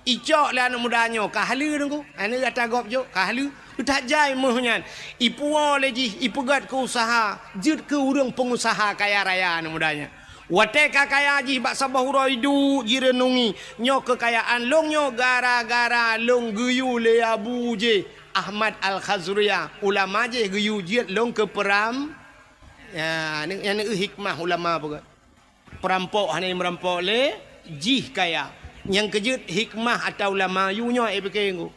Icok lé aneuëk muda nyoe, ka haleue, Teungku. Aneuëk gata gob jok, ka haleue. Geutak jai méuh nyan. Ipuwoe lé jih, ipeugét keu useuha, jeuet keu ureuëng peungusaha kaya raya aneuëk muda nyan. Watée ka kaya jih bak saboh uroe iduek jireunungi, "Nyoe keukayaan lôn nyoe gara-gara lôn geuyue lé abu jih, Ahmad Al-Khazruya, ulama jih geuyue jeuet lôn keu peuram." Ya, nyan, nyan hikmah ulama peugah. Peurampok hana meurampok lé jih kaya. Nyang keujeuet hikmah ata ulama yue nyoe, eh, pike, Teungku.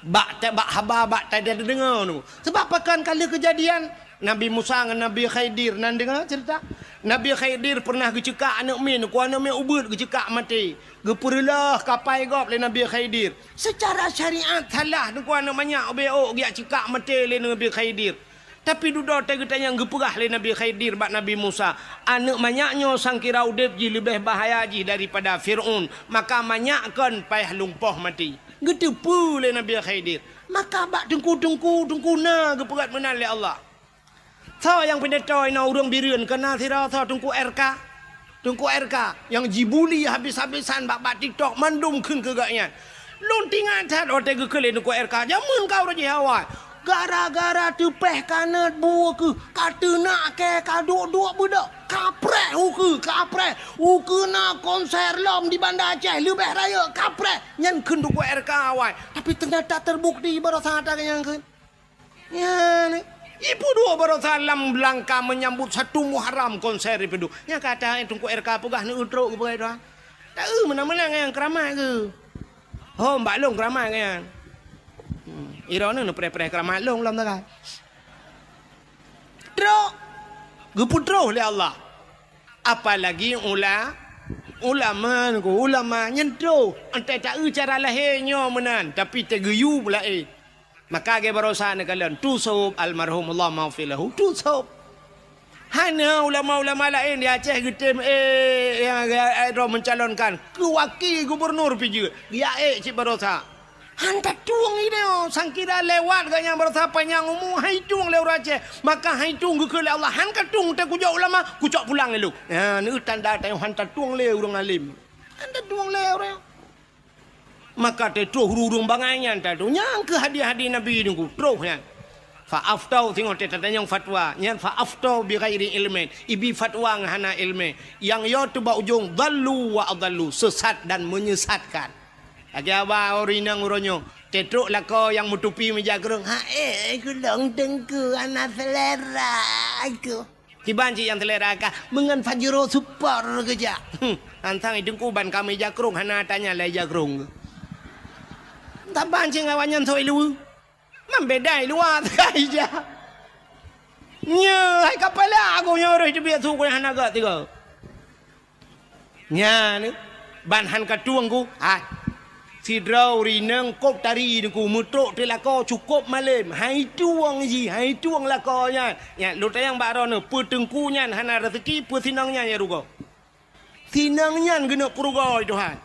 Bak ta-, bak haba, bak ta-, tadeungoe, Teungku. Sabab pakon ka lheueh keujadian Nabi Musa ngon Nabi Khidir, na deungoe ceurita? Nabi Khidir peureunah geuceukak aneuëk miet, Teungku, aneuëk miet ubeuet geuceukak maté. Geupeureuloh kapai gob lé Nabi Khidir. Seucara syariat salah, Teungku, aneuëk manyak ubé ôk geujak ceukak maté lé Nabi Khidir. Tapi dudoe teuh geutanyong geupeugah lé Nabi Khidir bak Nabi Musa, "Aneuëk manyak nyoe sangkira udeb jih leubeh bahaya jih daripada Fir'aun, maka manyak kon payah lôn poh maté." Geuteupeue lé Nabi Khidir. Maka bak teungku-teungku, teungku na geupeugét meunan lé Allah. Soe nyang pidato inoe ureuëng Bireuen, kon na sidroe soe Teungku R K? Teungku R K nyang jibuli habis-habisan bak, bak TikTok, mandum kheun keu gobnyan. Lôn teuingat that watée geukheun lé Teungku R K, jameun ka uroe jih awai. Gara-gara teupeh kanot bu ukeue, ka teunak kée, ka duek-duek beudôk, kapreh ukeue, kapreh. Ukeue na konser lom di Banda Aceh, leubeh rayeuk, kapreh. Nyan kheun Teungku R K awai. Tapi teunyata teubukti baroesa that nyang kheun. Nyan, Ipeuduek baroesa lam langkah menyambut satu Muharram konser ipeuduek. Nyang kata Teungku R K peugah neutrok geupeugah Tuhan. Taeu meunan-meunan nyang keuramat geuh. Hom bak lôn keuramat nyan. Hmm. Droeneuh neupreh-preh keuramat lôn lom tagai. Trok geupeutroh lé Allah. Apalagi ula-, ulama, ulama nyan troh. Entah taeu cara lahé nyoe meunan, tapi teugeuyue laén. Maka lagèe baroesa neukalon, tu sôb almarhum Allah maghfir lahu, tu sôb. Hana ulama-ulama laén di Aceh geutem, eh, nyang, eh, droe mencalonkan keu wakil gubernur pih jeuet. Geujak ék cit baroesa. Han tatueng inoe, sangkira lewat gobnyan baroesa panyang umu, han itueng lé ureueng Aceh. Maka han itueng geukheun lé Allah, han katueng teuh kujok ulama, kucok pulang lé lôn. Nyan tanda tanyoe han tatueng lé ureueng alim. Han tatueng lé ureueng. Maka teutroh ureueng-ureueng bangai nyan tatueng. Nyang keuh hadis-hadis Nabi Teungku, troh nyan. Fa aftau, singoh teutatanyong fatwa. Nyan fa aftau bi ghairi ilmin. Ibi fatwa ngon hana ilmu. Nyang yo teuh bak ujong, dhallu wa adhallu, sesat dan menyesatkan. Lagèe haba ureueng inong uroe nyoe, teutrok lakoe nyang meutupi meujakrong, "Hai, kulong Teungku, hana selera aku." Kiban cit nyang selera kah, meungon Pajero Super keujak. Hmm, antang i Teungku ban ka meujakrong, hana tanya lé jakrong. Taban cit ngon awaknyan sôi luweue. Man beda i luwa teuka ija. Nyoe hai kapala aku nyoe roh teubiet su ku hana gak tiga. Nyan, ban han katueng ku, hai. Sidroe ureueng inong kop tari Teungku meutrok teuh lakoe cukop malem, han itueng jih, han itueng lakoe nyan. Nyan, lôn tanyong bak droeneuh, peue Teungku nyan hana raseuki, peue sinong nyan nyang rugoe? Sinong nyan geuneuk peurugoe Tuhan.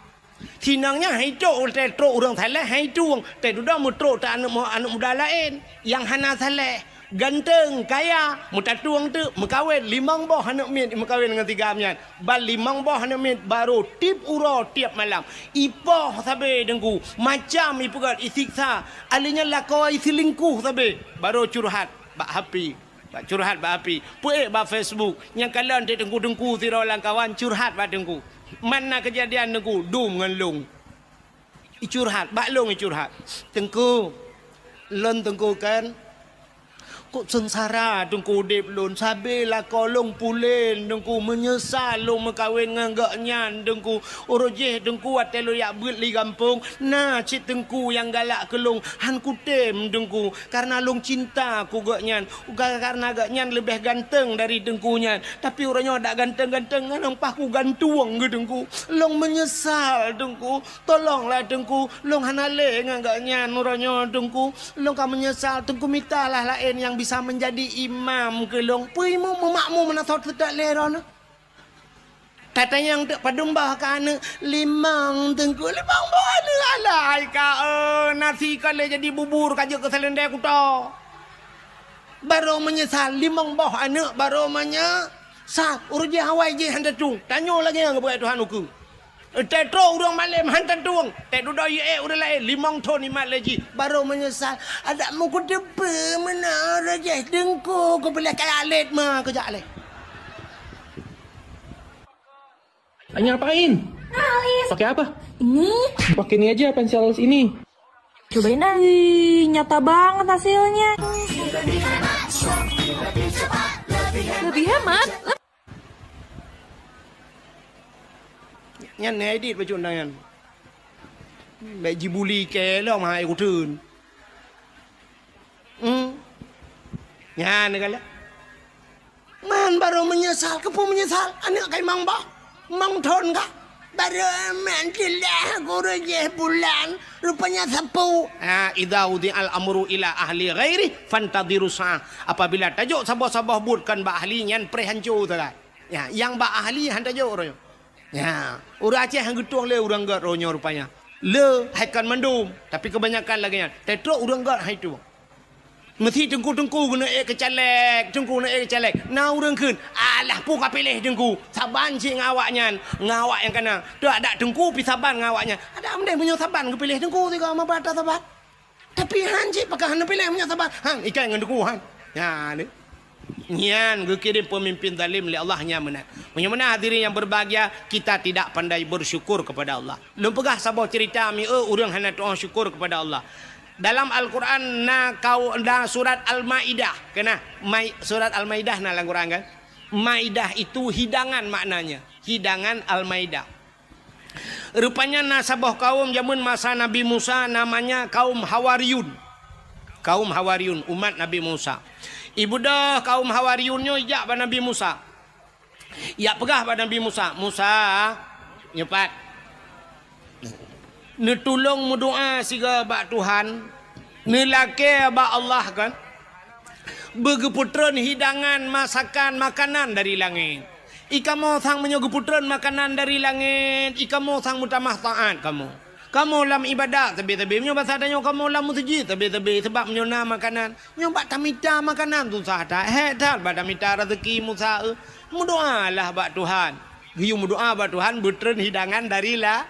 Sinong nyan han itueng, teutrok ureueng saleh han itueng, teududoe meutrok teuh aneuk mu-, aneuk muda laén nyang hana saleh. Ganteng, kaya, meutatueng teuk, meukawen limong boh aneuk miet, meukawen ngon si Gam nyan. Ban limong boh aneuk miet barô tiep uroe tiep malam. Ipoh sabe Teungku, macam ipeugöt, isiksa. Ahli nyan lakoe iseulingkuh sabe, barô curhat bak H P. Bak curhat bak H P. Peuék bak Facebook. Nyang kalon teuk teungku-teungku sidroe lam kawan curhat bak teungku. Man na keujadian teungku, dum ngon lôn. Icurhat, bak lôn icurhat. "Teungku, lôn teungku kan, kok seungsara teungku udép lôn, sabe lakoe lôn pulen teungku, meunyeusal lôn meukawen ngon gobnyan teungku. Uroe jéh teungku watée lôn jak beuet li gampông, na cit teungku nyang galak keu lôn, han kutem teungku, kareuna lôn cinta keu gobnyan, ka-, kareuna gobnyan leubeh ganteng dari teungku nyan. Tapi uroe nyoe dak ganteng-ganteng ngon paih kugantueng keu teungku. Lôn meunyeusal teungku." "Tolonglah teungku, lôn hana lé ngon gobnyan uroe nyoe teungku. Lôn ka meunyeusal teungku, mitalah laén nyang bisa meunjadi imam keu lôn." Peue imum meumakmum meunan sot seutôt lé droeneuh. Tatanyong teuk padum boh ka aneuk, "Limong teungku, limong boh aneuk." "Alai ka, eh, nasi ka lé jadi bubur ka jeuet keu saleuendai kuto." Barô meunyeusal, limong boh aneuk barô meunyeusal. Uroe jéh awai jéh han tatueng. Tanyoe lagée nyang geupeugah Tuhan ukeue. Teutrok ureuëng malém han tatueng, teududoe ié ureuëng laén limong thon imat lé jih, barô meunyeusal. "Adak meukuteupeu meunan uroe jéh teungku, kupiléh kaya lét ma keujak lé." Hanya apain? Pakai apa? Ini. Pakai ini aja pensil ini. Cobain ah. Wih, nyata banget hasilnya. Lebih hemat. Nyan edit bacut nyan. Baik jibuli ke lom hai kuteun. Hmm. Nyan galak. Man barô meunyeusal, keupeue meunyeusal? Aneuk kai mang bah, mang thon kah? Barô man teulah guru jih bulan, rupanya sapeue. Ha, idza wudi'al amru ila ahli ghairi fantadhiru sa'ah. Apabila tajok saboh-saboh buet kon bak ahli nyan, preh hanco sagai. Ya, nyang bak ahli han tajok uroe nyoe. Ya, ureuëng Aceh han geutueng lé ureuëng gét uroe nyoe rupanya. Le hai kon mandum, tapi keubanyakan lagée nyan. Teutrok ureuëng gét hai tueng. Meusi teungku-teungku geuneuk ék keu caleg, teungku geuneuk ék keu caleg. Na ureuëng kheun, "Alah, peue kapiléh teungku? Saban cit ngon awaknyan, ngon awak nyang kana. Teuadak teungku pi saban ngon awaknyan." Adak meudeh meunyoe saban geupiléh teungku sigoe meupat saban. Tapi han cit pakon hana piléh meunyoe saban. Han ikai ngon teungku han. Nyan. Nyan geukirém peumimpén zalim lé Allah nyan meunan. Meunyoe meunan hadirin yang berbahagia, kita tidak pandai bersyukur kepada Allah. Lôn peugah saboh cerita mieu ureuëng hana tuoh syukur kepada Allah. Dalam Al-Quran na kau, na surat Al-Maidah. Kena, Mai-, surat Al-Maidah na lam Quran kan? Maidah itu hidangan maknanya. Hidangan Al-Maidah. Rupanya na saboh kaum jameun masa Nabi Musa namanya kaum Hawariyun. Kaum Hawariyun, umat Nabi Musa. Ibudoh kaum Hawariyun nyoe ijak bak Nabi Musa. Ijak peugah bak Nabi Musa, "Musa, nyoe pat. Neutulông meudoa sigoe bak Tuhan, neulakée bak Allah kan, beugeupeutrön hidangan masakan makanan dari langét. I kamoe sang meunyoe geupeutrön makanan dari langét, i kamoe sang meutamah taát kamoe. Kamoe lam ibadat sabe-sabe, meunyoe basa tanyoe kamoe lam meuseujid sabe-sabe, sabab meunyoe na makanan, nyoe bak tamita makanan susah that, hék that bak tamita raseuki Musa, eh. Meudoalah bak Tuhan." Geuyue meudoa bak Tuhan, beutrön hidangan dari la-,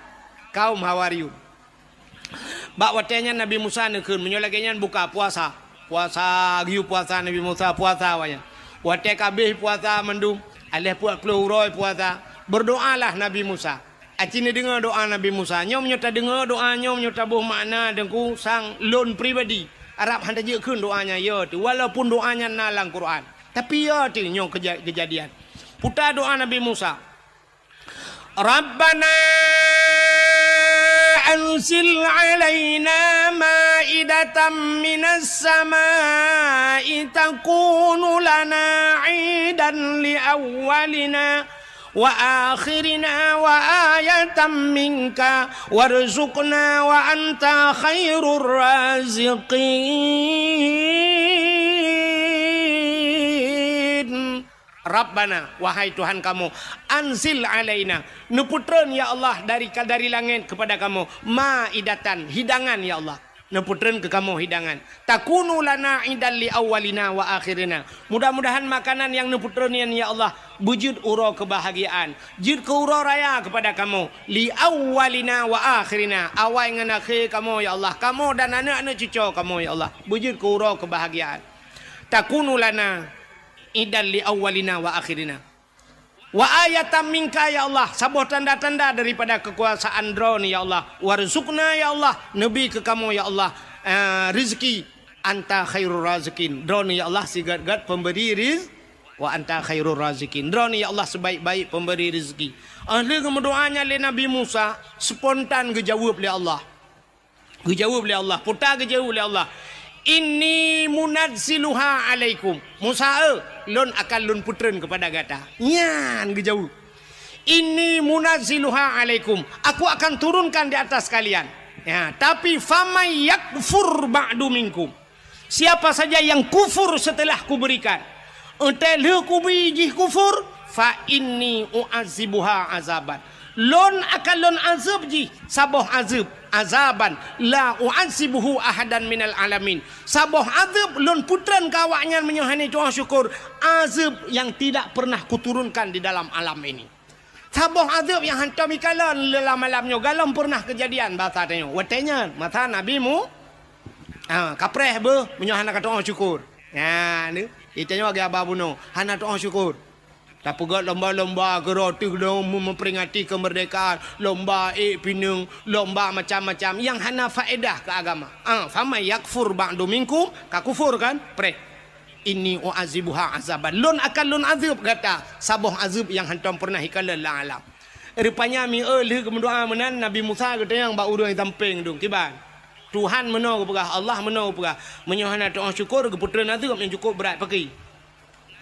kaum Hawariyun. Bak watée nyan Nabi Musa neukheun, meunyoe lagée nyan buka puasa. Puasa, geuyue puasa Nabi Musa, puasa awaknyan. Watée ka abéh puasa mandum, aléh peuet ploh uroe puasa, berdoalah Nabi Musa. Aci neudeungoe doa Nabi Musa. Nyoe meunyoe tadeungoe doa nyoe, meunyoe taboh makna Teungku, sang lôn pribadi, harab han tajeuet kheun doa nyan, ya teuh. Walaupun doa nyan na lam Quran, tapi ya teuh nyoe keja-, kejadian. Puta doa Nabi Musa. Rabbana anzil alaina maidatan minas samai takunu lana idan li awwalina wa akhirina wa ayatan minka warzuqna wa anta khairur raziqin. Rabbana, wahai Tuhan kamoe, anzil alaina, neupeutrön ya Allah dari, dari langét kepada kamoe, maidatan, hidangan ya Allah. Neupeutrön keu kamoe hidangan. Takunu lana idan li awwalina wa akhirina. Mudah-mudahan makanan nyang neupeutrön nyan ya Allah beujeuet uroe keubahgiaan, jeuet keu uroe raya kepada kamoe, li awwalina wa akhirina, awai ngon akhé kamoe ya Allah, kamoe dan aneuk-aneuk cucoe kamoe ya Allah, beujeuet keu uroe keubahgiaan. Takunu lana idan li awwalina wa akhirina. Wa ayatan minka ya Allah, saboh tanda-tanda daripada keukuasaan Droeneuh ya Allah. Warzuqna ya Allah, neubi keu kamoe ya Allah, eh, rezeki. Anta khairur raziqin. Droeneuh ya Allah sigét-gét pemberi riz-, wa anta khairur raziqin. Droeneuh ya Allah sebaik-baik pemberi rezeki. Óh lheueh geumeudoa nyan lé Nabi Musa, spontan geujaweueb lé Allah. Geujaweueb lé Allah, puta geujaweueb lé Allah, "Inni munazziluha alaikum." "Musa, eh, lôn akan lôn peutrön keupada gata." Nyan geujaweueb, "Inni munazziluha alaikum." Aku akan turunkan di atas kalian. Ya, tapi, "Faman yakfur ba'du minkum." Siapa saja yang kufur setelah kuberikan, enteuk lheueh kubi jih kufur, fa inni u'azibuha azaban. Lôn akan lôn azeueb jih saboh azeueb, azaban la u'azibuhu ahadan minal alamin. Saboh azeueb lôn peutrön keu awaknyan meunyoe hana tu'oh syukur, azeueb yang tidak pernah kuturunkan di dalam alam ini. Saboh azeueb nyang hantom ikalon lam alam nyoe, galom pernah keujadian basa tanyoe. Watée nyan, masa Nabi Mu-, ha, kapreh beuh meunyoe hana katu'oh syukur. Ha, ni, itanyoe lagée haba bunoe, hana tu'oh syukur. Tapeugét lomba-lomba keudroe teuh lom meuperingati kemerdekaan, lomba ék pineung, lomba macam-macam nyang hana faedah keu agama. Ha, faman yakfur ba'du minkum, ka kufur kan? Preh. Inni u'azibuha azaban. Lôn akan lôn azeueb gata saboh azeueb nyang hantom pernah ikalon lam alam. Rupanya mi-, eh, lheueh geumeudoa meunan, Nabi Musa geutanyong bak ureuëng sampéng dum, "Kiban? Tuhan meunoe geupeugah, Allah meunoe geupeugah, meunyoe hana tu'oh syukur, geupeutrön azeueb nyang cukôp brat pakri."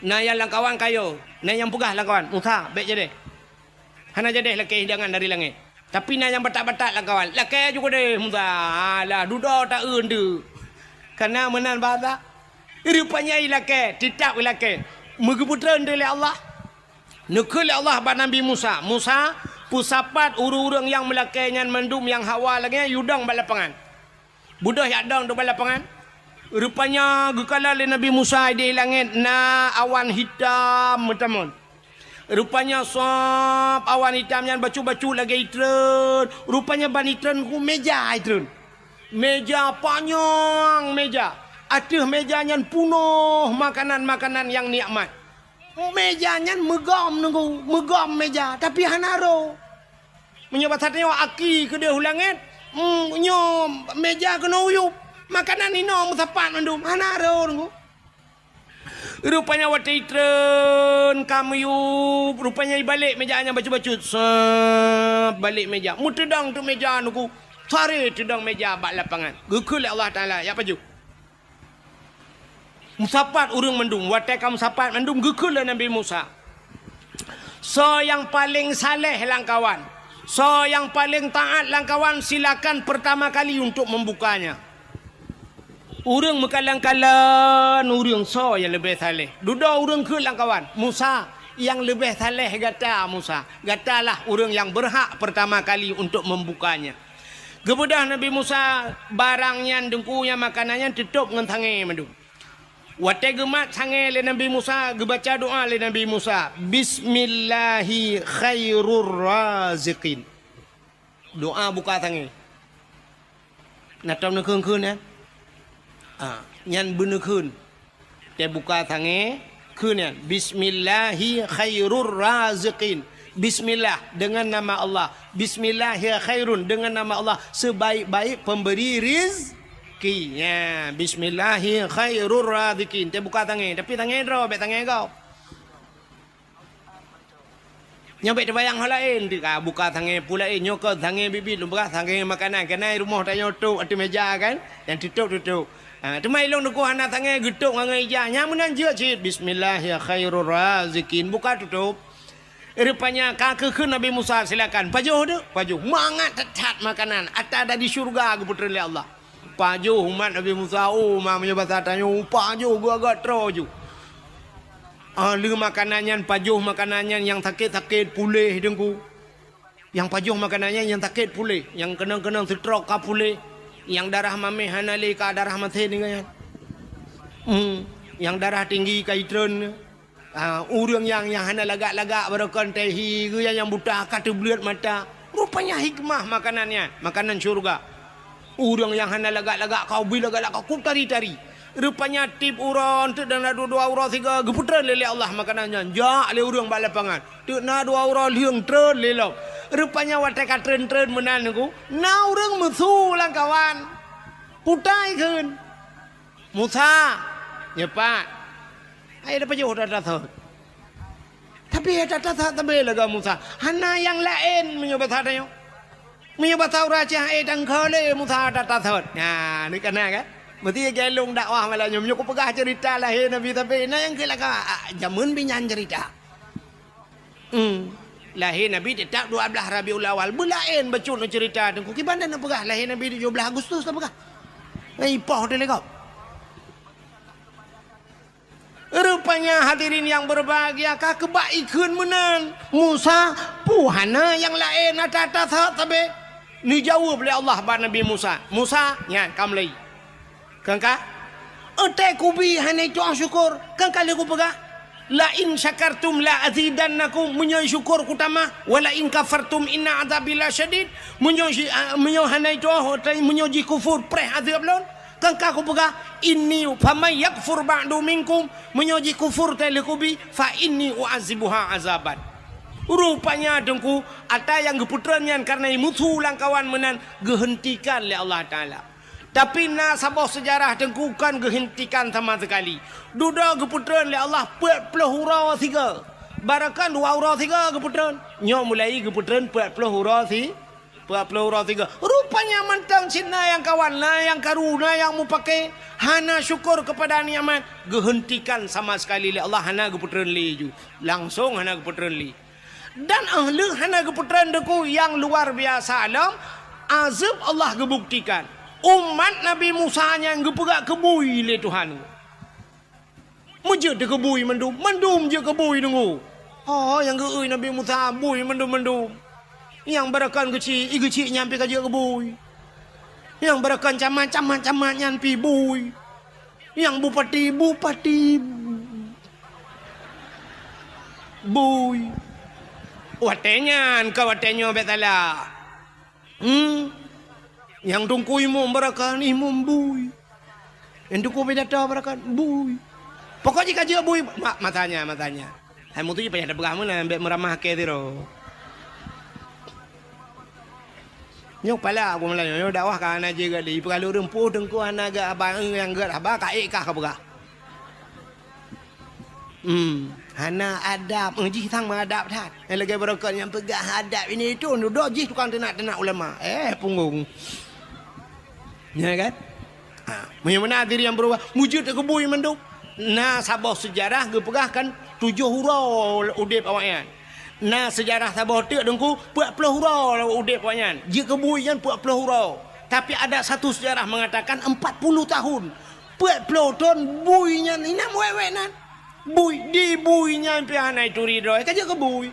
Na nyang lam kawan kayo, na nyang peugah lam kawan, "Musa, bék jadeh. Hana jadeh lakée hidangan dari langét." Tapi na nyang batat-batat lam kawan, "Lakée ju keudeh Musa, alah dudoe ta-eu deuek." Kana meunan basa. Rupanya ilakée, teutab ilakée. Meugeupeutrön lé Allah. Neukheun lé Allah bak Nabi Musa, "Musa, peusapat ureuëng-ureuëng nyang meulakée nyan mandum nyang hawa lagée nyan, yue dong bak lapangan." Beudôh jak dong dong bak lapangan. Rupanya geukalon lé Nabi Musa di langét na awan hitam meutamon. Rupanya sab awan hitam nyan bacut-bacut lagée itrön. Rupanya ban itrön ku méja itrön. Méja panyang méja. Ateueh méja nyan punoh makanan-makanan nyang nikmat. Méja nyan meugom nunggu, meugom méja, tapi hana roh. Meunyoe basa tanyoe aki keudeh u langét, mm, nyoe méja keunoe uyueb. Makanan inoe meusapat mandum, hana rhot Teungku. Rupanya watèe itreun ka meuyueb, rupanya ibalek meja nyan bacut-bacut. Sep, balek meja. Meuteudong teuk meja Teungku. Saré teudong meja bak lapangan. Geukheun lé Allah Taala, "Jak pajoh." Meusapat ureuëng mandum, watèe ka meusapat mandum geukheun lé Nabi Musa, "Soe nyang paleng saleh lam kawan, soe nyang paleng taát lam kawan, silakan pertama kali untuk membukanya." Ureuëng meukalon-kalon ureuëng soe nyang leubeh saleh. Dudoe ureuëng kheun lam kawan, "Musa, nyang leubeh saleh gata Musa. Gatalah ureuëng nyang berhak pertama kali untuk membukanya." Geubeudôh Nabi Musa barang nyan Teungku, nyang makanan nyan teutôb ngon sangè mandum. Watèe geumat sangè lé Nabi Musa, geubaca doa lé Nabi Musa, "Bismillahi khairur raziqin." Doa buka sangè. Na tom neukheun-kheun nyan? Ah, nyan beuneukheun. Teubuka sangè, kheun nyan, "Bismillahi khairur raziqin." Bismillah, dengan nama Allah. Bismillahi khairun, dengan nama Allah, sebaik-baik pemberi rizki. Ya, "Bismillahi khairur raziqin." Teubuka sangè, tapi sangè droe, bèk sangè gob. Nyoe bèk teubayang ho laén, ti ka buka sangè peue laén, nyoe keuh sangè biet-biet lôn peugah, sangè makanan, keunan rumoh tanyoe tôb ateueh meja kan, nyang teutôb-teutôb. Ha, teuma ilôn Teungku hana sangè geutôb ngon ija, nyang meunan jeuet cit, "Bismillahi khairur raziqin," buka tutôb. Rupanya ka geukheun Nabi Musa, "Silakan, pajoh deuh, pajoh." Mangat that-that makanan, ata dari syeuruga geupeutreun lé Allah. Pajoh umat Nabi Musa, oh, ma meunyoe basa tanyoe, pajoh geuagak troe ju. Ah, lheueh makanan nyan, pajoh makanan nyan, nyang sakét-sakét puléh Teungku. Nyang pajoh makanan nyan, nyang sakét puléh, nyang keunong-keunong stroke ka puléh, nyang darah mamèh hana lé ka darah maté nyan. Hmm, nyang darah tinggi ka itreun. Ah, ureuëng nyang, nyang hana lagak-lagak baroekon teuh hi, geu nyang, nyang buta ka teubleuet mata. Rupanya hikmah makanan nyan, makanan syeuruga. Ureuëng nyang hana lagak-lagak ka ubit lagak-lagak, kok tari-tari. Rupanya tiep uroe, teuk na dua-dua uroe sigoe, geupeutreun lé, lé Allah makanan nyan. Jak lé ureuëng bak lapangan. Teuk na dua uroe lheueng treun lé lom. Rupanya watèe ka treun-treun meunan Teungku, na ureuëng meusu lam kawan. Putai kheun. "Musa, nyoe pat, hai dah pajoh ata-ata sot." Tapi ata-ata sot sabe lagèe Musa. Hana nyang laén meunyoe basa tanyoe. Meunyoe basa ureuëng Aceh, hai tangkho lé Musa ata-ata sot. Nah, ni kana kan? Meusti galong dakwah malam nyoe. Meunyoe kupeugah cerita lahé Nabi sabe, na nyang keu laka, ah, jameun binyan cerita. Hmm. Lahé Nabi teutap dua blaih Rabiul Awal. Beulaén bacut neucerita Teungku. Kiban dan neupeugah lahé Nabi tujoh blaih Agustus neupeugah. Ngai ipoh teuh lé gob. Rupanya hadirin yang berbahagia, ka keubak ikheun meunan. Musa, peue hana nyang laén ata-ata sot sabe? Neujaweueb lé Allah bak Nabi Musa, "Musa, nyan ka meulai." Kan ka? Watèe kubi hana itu'oh syukur, kan ka lheueh kupeugah, "La in syakartum la azidannakum," meunyoe syukur kutamah, "wa la in kafartum inna adzabi lasyadid," meunyoe si-, a, meunyoe hana itu'oh, watèe meunyoe jikufur, preh azeueb lôn, kan ka kupeugah, "Inni faman yakfur ba'du minkum," meunyoe jikufur teuh lheueh kubi, "fa inni u'adzibuha adzaban." Rupanya Teungku, ata nyang geupeutreun nyan kareuna imusu lam kawan meunan geuheuntikan lé Allah Taala. Tapi na saboh seujarah Teungku kon geuheuntikan sama seukali. Dudoe geupeutreun lé Allah peuet ploh uroe sigoe. Baroekon dua uroe sigoe geupeutreun. Nyoe mulai geupeutreun peuet ploh uroe si-, peuet ploh uroe sigoe. Rupanya mantong cit na nyang kawan, na nyang karu, na nyang mupake, hana syukur keupada nikmat, geuheuntikan sama seukali lé Allah, hana geupeutreun lé ju. Langsong hana geupeutreun lé. Dan 'oh lheueh hana geupeutreun Teungku nyang luar biasa lom, azeueb Allah geubuktikan. Umat Nabi Musa nyan geupeugah keubui lé Tuhan. Meujeuet teuh keubui mandum, mandum jeuet keubui Teungku. Oh, nyang geu-eu Nabi Musa bui mandum-mandum. Nyang baroekon geuchik, i geuchik nyan pih ka jeuet keubui. Nyang baroekon camat, camat, camat nyan pih bui. Nyang bupati, bupati bui. Watèe nyan, kon watèe nyoe bèk salah. Hmm. Nyang teungku imum baroekon, imum bui. Nyang teungku pidato baroekon, bui. Pokok jih ka jeuet bui, ma-, masanya, masanya. Hai mutu jih payah tapeugah meunan, bèk meuramah kèe sidroe. Nyoe pala aku mulai nyoe dakwah ka hana jeuet lé, ipeugah lé ureuëng peue teungku hana gét haba, nyang gét haba ka ék kah ka peugah. Hmm, hana adab. Eh, jih sang meuadab that. Eh, lagée barokon nyang peugah adab ini itu, dudoe jih tukang teunak-teunak ulama. Eh, punggong. Ya kan? Ha, meunyoe meunan diri nyang beurubah, mujeuet keu bui mandum. Na saboh seujarah geupeugah kan tujoh uroe udeb awaknyan. Na seujarah saboh teuk teungku, peuet ploh uroe udeb awaknyan. Jeuet keu bui nyan peuet ploh uroe. Tapi ada satu seujarah mengatakan empat puluh tahun. Peuet ploh thon bui nyan inam wék-wék nan. Bui, di bui nyan pih hana ituri droe, ka jeuet keu bui.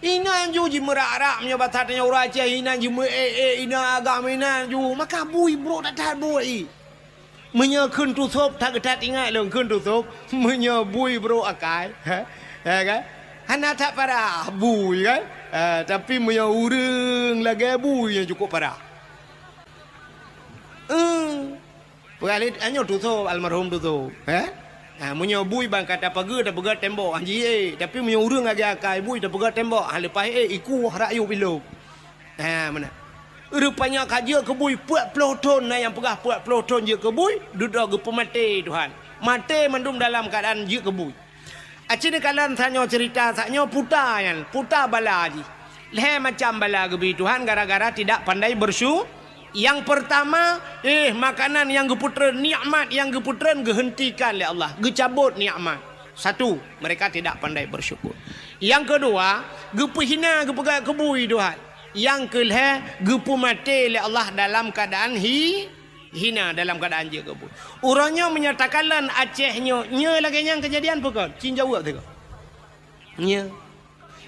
Inan ju jimeurah-rah meunyoe basa tanyoe ureuëng Aceh, inan jimeuék-ék, inan agam inan ju. Maka bui brok that-that bui. Meunyoe kheun tusôb, that-that ingat lôn kheun tusôb, meunyoe bui brok akai, ha? Ya kan? Hana that parah bui kan? Ha, tapi meunyoe ureuëng lagée bui nyang cukup parah. Eh. Peugah lé, "Nyoe tusôb, almarhum tusôb." Eh? Ha, meunyoe bui ban ka tapageue, tapeugah tembok, han jih ék. Tapi meunyoe ureuëng lagée akai bui, tapeugah tembok, ha leupah ék, ikueh rakyueb ilôb. Ha, meunan. Rupanya ka jeuet keu bui peuet ploh thon, na nyang peugah peuet ploh thon jeuet keu bui, dudoe geupeumaté Tuhan. Maté mandum dalam keuadaan jeuet keu bui. Aci neukalon tanyoe ceurita, tanyoe puta nyan, puta bala jih. Lhée macam bala geubri Tuhan gara-gara tidak pandai bersyu-, Nyang peurtama, eh, makanan nyang geupeutreun, nikmat nyang geupeutreun geuheuntikan lé Allah, geucabot nikmat. Satu, mereka tidak pandai bersyukur. Nyang keudua, geupeuhina, geupeugah keu bui Tuhan. Nyang keulhée, geupeumaté lé Allah dalam keuadaan hi-, hina, dalam keuadaan jeuet keu bui. Uroe nyoe meunyoe takalon Aceh nyoe, nyoe lagée nyan keujadian peue kon? Cit jaweueb teuka. Nyoe.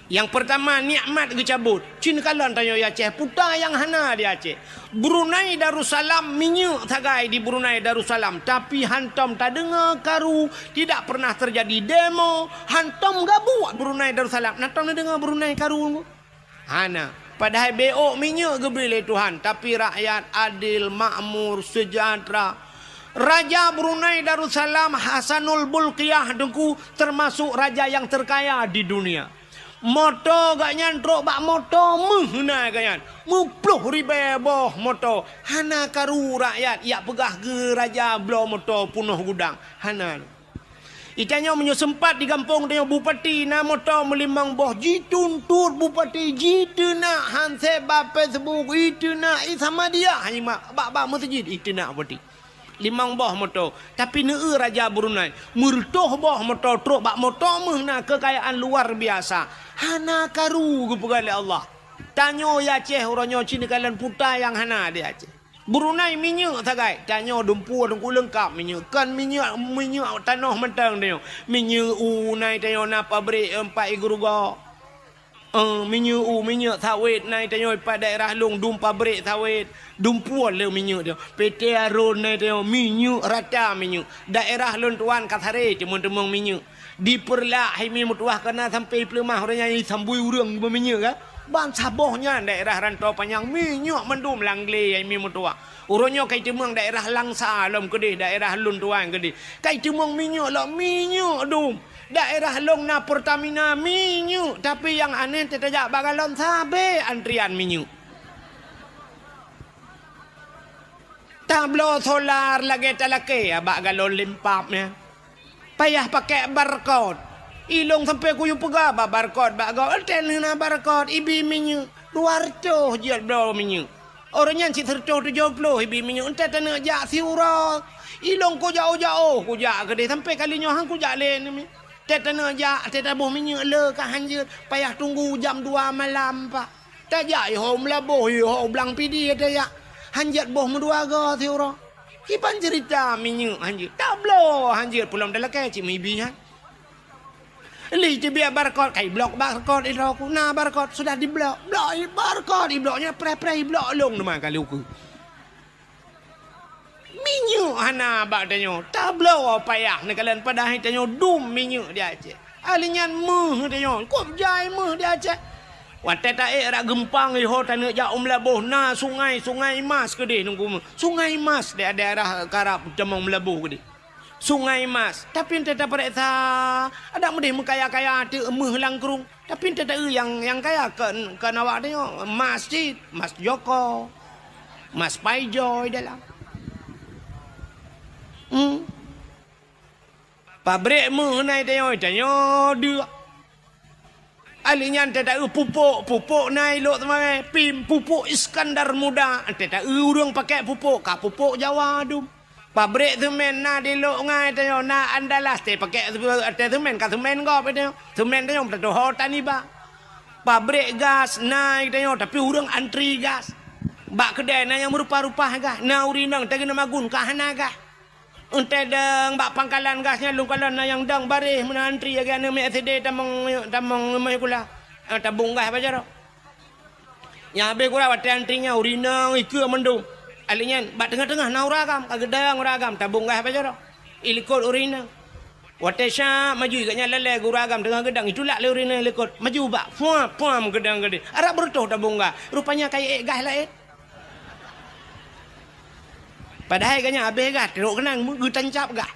Nyang peurtama, nikmat geucabot. Cit kalon tanyoe Aceh, puta nyang hana di Aceh. Brunei Darussalam minyeuk sagai di Brunei Darussalam, tapi hantom tadeungoe karu, tidak pernah terjadi demo, hantom gabuek Brunei Darussalam. Na tom neudeungoe Brunei karu? Hana. Padahai B O minyeuk geubri lé Tuhan, tapi rakyat adil, makmur, sejahtera. Raja Brunei Darussalam Hasanul Bolkiah Teungku termasuk raja yang terkaya di dunia. Moto gobnyan trok bak moto meuh na gobnyan. Meuplôh ribée boh moto. Hana karu rakyat jak peugah keu raja bloe moto peunoh gudang. Hana. Di tanyoe meunyoe seumpat di gampông tanyoe bupati na moto meulimong boh, jituntot bupati, jiteunak handset bak Facebook, jiteunak i Samadiyah, bak, bak meuseujid jiteunak bupati. Limong boh moto, tapi neueu raja Brunei, meureutôh boh moto trok bak moto meuh na keukayaan luar biasa. Hana karu geupeugah lé Allah. Tanyoe Aceh uroe nyoe cit neukalon puta nyang hana di Aceh. Brunei minyeuk sagai, tanyoe dumpeue teungku leungkap minyeuk. Kon minyeuk, minyeuk tanoh mantong tanyoe. Minyeuk u na tanyoe na pabrik empat i Geurugok. Eh, minyeuk u, minyeuk sawét na tanyoe pat daerah lôn dum pabrik sawét. Dumpeue le minyeuk tanyoe. P T Arun na tanyoe minyeuk rata minyeuk. Daerah lôn tuan ka saré teumeung-teumeung minyeuk. Di Peureulak hai mi meutuwah kana sampai i Peuleumah uroe nyan sambui ureuëng beuminyeuk ka. Ban saboh nyan daerah Rantau Panyang minyeuk mandum lam glé hai mi meutuwah. Uroe nyoe kai teumeung daerah Langsa lom keudeh daerah lôn tuan keudeh. Kai teumeung minyeuk lom minyeuk dum. Daerah lôn na Pertamina minyeuk, tapi nyang aneh teutajak bak galon sabe antrian minyeuk. Tabloe solar lagée talakée bak galon limpab nyan. Payah pakai barcode. Ilong sampai kuyue peugah bak barcode bak gob. Enten na barcode ibi minyeuk. Dua reutôh jeuet bloe minyeuk. Uroe nyan cit sireutôh tujoh ploh ibi minyeuk. Enten taneuk jak siuroe. Ilong kujak-ujak oh kujak keudeh sampai kali nyoe han kujak lé nyoe. Enten taneuk jak, enten taboh minyeuk le ka han jeuet. Payah tunggu jam dua malam pak. Tajak iho meulaboh iho blang pidi tajak. Han jeuet boh meudua goe siuroe. Kiban ceurita minyeuk han jeuet. Tabloe han jeuet peulom talakée cit meuibi nyan. Lé teubiet barcode, kai blok barcode idroe ku. Na barcode sudah diblok. Blok i barcode iblok nyan preh-preh iblok lông teuma kali ukeue. Minyeuk hana bak tanyoe. Tabloe payah neukalon padahai tanyoe dum minyeuk di Aceh. Ahli nyan meuh tanyoe. Kop jai meuh di Aceh. Watée taék rot geumpang iho taneuk jak u Meulaboh na sungai, Sungai Mas keudeh nunggu meuh. Sungai Mas di daerah karab tamong Meulaboh keudeh. Sungai Mas. Tapi entée tapareksa, adak meudeh meukaya-kaya teuk meuh lam krueng. Tapi entée taeu nyang, nyang kaya kon, kon awak tanyoe, mas cit, mas Joko, mas Paijoy dalam. Hmm. Pabrék meuh na i tanyoe, tanyoe deuek. Alèh nyan teuta eu pupuk, pupuk na i Lhokseumawe, pim, pupuk Iskandar Muda. Teuta eu ureuëng pakai pupuk, ka pupuk Jawa dum. Pabrék seumén na di Lhokseumawe tanyoe, na Andalas, teupakai, teuta seumén, ka seumén gob tanyoe. Seumén tanyoe teutuho taniba. Pabrék gas na tanyoe, tapi ureuëng antri gas. Bak keudè na nyang meurupa-rupa gas, na ureuëng inong teugeuna magun ka hana gas. Entée dong bak pangkalan gas nyan lôn kalon na nyang dong baréh meunan antri lagée aneuëk miet S D tamong, tamong leumah sikula. Eh, tabong gas bak jaroe. Nyang habéh kura watée antri nyan ureuëng inong ikeue mandum. Alèh nyan bak teungoh-teungoh na ureuëng agam, ka geudong ureuëng agam tabong gas bak jaroe. Ilikot ureuëng inong. Watée syak maju gobnyan lalée ureuëng agam teungoh geudong itulak lé ureuëng inong ilikot. Maju bak, puam, puam geudong geude. Arab beureutoh tabong gas. Rupanya ka iék gas laén. Padahai gobnyan habéh gas, trok keunong geutancab gas.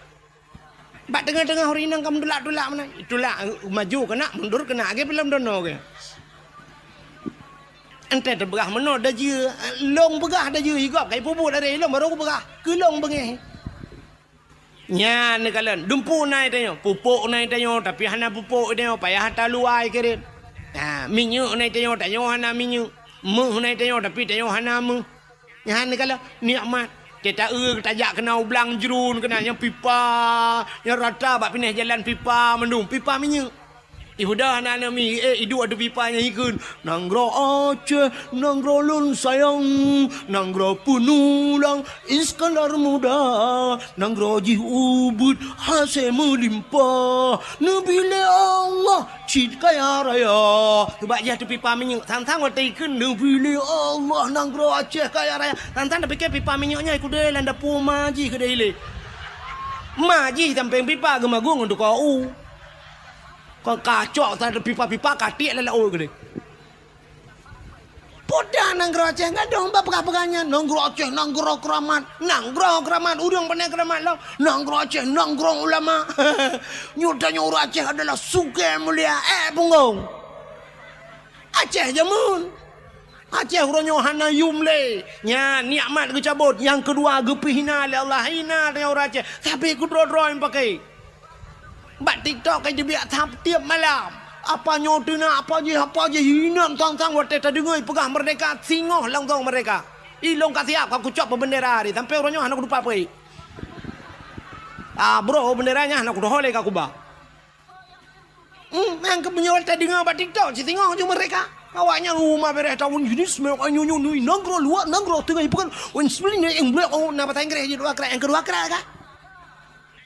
Bak teungoh-teungoh ureuëng inong ka meutulak-tulak meunan. Tulak, maju keunak, mundur keunak, lagée filem droeneuh geuh. Entée teupeugah meunoe dajeue, lôn peugah dajeue, i gob ka ipeubuet lagée lôn barô kupeugah, keu lôn beungéh. Nyan neukalon, dumpeue na i tanyoe, pupuk na i tanyoe, tapi hana pupuk i tanyoe, payah taluwa i kirém. Ha, minyeuk na i tanyoe, tanyoe hana minyeuk. Meuh na i tanyoe, tapi tanyoe hana meuh. Nyan neukalon nikmat. Teuta eu tajak keunoe u blang jruen keunan nyang pipa, nyang rata bak pinéh jalan pipa mandum, pipa minyeuk. Ibuda hana aneuk mi, eh, iduek ateueh pipa nyang ikheun, "Nanggroe Aceh, nanggroe lôn sayang, nanggroe peunulang Iskandar Muda, nanggroe jih ubit hasé meulimpah, neubi lé Allah cit kaya raya." Teubak jih ateueh pipa minyeuk, sang-sang watée ikheun, "Neubi lé Allah nanggroe Aceh kaya raya." Sang-sang tapike pipa minyeuk nyan ikudée lam dapu ma jih keudeh ilée. Ma jih sampéng pipa geumagun ngon tukoe u. Kon kacok sa pipa-pipa ka tiek lam laôt keudeh. Peue dah nanggroe Aceh gadôh bak peugah-peugah nyan, nanggroe Aceh nanggroe keuramat, nanggroe keuramat, ureuëng pane keuramat lom, nanggroe Aceh nanggroe ulama. Nyoe tanyoe ureuëng Aceh adalah sugée mulia, eh, punggong. Aceh jameun. Aceh uroe nyoe hana yum lé. Nyan nikmat geucabot, nyang keudua geupeue hina lé Allah, hina tanyoe ureuëng Aceh. Sabe keudroe-droe nyang pakai. Bak TikTok ka jibiak tiep malam. Apa nyoe teunak, apa jih, apa jih, inan sang-sang watée tadeungoe peugah merdeka, singoh langsong merdeka. Ilong ka siap ka kucok peubeundera hari, sampai uroe nyoe hana kutupa peue. Ah, bro, beundera nyan hana kutuho lé ka kuba. Hmm, nyang keubeunyoe tadeungoe bak TikTok, sisingoh ju merdeka. Awaknyan uma bereh tahun jenis mewah nyoe nyoe nanggroe luwa nanggroe teungoh ipeugah. Wen sebenarnya yang blok oh na bahasa Inggris je dua krak, yang kedua krak ka.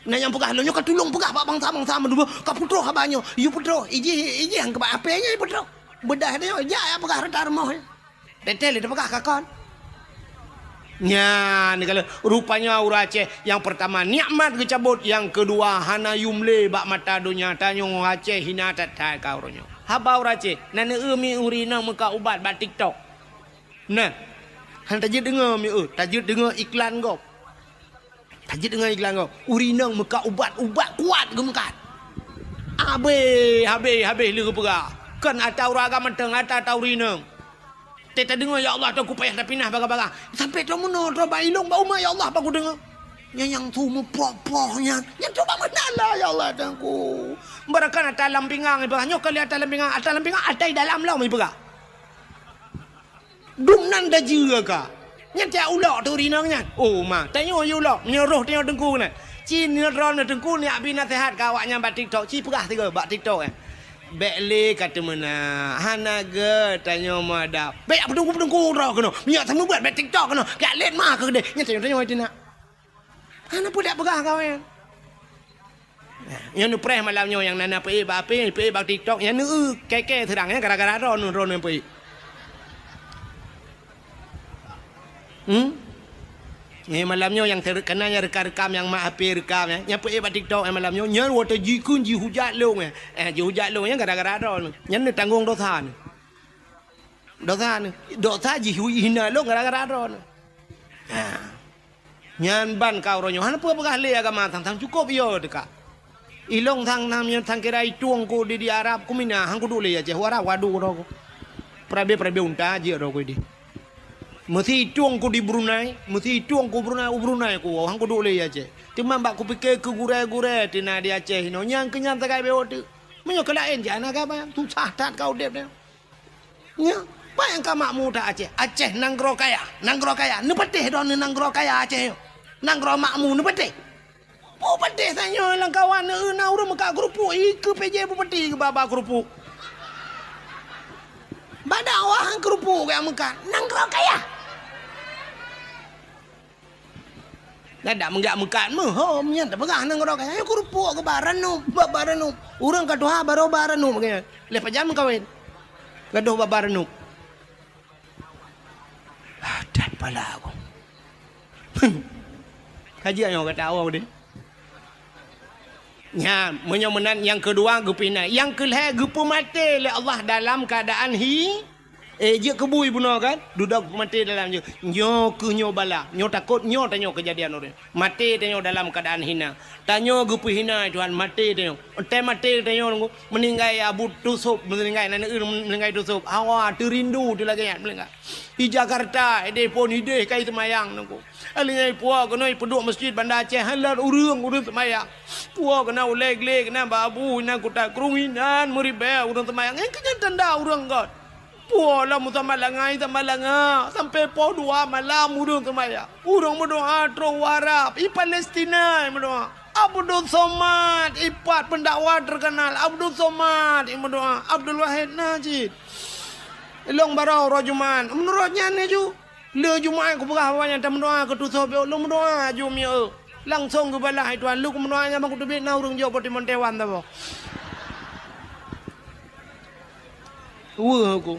Nah, nyang peugah lôn nyoe ka tulông peugah bak bansa-bansa meudua ka peutroh haba nyoe. Yue peutroh, ijih, ijih nyang keubah apé nyoe peutroh. Beudah nyoe, jak ya peugah reuta rumoh. Teuntée lé teupeugah ka kon. Nyan, kalau rupanya ureuëng Aceh nyang peurtama nikmat geucabot, nyang keudua hana yum lé bak mata donya. Tanyoe Aceh hina that-that ka uroe nyoe. Haba ureuëng Aceh, na neu-eu mi ureuëng inong meuka ubat bak TikTok. Nah, hana tajeuet deungoe mi eu, tajeuet deungoe iklan gob. Tajeuet deungon iklan gob, ureuëng inong meukat ubat, ubat kuat geumeukat. Habéh, habéh, habéh lé geupeugah. Kon ata ureuëng agam mantong, ata, ata ureuëng inong. Teuta deungoe, "Ya Allah, Teungku payah tapinah bagah-bagah." Sampai troh meunoe, troh bak ilong, bak umat, "Ya Allah, bak kudeungoe." Nyan nyang su meuproh-proh nyan. Nyan coba meunan lah, "Ya Allah, Teungku." Barakan ata lam pingang ipeugah. Nyoe kali ata lam pingang, ata lam pingang, ata i dalam lom ipeugah. Dum nan dajeue ka. Nyan tiak ulok tu rinong nyan. Oh ma, tanyoe yue ulok, meunyoe roh tanyoe teungku nyan. Ci nyoe droeneuh teungku neujak bi naseuhat keu awaknyan bak TikTok, ci peugah sigoe bak TikTok nyan. Bék lé ka teumeunak, hana gét tanyoe meuadab. Bék jak peuteungku-peuteungku droe keunoe. Meunyoe seumeubeuet bak TikTok keunoe, jak lét ma keu keudeh. Nyan tanyoe, tanyoe teunak. Hana peue dak peugah kawén. Nyoe neupreh malam nyoe nyang na, na peuék bak H P, peuék bak TikTok, nyan neu-eu kèe-kèe seurang nyan gara-gara droeneuh, droeneuh peuék. Hmm? Nyoe malam nyoe nyang ter-, kana nyang rekam-rekam nyang mak H P rekam nyan, nyang peuék bak TikTok nyan malam nyoe, nyan watèe jikheun jihujat lôn nyan. Eh, jihujat lôn nyan gara-gara droeneuh. Nyan neutanggong dosa neuh. Dosa neuh. Dosa jihina lôn gara-gara droeneuh. Ha. Nyan ban ka uroe nyoe, hana peue peugah lé agama sang-sang cukôp yo teuka. Ilong sang nam nyan sang kira itueng ku di, di Arab ku mina, han kuduek lé Aceh, u Arab wadu droe ku. Peurabe-peurabe unta jeuet droe ku di. Meusi itueng ku di Brunei, meusi itueng ku Brunei, u Brunei ku woe, han kuduek lé Aceh. Teuma bak kupike keu gurée-gurée tina di Aceh inoe, nyang keu nyan sagai bewok teuk. Meunyoe keu laén jih hana gaba, susah that ka udeb nyoe. Nyoe, peue nyang ka makmu that Aceh? Aceh nanggroe kaya, nanggroe kaya. Neupatéh droeneuh nanggroe kaya Aceh nyoe. Nanggroe makmu neupatéh. Bupati tanyoe lam kawan, na ureuëng meukat keurupuk, ikeue P J bupati keu ba-ba keurupuk. Bak dakwah keurupuk geuyak meukat, nanggroe kaya. Dak meugak meukat meuhom nyan tapeugah nanggroe kaya, keurupuk keu ba ranup, ba-ba ranup. Ureuëng ka tuha barô ba ranup geuh. Lheueh pajan meukawen. Gadôh ba-ba ranup. Ah, that pala aku. Kaji nyoe kata awak deh. Nya, meunyoe meunan nyang keudua geupinai. Nyang keulhée geupeumaté lé Allah dalam keuadaan hi, eh, jeuet keubui bunoe kan? Dudoe geupeumaté dalam jeuet. Nyoe keuh nyoe bala, nyoe takot, nyoe tanyoe keujadian ureuëng. Maté tanyoe dalam keuadaan hina. Tanyoe geupeuhina Tuhan, maté tanyoe. Entée maté tanyoe nunggu, meuninggai Abu Tusub, meuninggai nan meuninggai Tusub. Hawa teurindu teu lagée nyan meuninggai. Di Jakarta, ideh phon ideh kai seumayang nunggu. Alingai puwoe keunoe peuduek masjid Banda Aceh, hana ureuëng, ureuëng seumayang. Puwoe keunoe ulée glé keunoe bak abu inan kuta krueng inan meuribée ureuëng seumayang. Nyang keu nyan tanda ureuëng göt. Puwoe lom meusamat langai, samat langa, sampai poh dua malam ureuëng seumayang. Ureuëng meudoa trok u Arab, i Palestina meudoa. Abdul Somad, ipat pendakwah terkenal. Abdul Somad, i meudoa. Abdul Wahid Najid. Ilong barô uroe Jumat. Meunurot nyan laju. Le Jumat kupeugah awak nyan tameudoa keu Tusub, lôn meudoa aju mieu. Langsong geubalah hai Tuhan, lôn meudoa nyan bang kuteubiet na ureuëng jok bak Timon Taiwan saboh. Weueh aku.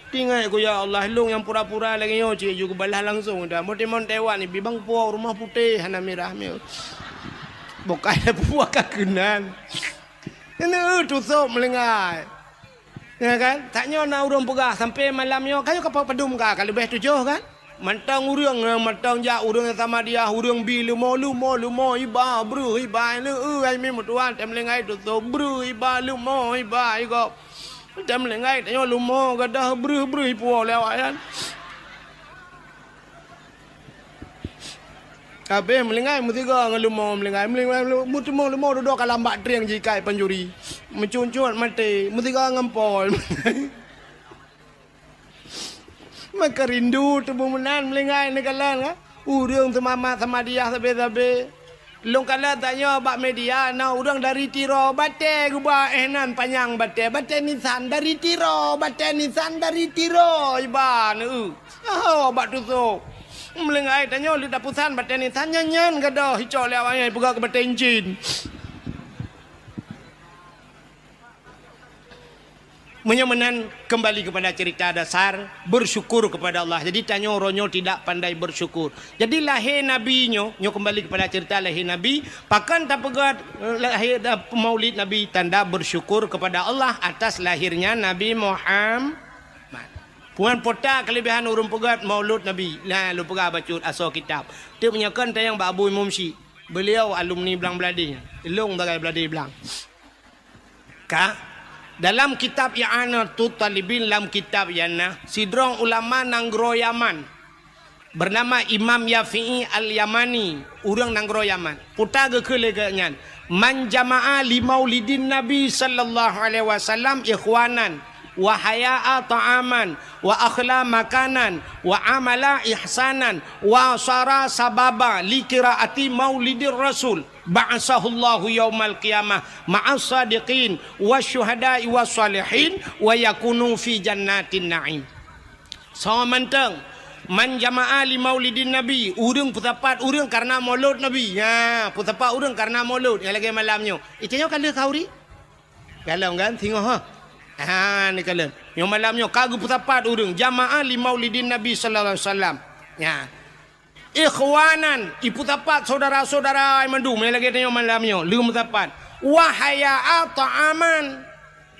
Tinggai aku, ya Allah, lôn nyang pura-pura lagée nyoe cit ju geubalah langsong dah. Bak Timon Taiwan ibi bang puwoe rumoh putéh hana mirah mieu. Bukai puwoe ka keunan. Ini Tusub meulinggai. Ya kan? Tanyoe na ureuëng peugah sampai malam nyoe, ka nyoe ka padum ka, ka leubeh tujoh kan? Mantong ureuëng, eh, mantong jak ureuëng Samadiyah, ureuëng bi leumo, leumo, leumo, iba, breuh, iba, leu, ai mi meutuan, tem linggai tutoe, breuh, iba, leumo, iba, igop. Tem linggai tanyoe leumo, gadoh, breuh, breuh, ipuwoe lé awak nyan. Habéh meulinggai meusigoe ngon leumo meulinggai, meulinggai, meulinggai, meuteumong leumo dudoe ka lam bak trieng jikai panjuri. Meucuncut maté, meusigoe ngon pol. Maka rindu teubeuh meunan meulinggai neukalon, ha? Ureuëng seumama Samadiyah sabe-sabe. Lôn kalon tanyoe bak media na ureuëng dari Tiro, batée geuba éh nan panyang batée, batée nisan dari Tiro, batée nisan dari Tiro, iba neu. Aho bak tusoe. Meulinggai tanyoe leuda pusan batée nisan nyan-nyan gadoh icok lé awaknyan ipeugah keu batée incin. Meunyoe meunan, kembali kepada cerita dasar, bersyukur kepada Allah. Jadi, tanyoe uroe nyoe tidak pandai bersyukur. Jadi, lahé Nabi nyoe, nyoe kembali kepada cerita lahé Nabi, pakon tapeugah, eh, lahé, eh, maulid Nabi, tanda bersyukur kepada Allah atas lahirnya Nabi Muhammad. Puan pota kelebihan ureuëng peugah maulud Nabi. Nah, lôn peugah bacut asoe kitab. Teuk meunyoe kon tayang bak Abu Imum Syik. Beliau alumni Blang Bladé. Ilong sagai Bladé Blang. Ka, dalam kitab I'anatut Talibin, lam kitab I'anah, sidroe ulama nanggroe Yaman, bernama Imam Yafi'i Al-Yamani, ureuëng nanggroe Yaman. Peue geukheun lé geuh nyan, "Man jama'a li maulidin Nabi sallallahu alaihi wasallam ikhwanan, wa haya'a ta'aman, wa akhla makanan, wa amala ihsanan, wa sara sababa li qiraati maulidir Rasul." Ba'atsahullahu yaumal qiyamah ma'as sadiqin wasyuhada'i wassalihin wa yakunu fi jannatin na'im. Soe mantong, man jama'a li maulidin nabi, ureuëng peusapat ureuëng karena maulud Nabi. Ha, peusapat ureuëng karena maulud nyang lagée malam nyoe. Itu nyoe ka lheueh khauri? Galom kan singoh ha. Ha, ni kalon. Nyoe malam nyoe ka geupeusapat ureuëng jama'a li maulidin Nabi sallallahu alaihi wasallam. Ya. Ikhwanan, ipeusapat saudara-saudara mandum nyang lagée tanyoe malam nyoe, lheueh meusapat. Wa haya'a ta'aman,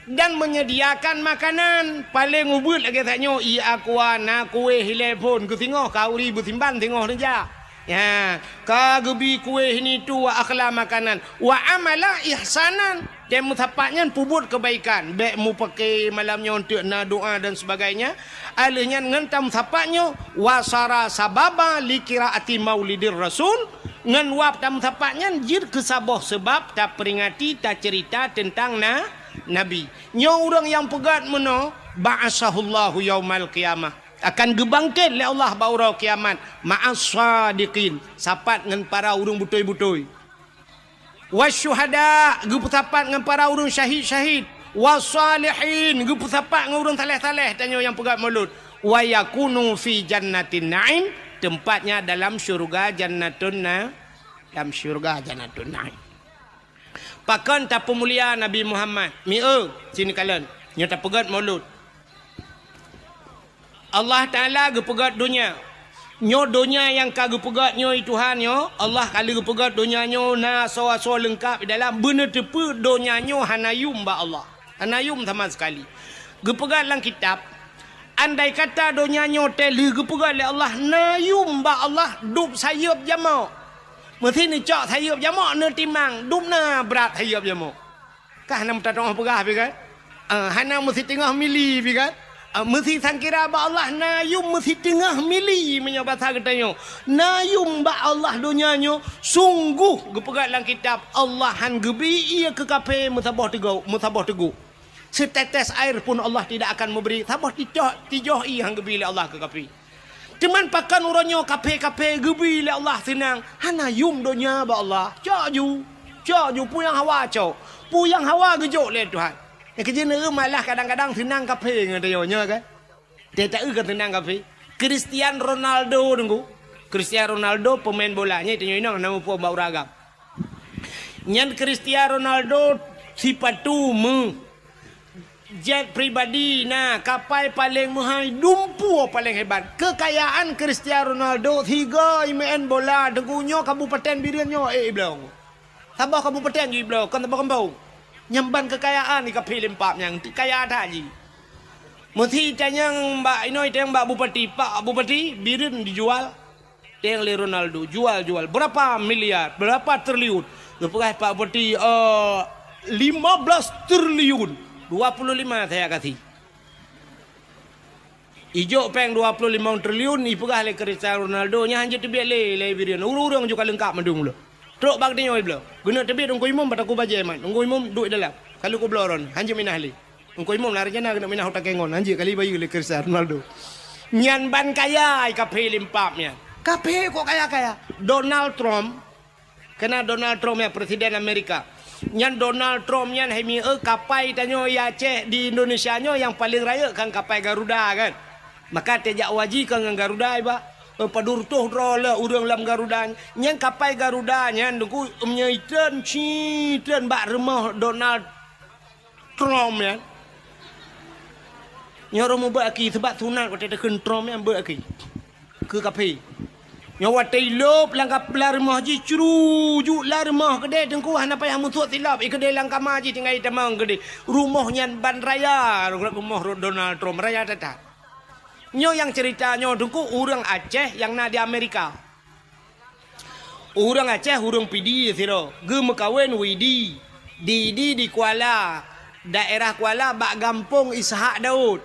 dan menyediakan makanan, paléng ubeuet lagée tanyoe, ie aqua, na kueh, ilée phon, keu singoh, khauri beusimban singoh neujak. Ya, ka geubi kueh ini tu wa akhla makanan, wa amala ihsanan. Dan meusapat nyan peubuet kebaikan, bèk mupake malam nyoe untuk na doa dan sebagainya. Aleuh nyan ngon tameusapat nyoe, wa sara sababa li qiraati maulidir rasul, ngon wab tameusapat nyan jeuet keu saboh seubab taperingati, taceurita teuntang na, Nabi. Nyoe ureuëng nyang peugét meunoe, ba'asahullahu yaumal qiyamah, akan geubangkét lé Allah bak uroe kiamat, ma'as shadiqin, sapat ngon para ureuëng beutôi-beutôi. Wasyuhada, geupeusapat ngon para ureuëng syahid-syahid. Wassalihin, geupeusapat ngon ureuëng saleh-saleh tanyoe nyang peugét mulod. Wa yakunu fi jannatin na'im, tempatnya dalam syurga Jannatun Na-, dalam syurga Jannatun Na'im. Pakon tapeumulia Nabi Muhammad? Mieu, sini kalon. Nyoe tapeugét mulod. Allah Taala geupeugét donya. Nyoe donya nyang ka geupeugét nyoe, Tuhan nyoe, Allah ka lheueh geupeugét donya nyoe na asoe-asoe leungkab di dalam. Beuneuteupeu donya nyoe hana yum bak Allah. Hana yum sama sekali. Geupeugét lam kitab, andai kata donya nyoe teuh lheueh geupeugét lé Allah na yum bak Allah, dub sayeuep jamok. Meusi neucok sayeuep jamok, neutimang, dub na brat sayeuep jamok. Kah na meutatong peugah pi kan? Ah, hana meusiteungoh mili pi kan? Ah, meusi sangkira bak Allah na yum meusiteungoh mili, meunyoe basa geutanyoe. Na yum bak Allah donya nyoe, sungguh geupeugah lam kitab, Allah han geubi ié keu kafé meusaboh teugok, meusaboh teugok. Setetes air pun Allah tidak akan memberi, saboh titoh, tijoh ié han geubi lé Allah keu kafé. Teuma pakon uroe nyoe kafé-kafé geubi lé Allah seunang, hana yum donya bak Allah. Cok ju, cok ju, peue nyang hawa cok. Peue nyang hawa geujok lé Tuhan. Nyang keujeuet neueu malah kadang-kadang seunang kafé ngon tanyoe nyoe kan. Teuta eu ka seunang kafé. Cristiano Ronaldo nunggu. Cristiano Ronaldo pemain bola nyoe tanyoe inong nama peue bak uragam. Nyan Cristiano Ronaldo sipatu meu Jet pribadi na, kapai paleng meuhai, dumpeue paleng hebat. Keukayaan Cristiano Ronaldo sigoe imeu'en bola teungoh nyoe kabupaten Bireuen nyoe, eh, ibloe. Saboh kabupaten ju ibloe, kon saboh gampông. Nyang ban keukayaan di kafé lempap nyang kaya that jih. Meusi tanyong bak inoe, tanyong bak bupati, "Pak Bupati, Bireuen dijual." Teng lé Ronaldo, jual, jual. Berapa miliar? Berapa triliun? Geupeugah Pak Bupati, eh, lima belas triliun. Dua puluh lima saya kasih. Ijok peng dua puluh lima triliun, ipeugah lé Cristiano Ronaldo, nyan hanjeuet teubiet lé, lé Bireuen. Ureuëng-ureuëng juga leungkap mandum lom. Trok bak geutanyoe ibloe. Geuneuk teubiet Teungku Imum bak takue bajée mat. Teungku Imum duek dalam. Ka lheueh kubloe droeneuh, hanjeuet minah lé. Teungku Imum na rencana keuneuk minah u Takengon, hanjeuet kali bayeue lé Cristiano Ronaldo. Nyan ban kaya i kafé lempap nyan. Kafé kok kaya-kaya. Donald Trump, kena Donald Trump ya, Presiden Amerika. Nyan Donald Trump nyan hai mieu kapai tanyoe i Aceh di Indonesia nyoe nyang paleng rayeuk kan kapai Garuda kan. Maka tejak waji ka ngon Garuda iba. Eh, padub reutôh droe le ureuëng lam Garuda. Nyan kapai Garuda nyan Teungku meunyoe itreun, ci treun bak rumoh Donald Trump nyan. Nyoe ureuëng mubeuet aki, seubab sunat watée takheun Trump nyan beuet aki. Keu kafé. Nyoe watée ilop lam kap-, lam rumoh jih curu, ju lam rumoh keudeh Teungku hana payah musuet silop, i keudeh lam kama jih tinggai tamong keudeh. Rumoh nyan ban raya, rumoh Donald Trump raya that-that. Nyoe nyang cerita nyoe Teungku ureuëng Aceh nyang na di Amerika. Ureuëng Aceh, ureuëng Pidie sidroe, geumeukawen Widi. Di, di, di Kuala, daerah Kuala bak gampông Ishak Daud.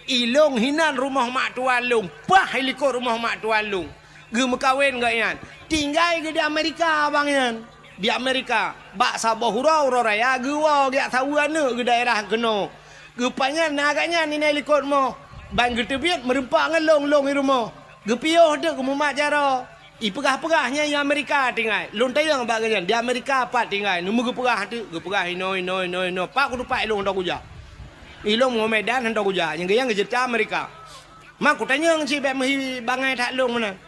Ilong hinan rumoh mak tuan lôn, paih ilikot rumoh mak tuan lôn. Geumeukawen gobnyan. Tinggai geuh di Amerika abang nyan. Di Amerika, bak saboh uroe, uroe raya geuwoe geujak saweue aneuëk geuh daerah keunoe. Geupanyang na gobnyan inan ilikot rumoh. Ban geuteubiet meureumpok ngon lôn, lôn i rumoh. Geupiôh teuk geumumat jaroe. Ipeugah-peugah nyan i Amerika tinggai. Lôn tanyong bak gobnyan, di Amerika pat tinggai? Neumeu geupeugah teuk, geupeugah inoe, inoe, inoe, inoe. Pat kutupat ilong hantom kujak. Ilong ngon Medan hantom kujak. Nyang geuh nyan geuceurita Amerika. Ma kutanyong cit bék meuhi bangai that lôn meunan.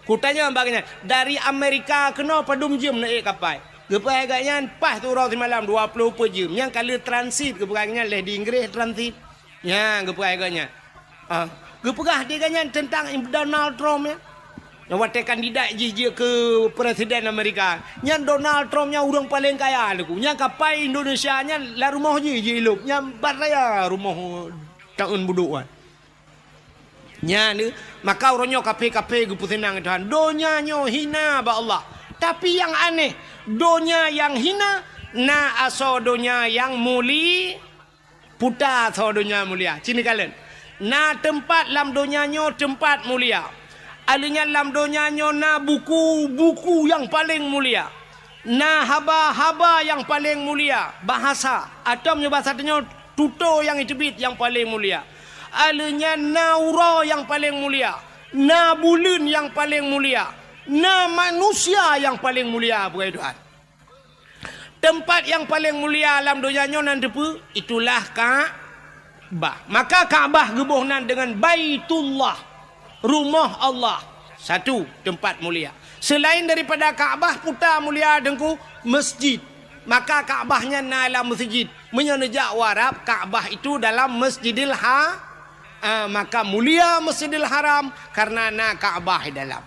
Kutanyong bak gobnyan, dari Amerika keunoe padum jeuem neuék kapai? Geupeugah gobnyan paih siuroe simalam dua ploh peuet jeuem. Nyan ka lheueh transit, geupeugah gobnyan lheueh di Inggréh transit. Nyan geupeugah gobnyan. Ah, geupeugah di gobnyan teuntang Donald Trump nyan. Nyang watée kandidat jih jeuet keu presiden Amerika. Nyan Donald Trump nyan ureuëng paleng kaya Teungku. Nyan kapai Indonesia nyan lam rumoh jih jiilop. Nyan ban raya rumoh taun budok nyan. Nyan, maka uroe nyoe kaphé-kaphé geupeuseunang Tuhan. Donya nyoe hina bak Allah. Tapi nyang aneh, donya nyang hina na asoe donya nyang muli-, puta asoe donya mulia. Ci neukalon. Na teumpat lam donya nyoe teumpat mulia. Alheuh nyan lam donya nyoe na buku-buku nyang paleng mulia. Na haba-haba nyang paleng mulia, bahasa, atau meunyoe bahasa tanyoe tutoe nyang jiteubiet nyang paleng mulia. Alheuh nyan na uroe nyang paleng mulia, na buleuen nyang paleng mulia, na manusia nyang paleng mulia, bukai Tuhan. Teumpat nyang paleng mulia lam donya nyoe nan teupeue? Itulah Ka-, Ka'bah. Maka Ka'bah geuboh nan deungon Baitullah, rumoh Allah. Satu, teumpat mulia. Seulaén daripada Ka'bah puta mulia Teungku, masjid. Maka Ka'bah nyan na lam masjid. Meunyoe neujak u Arab, Ka'bah itu dalam Masjidil Ha-, ah, maka mulia Masjidil Haram karena na Ka'bah di dalam.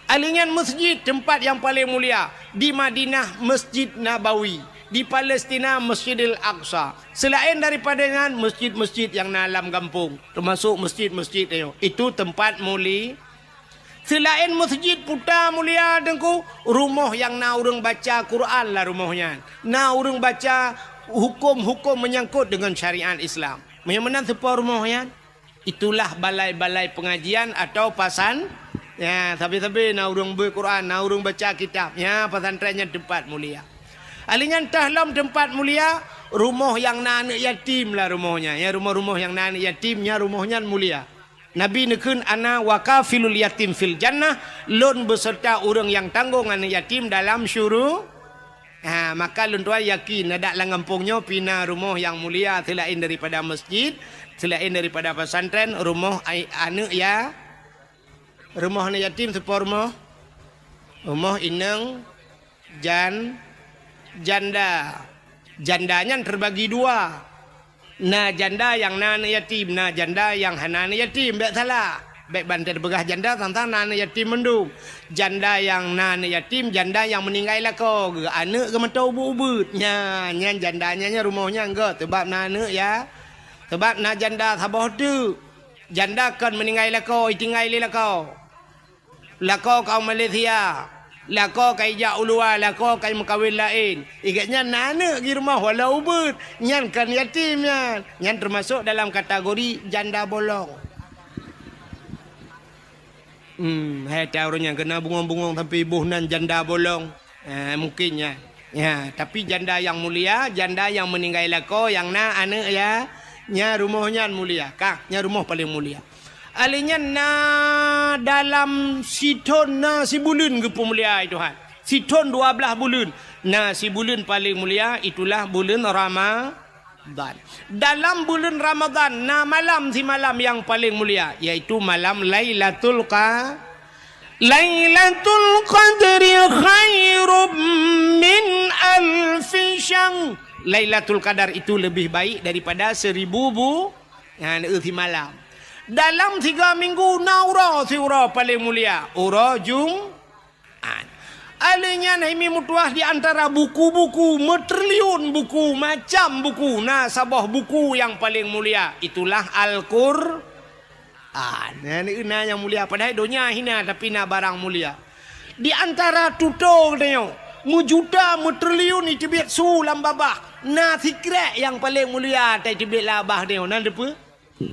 Alheuh nyan masjid teumpat nyang paleng mulia, di Madinah Masjid Nabawi, di Palestina Masjidil Aqsa. Seulaén daripada nyan masjid-masjid nyang na lam gampông, teumasok masjid-masjid nyoe, itu teumpat muli-. Seulaén masjid puta mulia Teungku, rumoh nyang na ureuëng baca Quran lah rumoh nyan. Na ureuëng baca huköm-huköm meunyangkot deungon syariat Islam. Meunyoe meunan soe po rumoh nyan? Itulah balai-balai pengajian atau pasan-, ya, sabe-sabe na ureuëng beuet Quran, na ureuëng baca kitab. Ya, pesantren nyan teumpat mulia. Alheuh nyan teuh lom teumpat mulia, rumoh nyang na aneuëk yatim lah rumoh nyan. Ya, rumoh-rumoh nyang na aneuëk yatim, nya rumoh nyan mulia. Nabi neukheun, "Ana wa kafilul yatim fil jannah," lôn beuseurta ureuëng nyang tanggong aneuëk yatim dalam syuru-, Ha, maka lôn tuan yakin, adak lam gampông nyoe pih na rumoh nyang mulia seulaén daripada masjid, seulaén daripada pesantren, rumoh ai-, aneuëk ya-, rumoh aneuëk yatim soe po rumoh? Rumoh inong jan-, janda. Janda nyan teubagi dua. Na janda nyang na aneuëk yatim, na janda nyang hana aneuëk yatim, bék salah. Bék ban teupeugah janda sang-sang na aneuëk yatim mandum. Janda nyang na aneuëk yatim, janda nyang meuninggai lakoe geuh, aneuëk geuh mantong ubeuet-ubeuet. Nyan, nyan janda nyan, nyan rumoh nyan geuh, sabab na aneuëk ya. Sabab na janda saboh teuk. Janda kon meuninggai lakoe, itinggai lé lakoe. Lakoe ka u Malaysia, lakoe ka ijak u luwa, lakoe ka imeukawen laén. Igét nyan na aneuëk di rumoh walau ubeuet, nyan kon yatim nyan. Nyan teumasok dalam kategori janda bolong. Hmm, hai ta ureuëng nyang keuneuk bungong-bungong sampai iboh nan janda bolong. Eh, mungkin nyan. Ya, tapi janda nyang mulia, janda nyang meuninggai lakoe, nyang na aneuëk ya, nya rumoh nyan mulia. Kah, nya rumoh paleng mulia. Alheuh nyan na dalam sithon na sibuleuen geupeumulia Tuhan. Sithon dua blaih buleuen. Na sibuleuen paleng mulia, itulah buleuen Ramadan. Dalam buleuen Ramadan na malam simalam nyang paleng mulia, yaitu malam Lailatul Qa-, Lailatul Qadri khairum min alfi syahr. Lailatul Qadar itu lebih baik daripada seribu bu-, ha, simalam. Dalam tiga minggu na uroe siuroe paleng mulia, uroe Jum-, An. Alheuh nyan hai mi meutuah di antara buku-buku, meutriliun buku, macam buku, na saboh buku nyang paleng mulia, itulah Al-Qur'an. Nyan na nyang mulia, padahai donya hina, tapi na barang mulia. Di antara tutoe geutanyoe, meujuta, meutriliun iteubiet su lam babah, na sikrek nyang paleng mulia, ta iteubiet lam babah tanyoe, na teupeue?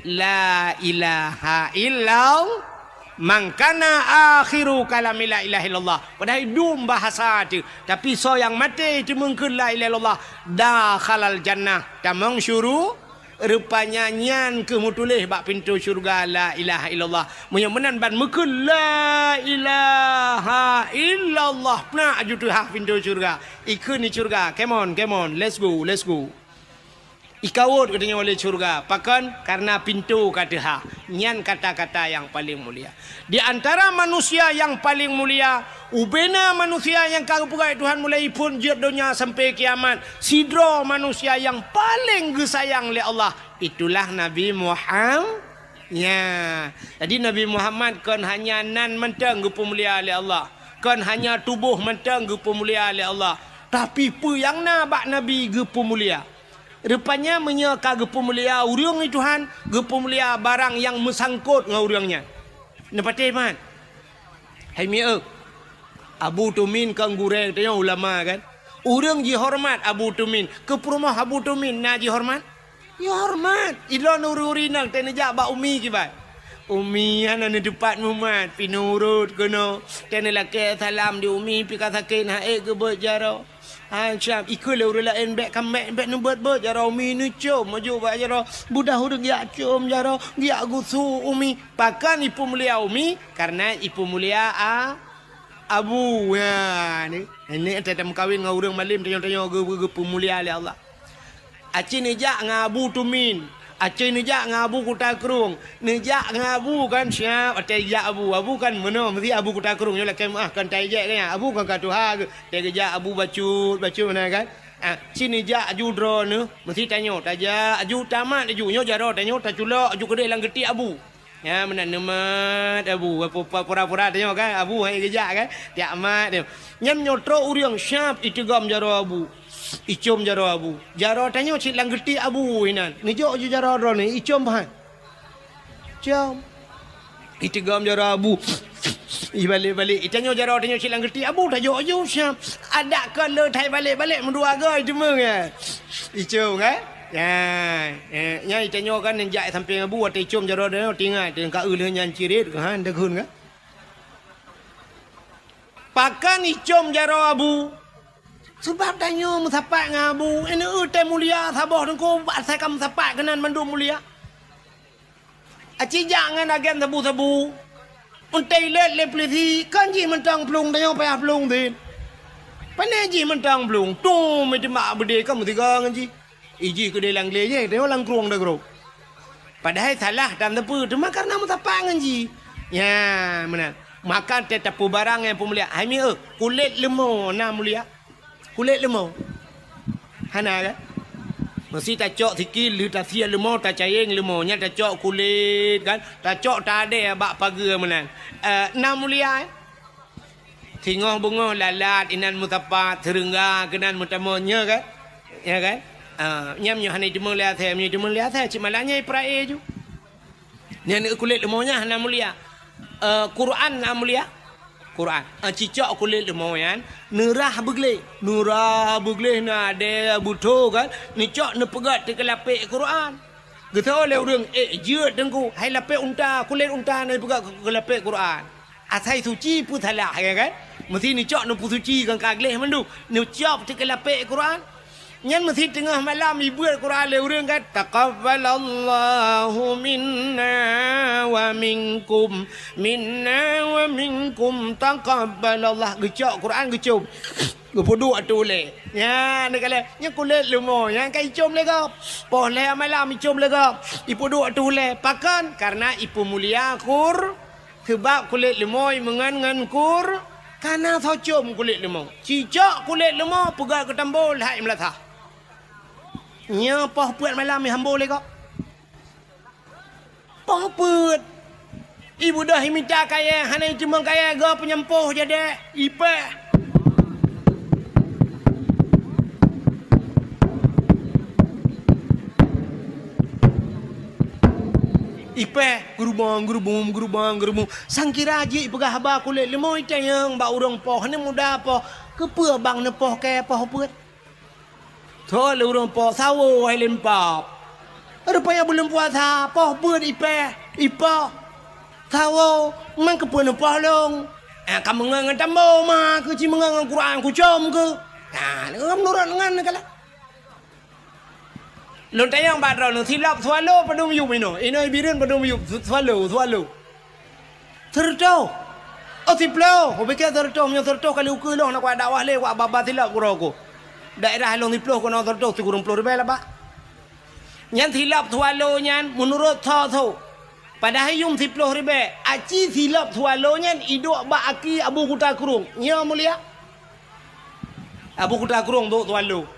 La ilaha illallah. Man kana akhiru kalami la ilaha illallah. Padahai dum bahasa tu. Tapi soe nyang maté teumeung kheun la ilaha illallah, dakhalal jannah. Tamong syuru-, rupanya nyan keuh meutuléh bak pintoe syeuruga la ilaha illallah. Meunyoe meunan ban meukheun la ilaha illallah, peunak aju teuhah pintoe syeuruga. Ikheun di syeuruga, "Come on, come on, let's go, let's go." Ikawot geutanyoe lé syeuruga. Pakon? Kareuna pintoe ka teuhah. Nyan kata-kata nyang paleng mulia. Di antara manusia nyang paleng mulia, ubena manusia nyang ka geupeugah Tuhan mulai phon jeuet donya sampai kiamat, sidroe manusia nyang paleng geusayang lé Allah, itulah Nabi Muham-, nya. Jadi Nabi Muhammad kon hanya nan mantong geupeumulia lé Allah, kon hanya tuboh mantong geupeumulia lé Allah, tapi peue nyang na bak Nabi geupeumulia. Rupanya meunyoe ka geupeumulia ureuëng di Tuhan, geupeumulia barang nyang meusangkot ngon ureuëng nyan. Neupatéh mat. Hai mieu, Abu Tumin kan gurée tanyoe ulama kan. Ureuëng jihoreumat Abu Tumin, keu peurumoh Abu Tumin na jihoreumat? Jihoreumat. Ilôn ureuëng-ureuëng inong teuneujak bak umi kiban. Umi hana neuteupat mumat, pi nurot keunoe. Teuneulakée salam di umi pi ka sakét hana ék geubeuet jaroe. Hai siab, ikeu lé ureuëng laén bék kamék bék neubeuet-beuet jaroe umi neucom maju bak jaroe. Budah ureuëng giak com jaroe, giak gusu umi. Pakon ipeumulia umi? Karena ipeumulia a, abu. Ya, ni. Ini teuka meukawen ngon ureuëng malem tanyoe-tanyoe geu-, geu-, geupeumulia lé Allah. Aci neujak ngon Abu Tumin. Aci neujak ngon Abu Kuta Krueng. Neujak ngon Abu kan siab, watée jak Abu. Abu kan meunoe, meusti Abu Kuta Krueng nyoe lakée meuah kan tai jek kan. Abu kan ka tuha geuh. Watée geujak Abu bacut, bacut meunan kan. Ah, ci neujak aju droeneuh, meusti tanyoe, tajak aju tamat aju. Nyoe jaroe tanyoe taculok aju keudeh lam geuti Abu. Ya, meunan neumat Abu, pura-pura tanyoe kan, Abu hai geujak kan, tiak mat nyoe. Nyan nyoe trok ureuëng siab iteugom jaroe Abu, icom jaroe Abu. Jaroe tanyoe cit lam geuti Abu inan, neujok ju jaroe droeneuh, icom pahan. Com. Iteugom jaroe Abu. Ibalek-balek, itanyoe jaroe tanyoe cit lam geuti Abu, tajok ju siab. Adak kon le thai balek-balek meudua goe iteumeu ya. Icom kan? Ya, eh, nyan itanyoe kan neujak sampéng Abu, watée icom jaroe droeneuh, tingat, teuka eu lheueh nyan cirit, ha, deughon kan? Pakon icom jaroe Abu? Sabab tanyoe meusapat ngon Abu, ini eu tée mulia saboh teungku, asai ka meusapat keunan mandum mulia. Aci jak ngon agen sabu-sabu. Untée ilét lé peulisi, kon jih mantong plueng, tanyoe payah plueng sit. Pane jih mantong plueng, tum, iteumak beudé ka meusigoe ngon jih. Ijih keudeh lam glé jih, teuh lam krueng dagroe. Padahai salah tan teupeu, teuma kareuna meusapat ngon jih. Nya, meunan. Maka teuh tapeubarang nyang peumulia. Hai mieu, kulét leumo na mulia? Kulét leumo? Hana kan? Meusti tacok sikil, lheueh tasie leumo, tacayeng leumo. Nyan tacok kulét kan? Tacok tadé bak pageue meunan. Eh, na mulia, eh? Singoh beungoh lalat inan meusapat, seureungga keunan meutamong, nya kan? Ya kan? Ah, nyan meunyoe hana jiteumong lé asèe, meunyoe jiteumong lé asèe, cit malah nyan ipeurak éh ju. Nyan kulét leumo nyan hana mulia. Eh, Quran na mulia? Quran. Eh, cicok kulét leumo nyan, neurah beugleh. Neurah beugleh na adèe beutôi kan? Neucok neupeugöt teukeulapék Quran. Geuteupeue lé ureueng, "Eh, jeuet Teungku, hai lapék unta, kulét unta na ipeugöt keu, keu lapék Quran." Asai suci peue salah, ya kan? Meusti neucok neupeusuci ngon ka gleh mandum, neucok teukeulapék Quran. Nyan meusti teungoh malam ibeuet Quran lé ureueng kan, "Taqabbalallahu minna wa minkum, minna wa minkum, taqabbalallah." Geucok Quran geucom. Geupeuduek ateueh ulèe. Nyan, neukalon, nyan kulét leumo, nyan ka icom lé gob. Poh lhèe malam icom lé gob. Ipeuduek ateueh ulèe. Pakon? Kareuna ipeumulia Qur-, seubab kulét leumo imeungon ngon Qur-, ka na soe com kulét leumo. Cicok kulét leumo peugöt keu tambo lheuh meulathah. Nyoe poh peuet malam ihambo lé gob. Poh peuet. Ibeudôh imita kayèe, hana iteumong kayèe, goe peunyampôh jadèe, ipèh. Ipèh, geurubong, geurubong, geurubong, geurubong. Sangkira jih ipeugah haba kulét leumo itanyong bak ureueng poh, hana muda poh. Keupeue bang neupoh kayèe poh peuet? Thon lé ureueng poh, sawoe hai lôn poh. Rupanya buleuen puasa, poh peuet ipèh, ipoh. Sawoe, man keupeue neupoh lôn? Eh, ka meungon ngon tambo ma, keu ci meungon ngon Quran kucom keu. Nah, meunurot ngon neukalon. Lôn tanyong bak droeneuh, silop swallow padum yup inoe? Inoe Bireuen padum yup, swallow, swallow. Seureutôh. Oh, siplôh. Kupike seureutôh, meunyoe seureutôh kali ukeue lôn, na kuat dakwah lé, kuat ba-ba silop keudroe ku. Daerah lôn siplôh keunoe seureutôh, sikureueng plôh ribèe lah bak. Nyan silop swallow nyan meunurot tho-tho. Padahai yum siplôh ribèe, aci silop swallow nyan iduek bak aki Abu Kuta Krueng. Nyo mulia. Abu Kuta Krueng duek swallow.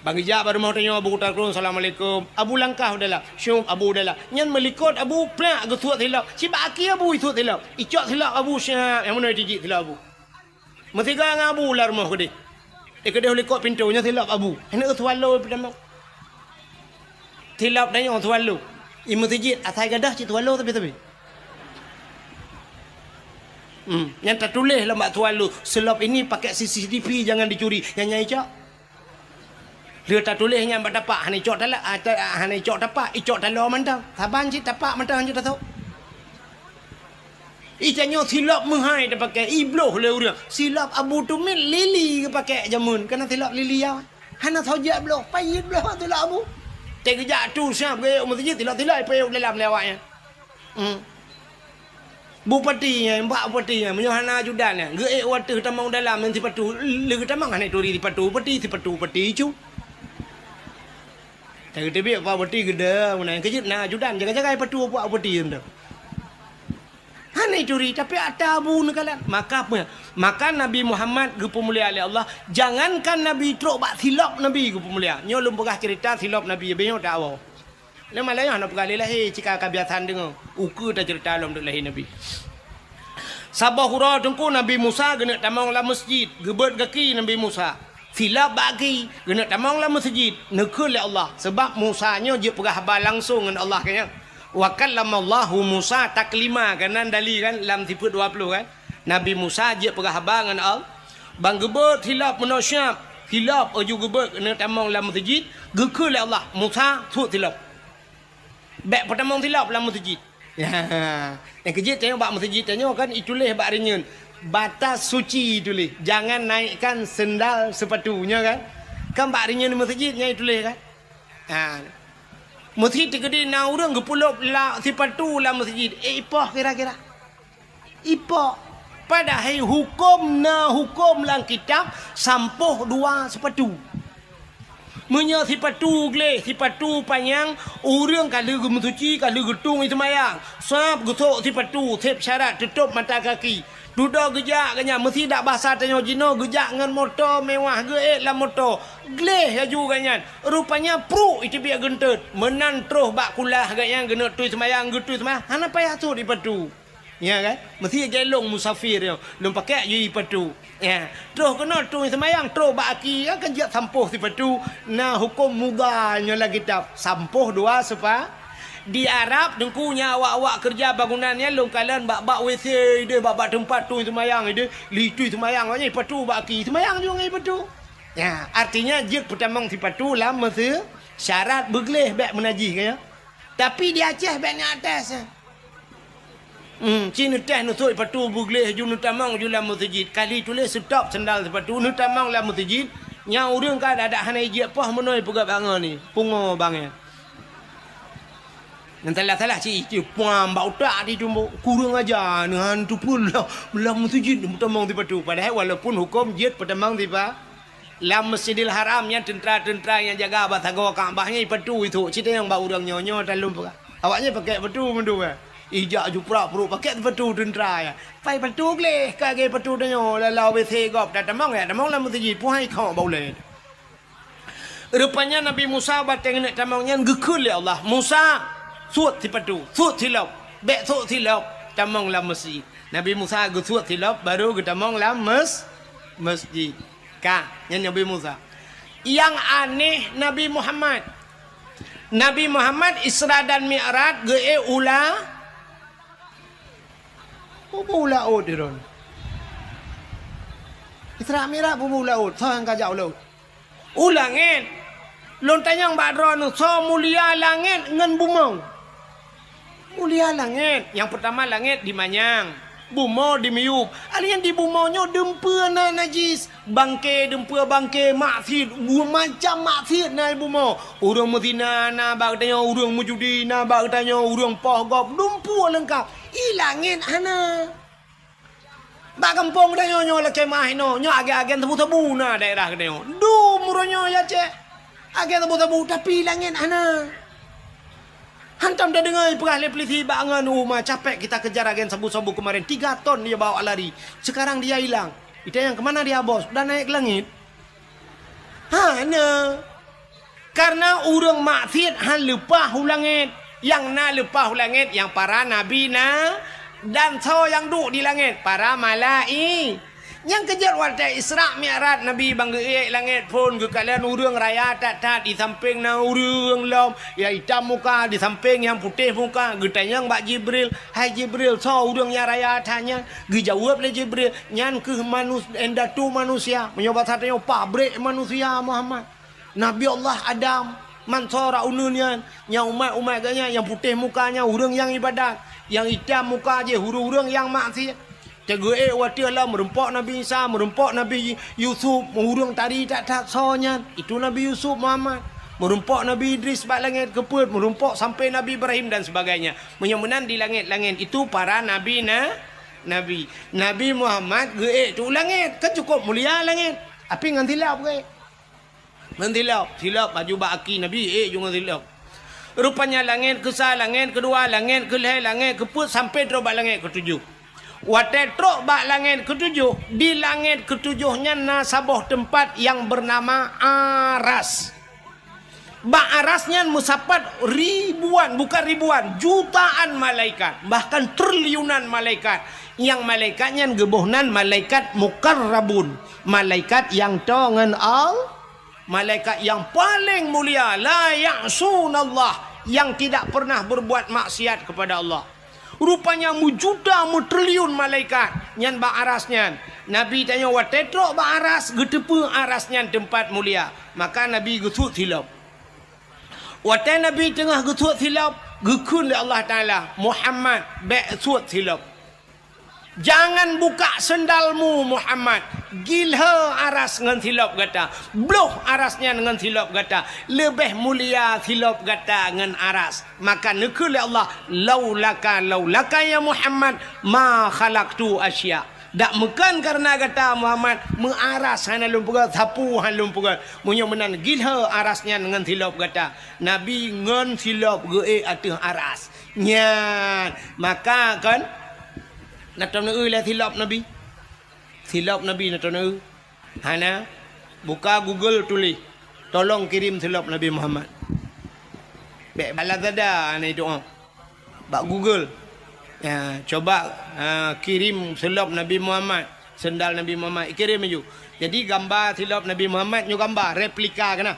Bang geujak bak rumoh tanyoe Abu Kuta Krueng, "Assalamualaikum." Abu langkah u dalam. Syup, Abu u dalam. Nyan meulikot Abu, plak geusuet silop. Sibak aki Abu isuet silop. Icok silop Abu, syap, nyang meunoe tijik silop Abu. Meusigoe ngon Abu lam rumoh keudeh. Eh, keudeh u likot pintoe nyoe silop abu. Hana swallow peutamong. Silop tanyoe swallow. I meuseujid asai gadôh cit swallow tapi-tapi. Hmm, nyang tatuléh lam bak swallow, "Silop ini pakai C C T V, jangan dicuri." Nyang nyan icok. Lheueh tatuléh nyan bak tapak, hana icok tala-, ah, ta-, ah, hana icok tapak, icok taloe mantong. Saban cit tapak mantong hanjeuet tasôk. Ih, tanyoe silop meuhai tapakée, ibloh lé ureuëng. Silop Abu Tumit lili geupakée jameun, kana silop lili ya. Hana sojak bloh, payet bloh silop Abu. Teugeujak tu siap geuék u meuseujid, silop-silop ipayet dalam lé awak nyan. Hmm. Bupati nyan, bak bupati nyan, meunyoe hana ajudan nyan, geuék u ateueh tamong dalam ngon sipatu, lé geutamong hana turi sipatu bupati, sipatu bupati cu. Teugeuteubiet bak bupati geuda, meunan keujeuet na ajudan jaga-jaga sipatu bak bupati nyan. Hana turi, tapi ata bu neukalon. Maka apa? Maka Nabi Muhammad geupeumulia lé Allah. Jangankan Nabi, trok bak silop Nabi geupeumulia. Nyoe lôn peugah cerita silop Nabi, beuyoe tawoe. Lé malam nyoe hana peugah lé lahé, cika ka biasa deungoe. Ukeue tacerita lom dek lahé Nabi. Saboh uroe teungku Nabi Musa geuneuk tamong lam meuseujid, geubeuet gaki Nabi Musa. Silop bak gaki, geuneuk tamong lam meuseujid, neukheun lé Allah, sabab Musa nyoe jeuet peugah haba langsong ngon Allah, kan nyan. "Wa kallamallahu Musa taklima," kan nan dali kan, lam sifeuet dua ploh kan. Nabi Musa jeuet peugah haba ngon Allah. Ban geubeuet silop meunoe siab, silop laju geubeuet geuneuk tamong lam meuseujid, geukheun lé Allah, "Musa, suet silop." Bék peutamong silop lam meuseujid. Ya. Nyang keujeuet tanyoe bak meuseujid tanyoe kan ituléh bak rinyeun. Batas suci ituléh. Jangan naikkan sendal sepatu, nyoe kan? Kan bak rinyeun meuseujid nyan ituléh kan? Ha. Meuseujid teukeudi na ureuëng geupulop la, sipatu lam meuseujid. Eh, ipoh kira-kira. Ipoh. Padahai huköm na huköm lam kitab sampoh dua sipatu. Meunyoe sipatu gleh, sipatu panyang, ureuëng ka lheueh geumeusuci, ka lheueh geutung i seumayang. Sab geusok sipatu, seb syarat teutôb mata kaki. Dudoe geujak geuh nyan, meusidak basa tanyoe jinoe geujak ngon moto mewah geuék lam moto. Gleh laju geuh nyan, rupanya pruek iteubiet geunteut. Meunan troh bak kulah geuh nyan geuneuk tui seumayang, geutui seumayang, hana payah sot sipatu. Ya kan? Meusti gelong musafir nyoe. Lôn pakai aju sipatu. Ya. Troh keunoe tui seumayang, troh bak aki, ya kan jeuet sampoh sipatu. Na huköm mudha nyoe lam kitab. Sampoh dua sepa-, di Arab teungku nyan awak-awak keureuja bangunan nyan lôn kalon bak-bak W C ideh, bak-bak teumpat tui seumayang ideh, lé tui seumayang awak nyan sipatu bak aki. Seumayang juga ngon sipatu. Ya, artinya jeuet peutamong sipatu lam meuse-, syarat beugleh bék meunajih kan ya. Tapi di Aceh bék nyan atas. Hmm, ci neuteh neusok sipatu beugleh ju neutamong ju lam meuseujid. Kali tuléh stop sendal sipatu neutamong lam meuseujid. Nyang ureuëng ka adak hana ijak poh meunoe peugah bangon ni. Pungo bangai. Nyang salah-salah ci, ci puam bak utak di tumbok. Kurang aja neuhan tupul lam, lam meuseujid neutamong sipatu. Padahai walaupun huköm jeuet peutamong sipa-, Lam Masjidil Haram nyan teuntra-teuntra nyang jaga bak sagoe Ka'bah nyan ipatu itu. Cit nyang bak ureuëng nyoe-nyoe talom peugah. Awak nyan pakai patu mandum, eh. Ijak juprak pruek pakai patu teuntra ya. Pai patu gleh ka lagée patu tanyoe lalau W C gob tatamong ya tamong lam meuseujid puhai khok bak ulée. Rupanya Nabi Musa bateng neuk tamong nyan geukheun lé Allah, "Musa, suet sipatu, suet silop, bék sok silop tamong lam meuseujid." Nabi Musa geusuet silop baru geutamong lam mes-, meuseujid. Ka, nyan Nabi Musa. Nyang aneh Nabi Muhammad. Nabi Muhammad Isra dan Mi'raj geuék u la-, u laôt droe. Isra Mi'raj u laôt, soe nyang ka jak u laôt? U langét. Lôn tanyong bak droeneuh, soe mulia langét ngon bumoe? Mulia langét. Nyang peutama langét dimanyang, bumoe dimiyueb. Artinya di bumoe nyoe dumpeue na najis, bangke dumpeue bangke maksiet, macam maksiet na di bumoe. Ureuëng meuzina na bak geutanyoe, ureuëng meujudi na bak geutanyoe, ureuëng poh gob, dumpeue leungkap. I langét hana. Bak gampông geutanyoe nyoe lakée meuah inoe, nyoe agen-agen sabu-sabu na daerah geutanyoe. Dum uroe nyoe ya cek. Agen sabu-sabu, tapi langét hana. Hantom tadeungoe peugah lé polisi bak ngon uma capek kita kejar agen sabu-sabu kemarin tiga ton dia bawa lari. Sekarang dia hilang. Itanyong kemana dia bos? Udah naik ke langit. Hana. Karena ureuëng maksiet han leupah u langét. Nyang na leupah u langét nyang para nabi na dan soe nyang duek di langét, para malai-, Nyang keujeuet watée Isra Mi'raj Nabi ban geuék langét phon geukalon ureuëng raya that-that, di sampéng na ureuëng lom nyang itam muka, di sampéng nyang putéh muka, geutanyong bak Jibril, "Hai Jibril, soe ureuëng nyang raya that nyan?" Geujaweueb lé Jibril, "Nyan kheueh manus-, indatu manusia, meunyoe basa tanyoe pabrék manusia Muhammad." Nabi Allah Adam, man soe rot uneuen nyan, nyang umat-umat geuh nyan, nyang putéh muka nyan ureuëng nyang ibadat, nyang itam muka jih ureuëng-ureuëng nyang maksiat. Teugeuék watée lom meurumpok Nabi Isa, meurumpok Nabi Yusuf, ureuëng tari that-that soe nyan, itu Nabi Yusuf Muhammad. Meurumpok Nabi Idris bak langét keupeuet, meurumpok sampai Nabi Ibrahim dan sebagainya. Meunyoe meunan di langét-langét itu para nabi na, nabi. Nabi Muhammad geuék tu langét, kan cukup mulia langét. Tapi ngon silop geuék. Ngon silop, silop laju bak aki Nabi, ék ju ngon silop. Rupanya langét keusa, langét keudua, langét keulhée, langét keupeuet sampai trok bak langét keutujoh. Watée trok bak langét keutujoh, di langét keutujoh nyan na saboh teumpat nyang beunama Aras. Bak Aras nyan meusapat ribuan, bukan ribuan, jutaan malaikat, bahkan triliunan malaikat. Nyang malaikat nyan geuboh nan malaikat muqarrabun, malaikat nyang toe ngon Allah. Malaikat nyang paleng mulia, la ya'sunallah, nyang tidak pernah berbuat maksiat kepada Allah. Rupanya meujuta meutriliun malaikat nyan bak Aras nyan. Nabi tanyoe watée trok bak Aras, geuteupeue Aras nyan teumpat mulia. Maka Nabi geusuet silop. Watée Nabi teungoh geusuet silop, geukheun lé Allah Taala, "Muhammad, bék suet silop." Jangan buka sendalmu, Muhammad. Gilhée Aras ngon silop gata. Bloh Aras nyan ngon silop gata. Leubeh mulia silop gata ngon Aras. Maka neukheun lé Allah, "Laulaka, laulaka ya Muhammad, ma khalaqtu asya." Dak meukeun kareuna gata Muhammad, meu Aras hana lôn peugét, sapeue hana lôn peugét. Meunyoe meunan gilhée Aras nyan ngon silop gata. Nabi ngon silop geuék ateueh Aras. Nyan, maka kan na teuneue lé silop Nabi. Silop Nabi na teuneue. Hana, buka Google tuléh, "Tolong kirim silop Nabi Muhammad." Bék bak Lazada hana doa. Bak Google. Ya, coba, ah, kirim silop Nabi Muhammad, sendal Nabi Muhammad, kirim laju. Jadi gamba silop Nabi Muhammad nyoe gamba replika keunan.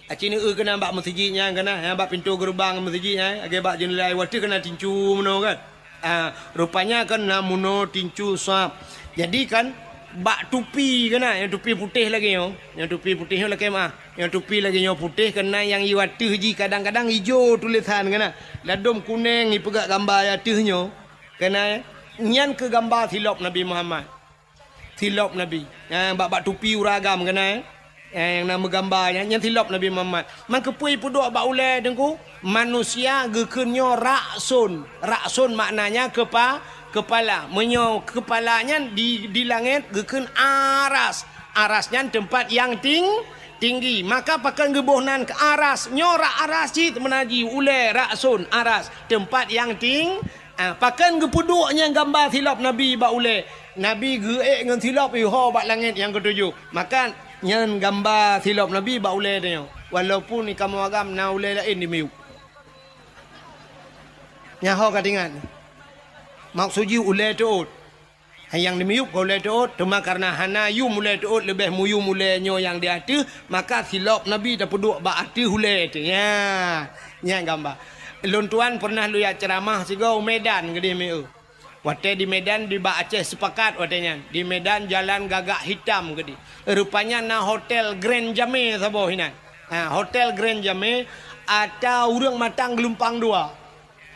Aci neueu keunan bak meuseujid nyan keunan, ya, bak pintoe geurubang meuseujid nyan, lagée bak jeunela watée keunan tincu meunoe kan. Ah, rupanya kan na meunoe tincu sab. Jadi kan bak tupi keunan, nyang tupi putéh lagée nyoe, nyang tupi putéh nyoe lakée meuah, nyang tupi lagée nyoe putéh keunan nyang i ateueh jih kadang-kadang ijo tulésan keunan. Ladôm kuneng ipeugah gamba i ateueh nyoe. Keunan nyan keu gamba silop Nabi Muhammad. Silop Nabi. Ha, bak, bak tupi ureueng agam keunan, eh? Eh, nyang na meugamba nyan, nyan silop Nabi Muhammad. Man keupeue ipeuduek bak ulée Teungku? Manusia geukheun nyoe ra'sun. Ra'sun maknanya kepa-, kepala. Meunyoe kepala nyan di, di langét geukheun aras. Aras nyan teumpat nyang ting-, tinggi. Maka pakon geuboh nan keu aras? Nyoe rak aras cit meunan jih ulée ra'sun, aras. Teumpat nyang ting-, Ah, pakon geupeuduek nyang gamba silop Nabi bak ulée? Nabi geuék ngon silop iho bak langét nyang keutujoh. Maka nyan gamba silop Nabi bak ulée tanyoe. Walaupun di kamoe agam na ulée laén di miyueb. Nyan ho ka teuingat. Maksud jih ulée teuôt. Nyang di miyueb ka ulée teuôt, teuma kareuna hana yum ulée teuôt leubeh muyum ulée nyoe nyang di ateueh, maka silop Nabi tapeuduek bak ateueh ulée teuh. Nya, nyan gamba. Lôn tuan pernah lôn jak ceuramah sigoe u Medan keudeh meu. Watée di Medan, di bak Aceh Sepakat watée nyan. Di Medan jalan Gagak Hitam keudeh. Rupanya na hotel Grand Jamé saboh inan. Ha, hotel Grand Jamé ata ureuëng matang geulumpang dua.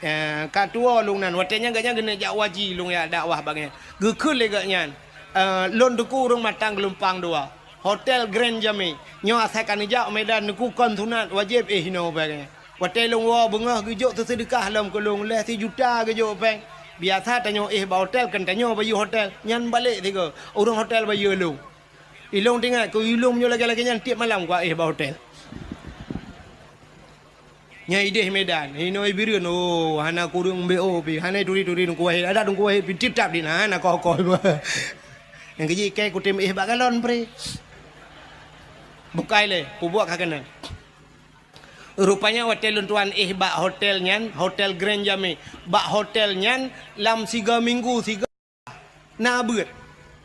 Eh, ka tuwoe lôn nan, watée nyan geuhnyan geuneuk jak haji lôn jak dakwah bak nyan. Geukheun lé geuhnyan, eh, lôn teungku ureuëng matang geulumpang dua. Hotel Grand Jamé. Nyoe asai ka neujak u Medan teungku kon sunat wajéb éh inoe bak nyan. Watée lôn woe beungoh geujok teuseudeukah lom keu lôn lhée sijuta geujok péng. Biasa tanyoe éh bak hotel kan tanyoe bayeue hotel. Nyan balek sigoe. Ureuëng hotel bayeue lôn. Ilôn teuingat keu ilôn nyoe lagée-lagée nyan tieb malam kuéh bak hotel. Nyan ideh Medan, inoe Bireuen, oh, hana kureueng B O pi, hana turi-turi Teungku Wahid, adak Teungku Wahid pi titap di na, hana koh-koh. Nyang keujih ikai kutem éh bak galon pre. Bukai lé, kubuek ka keunan. Rupanya watée lôn tuan éh bak hotel nyan, Hotel Grand Jamé. Bak hotel nyan lam sigoe minggu sigoe na beuet.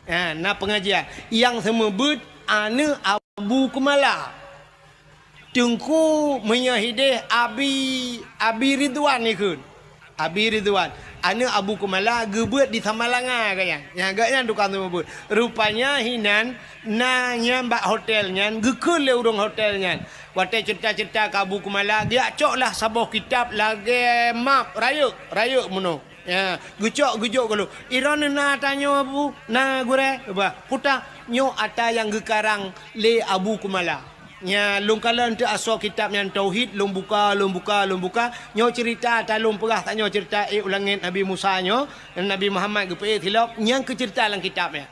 Ha, na pengajian. Nyang seumeubeuet aneuk Abu Kumala. Teungku meunyoe hideh Abi, Abi Ridwan ikheun. Abi Ridwan, aneuk Abu Kumala geubeuet di Samalanga gobnyan. Nyan gobnyan tukang seumeubeuet. Rupanya hinan na nyan bak hotel nyan, geukheun lé ureuëng hotel nyan. Watée ceurita-ceurita keu Abu Kumala, geujak cok lah saboh kitab lagée map, rayeuk, rayeuk meunoe. Ya, geucok geujok geulo. Droeneuh na ata nyoe, Abu? Na, Gurée? Bah, peue ata? Nyoe ata nyang geukarang lé Abu Kumala. Nya, lôn kalon teuk asoe kitab nyan tauhid, lôn buka, lôn buka, lôn buka. Nyoe ceurita ata lôn peugah, tanyoe ceurita ék u langét Nabi Musa nyoe, Nabi Muhammad geupeuék silop, nyang keu ceurita lam kitab nyan.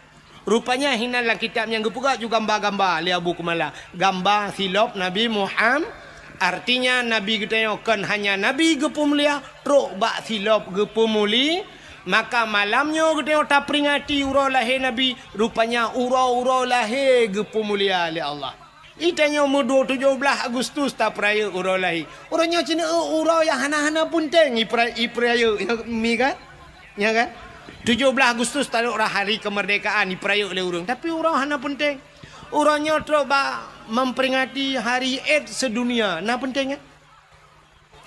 Rupanya hinan lam kitab nyang geupeugah ju gamba-gamba lé Abu Kumala. Gamba silop Nabi Muham-, artinya Nabi geutanyoe kon hanya Nabi geupeumulia, trok bak silop geupeumuli-, maka malam nyoe geutanyoe taperingati uroe lahé Nabi, rupanya uroe-uroe lahé geupeumulia lé Allah. Itanyoe meudua tujoh blaih Agustus tapeurayeuk uroe lahé. Uroe nyoe cit uroe nyang hana-hana peunteng ipera-, ipeurayeuk, nyoe mi kan? Nya kan? Tujoh blaih Agustus taduek rah hari kemerdekaan ipeurayeuk lé ureuëng, tapi uroe hana peunteng. Uroe nyoe trok bak memperingati hari AIDS sedunia. Na peunteng kan?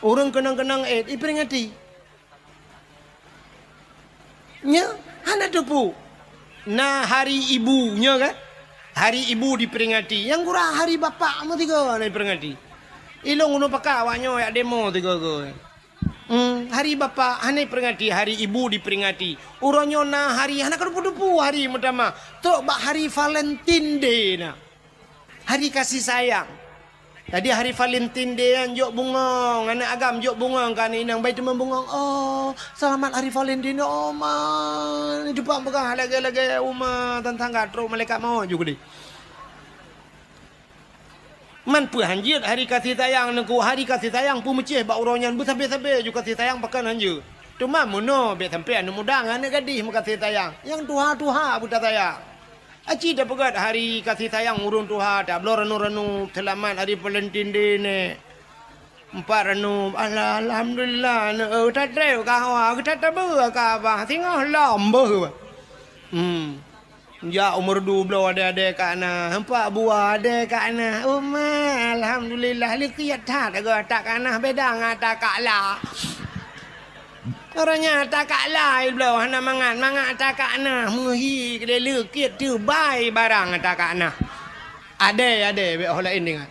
Ureuëng keunong-keunong AIDS iperingati. Nya, hana teupeu. Na hari ibu, nya kan? Hari ibu diperingati. Nyang gura hari bapak meusigoe na diperingati. Ilong gunong paka awak nyoe yak demo sigoe-goe. Hmm, hari bapak hana diperingati, hari ibu diperingati. Uroe nyoe na hari hana ka teupeu-teupeu hari meutamah. Trok bak hari Valentine Day na. Hari kasih sayang. Jadi hari Valentine Day nyan jok bungong, aneuk agam jok bungong keu aneuk inong, bai teuma bungong. Oh, selamat hari Valentine, oh ma. Ni teupang peugah lagée-lagée uma tantangga trok malaikat maut ju keudeh. Man peue hanjeuet hari kasih sayang nangku, hari kasih sayang peumeucéh bak uroe nyan beusabe-sabe ju kasih sayang pakon hanjeuet. Teuma meunoe bék sampoe aneuk muda ngon aneuk gadih meukasih sayang, nyang tuha-tuha beuta sayang. Aci tapeugét hari kasih sayang ureuëng tuha, tabloe ranup-ranup seulamat hari Valentine Day nyoe. Empat ranup, alah, alhamdulillah, aneuk, eh, tatreb ka hawa, geutat tabeue ka abah, singoh lom beuh. Hmm. Jak umur dua belas ade-ade ka na, empat buah ade ka na. Uma, alhamdulillah, leukiet that agoe ata ka na, beda ngon ata ka la. Uroe nyan ata ka la, ibloe hana mangat, mangat ata ka na, meuhi keudeh leukiet teubai barang ata ka na. Ade, ade, bék ho laén deungon.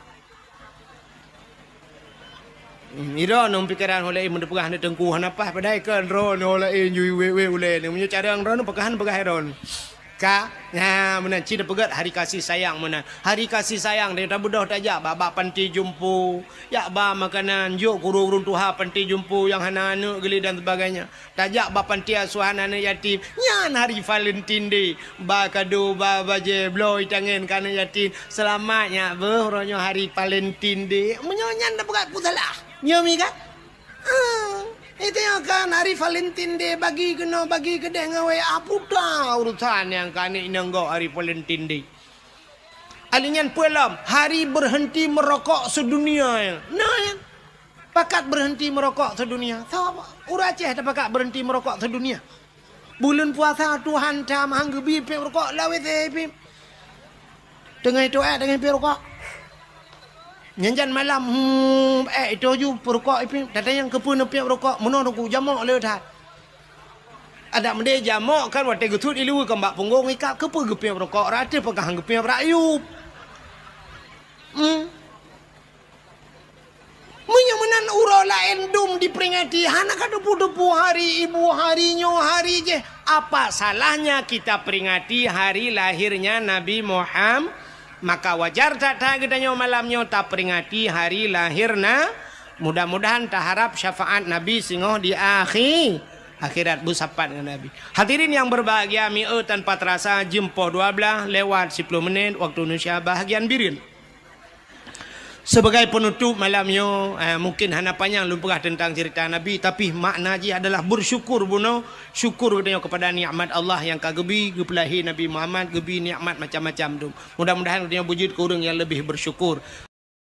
Hmm, idroeneuh pikeran ho laén meuneupeugah aneuk teungku hana paih padahai kon droeneuh ho laén ju wék-wék ulée nyoe. Meunyoe carông droeneuh peugah hana peugah droeneuh. Ka, nah, meunan cit tapeugét hari kasih sayang meunan. Hari kasih sayang deh tabeudôh tajak bak, bak panti jompo, jak ba makanan, jok keu ureuëng tuha panti jompo nyang hana aneuk geuli dan sebagainya. Tajak bak panti asuhan aneuk yatim, nyan hari Valentine Day. Ba kado, ba bajée, bloe itangen keu aneuk yatim. Seulamat nyak beuh, uroe nyoe hari Valentine Day. Meunyoe nyan tapeugah peue salah. Nyoe mi kan? Ah, itu nyan kan hari Valentine Day, bagi keunoe, bagi keudeh ngon wéh, ah, puta urusan nyang keu aneuk inong gob hari Valentine Day. Ali nyan peue lom, hari berhenti merokok sedunia. Nah, nyan. Pakat berhenti merokok sedunia. Soe ureuëng Aceh tapakat berhenti merokok sedunia? Buleuen puasa Tuhan tam han geubi piep rukok lawét éh piep. Teungoh itoe teungoh piep rukok. Nyan jan malam, hmm, éh itoe ju peurukok éh piep. Tatanyong keupeue neupiep rukok, meunoe teungku jamok le that. Adak meudeh jamok kan watée geuthut ileue keu bak punggong ikab, keupeue geupiep rukok, rata peugah han geupiep rakyup. Hmm. Meunyoe meunan uroe laén dum diperingati, hana ka teupeu-teupeu hari ibu, hari nyoe, hari jéh. Apa salahnya kita peringati hari lahirnya Nabi Muham-, maka wajar that-that geutanyoe malam nyoe taperingati hari lahirna. Mudah-mudahan taharap syafaat Nabi singoh di akhi-, akhirat beusapat ngon Nabi. Hadirin yang berbahagia, mieu tanpa terasa jeuem poh dua belas lewat siploh menit waktu Indonesia bahagian Bireuen. Sebagai penutup malam nyoe, eh, mungkin hana panyang lôn peugah teuntang ceurita Nabi, tapi makna jih adalah bersyukur bunoe, syukur geutanyoe kepada nikmat Allah nyang ka geubi, geupeulahé Nabi Muhammad, geubi nikmat macam-macam tu. Mudah-mudahan geutanyoe beujeuet keu ureuëng nyang leubeh bersyukur.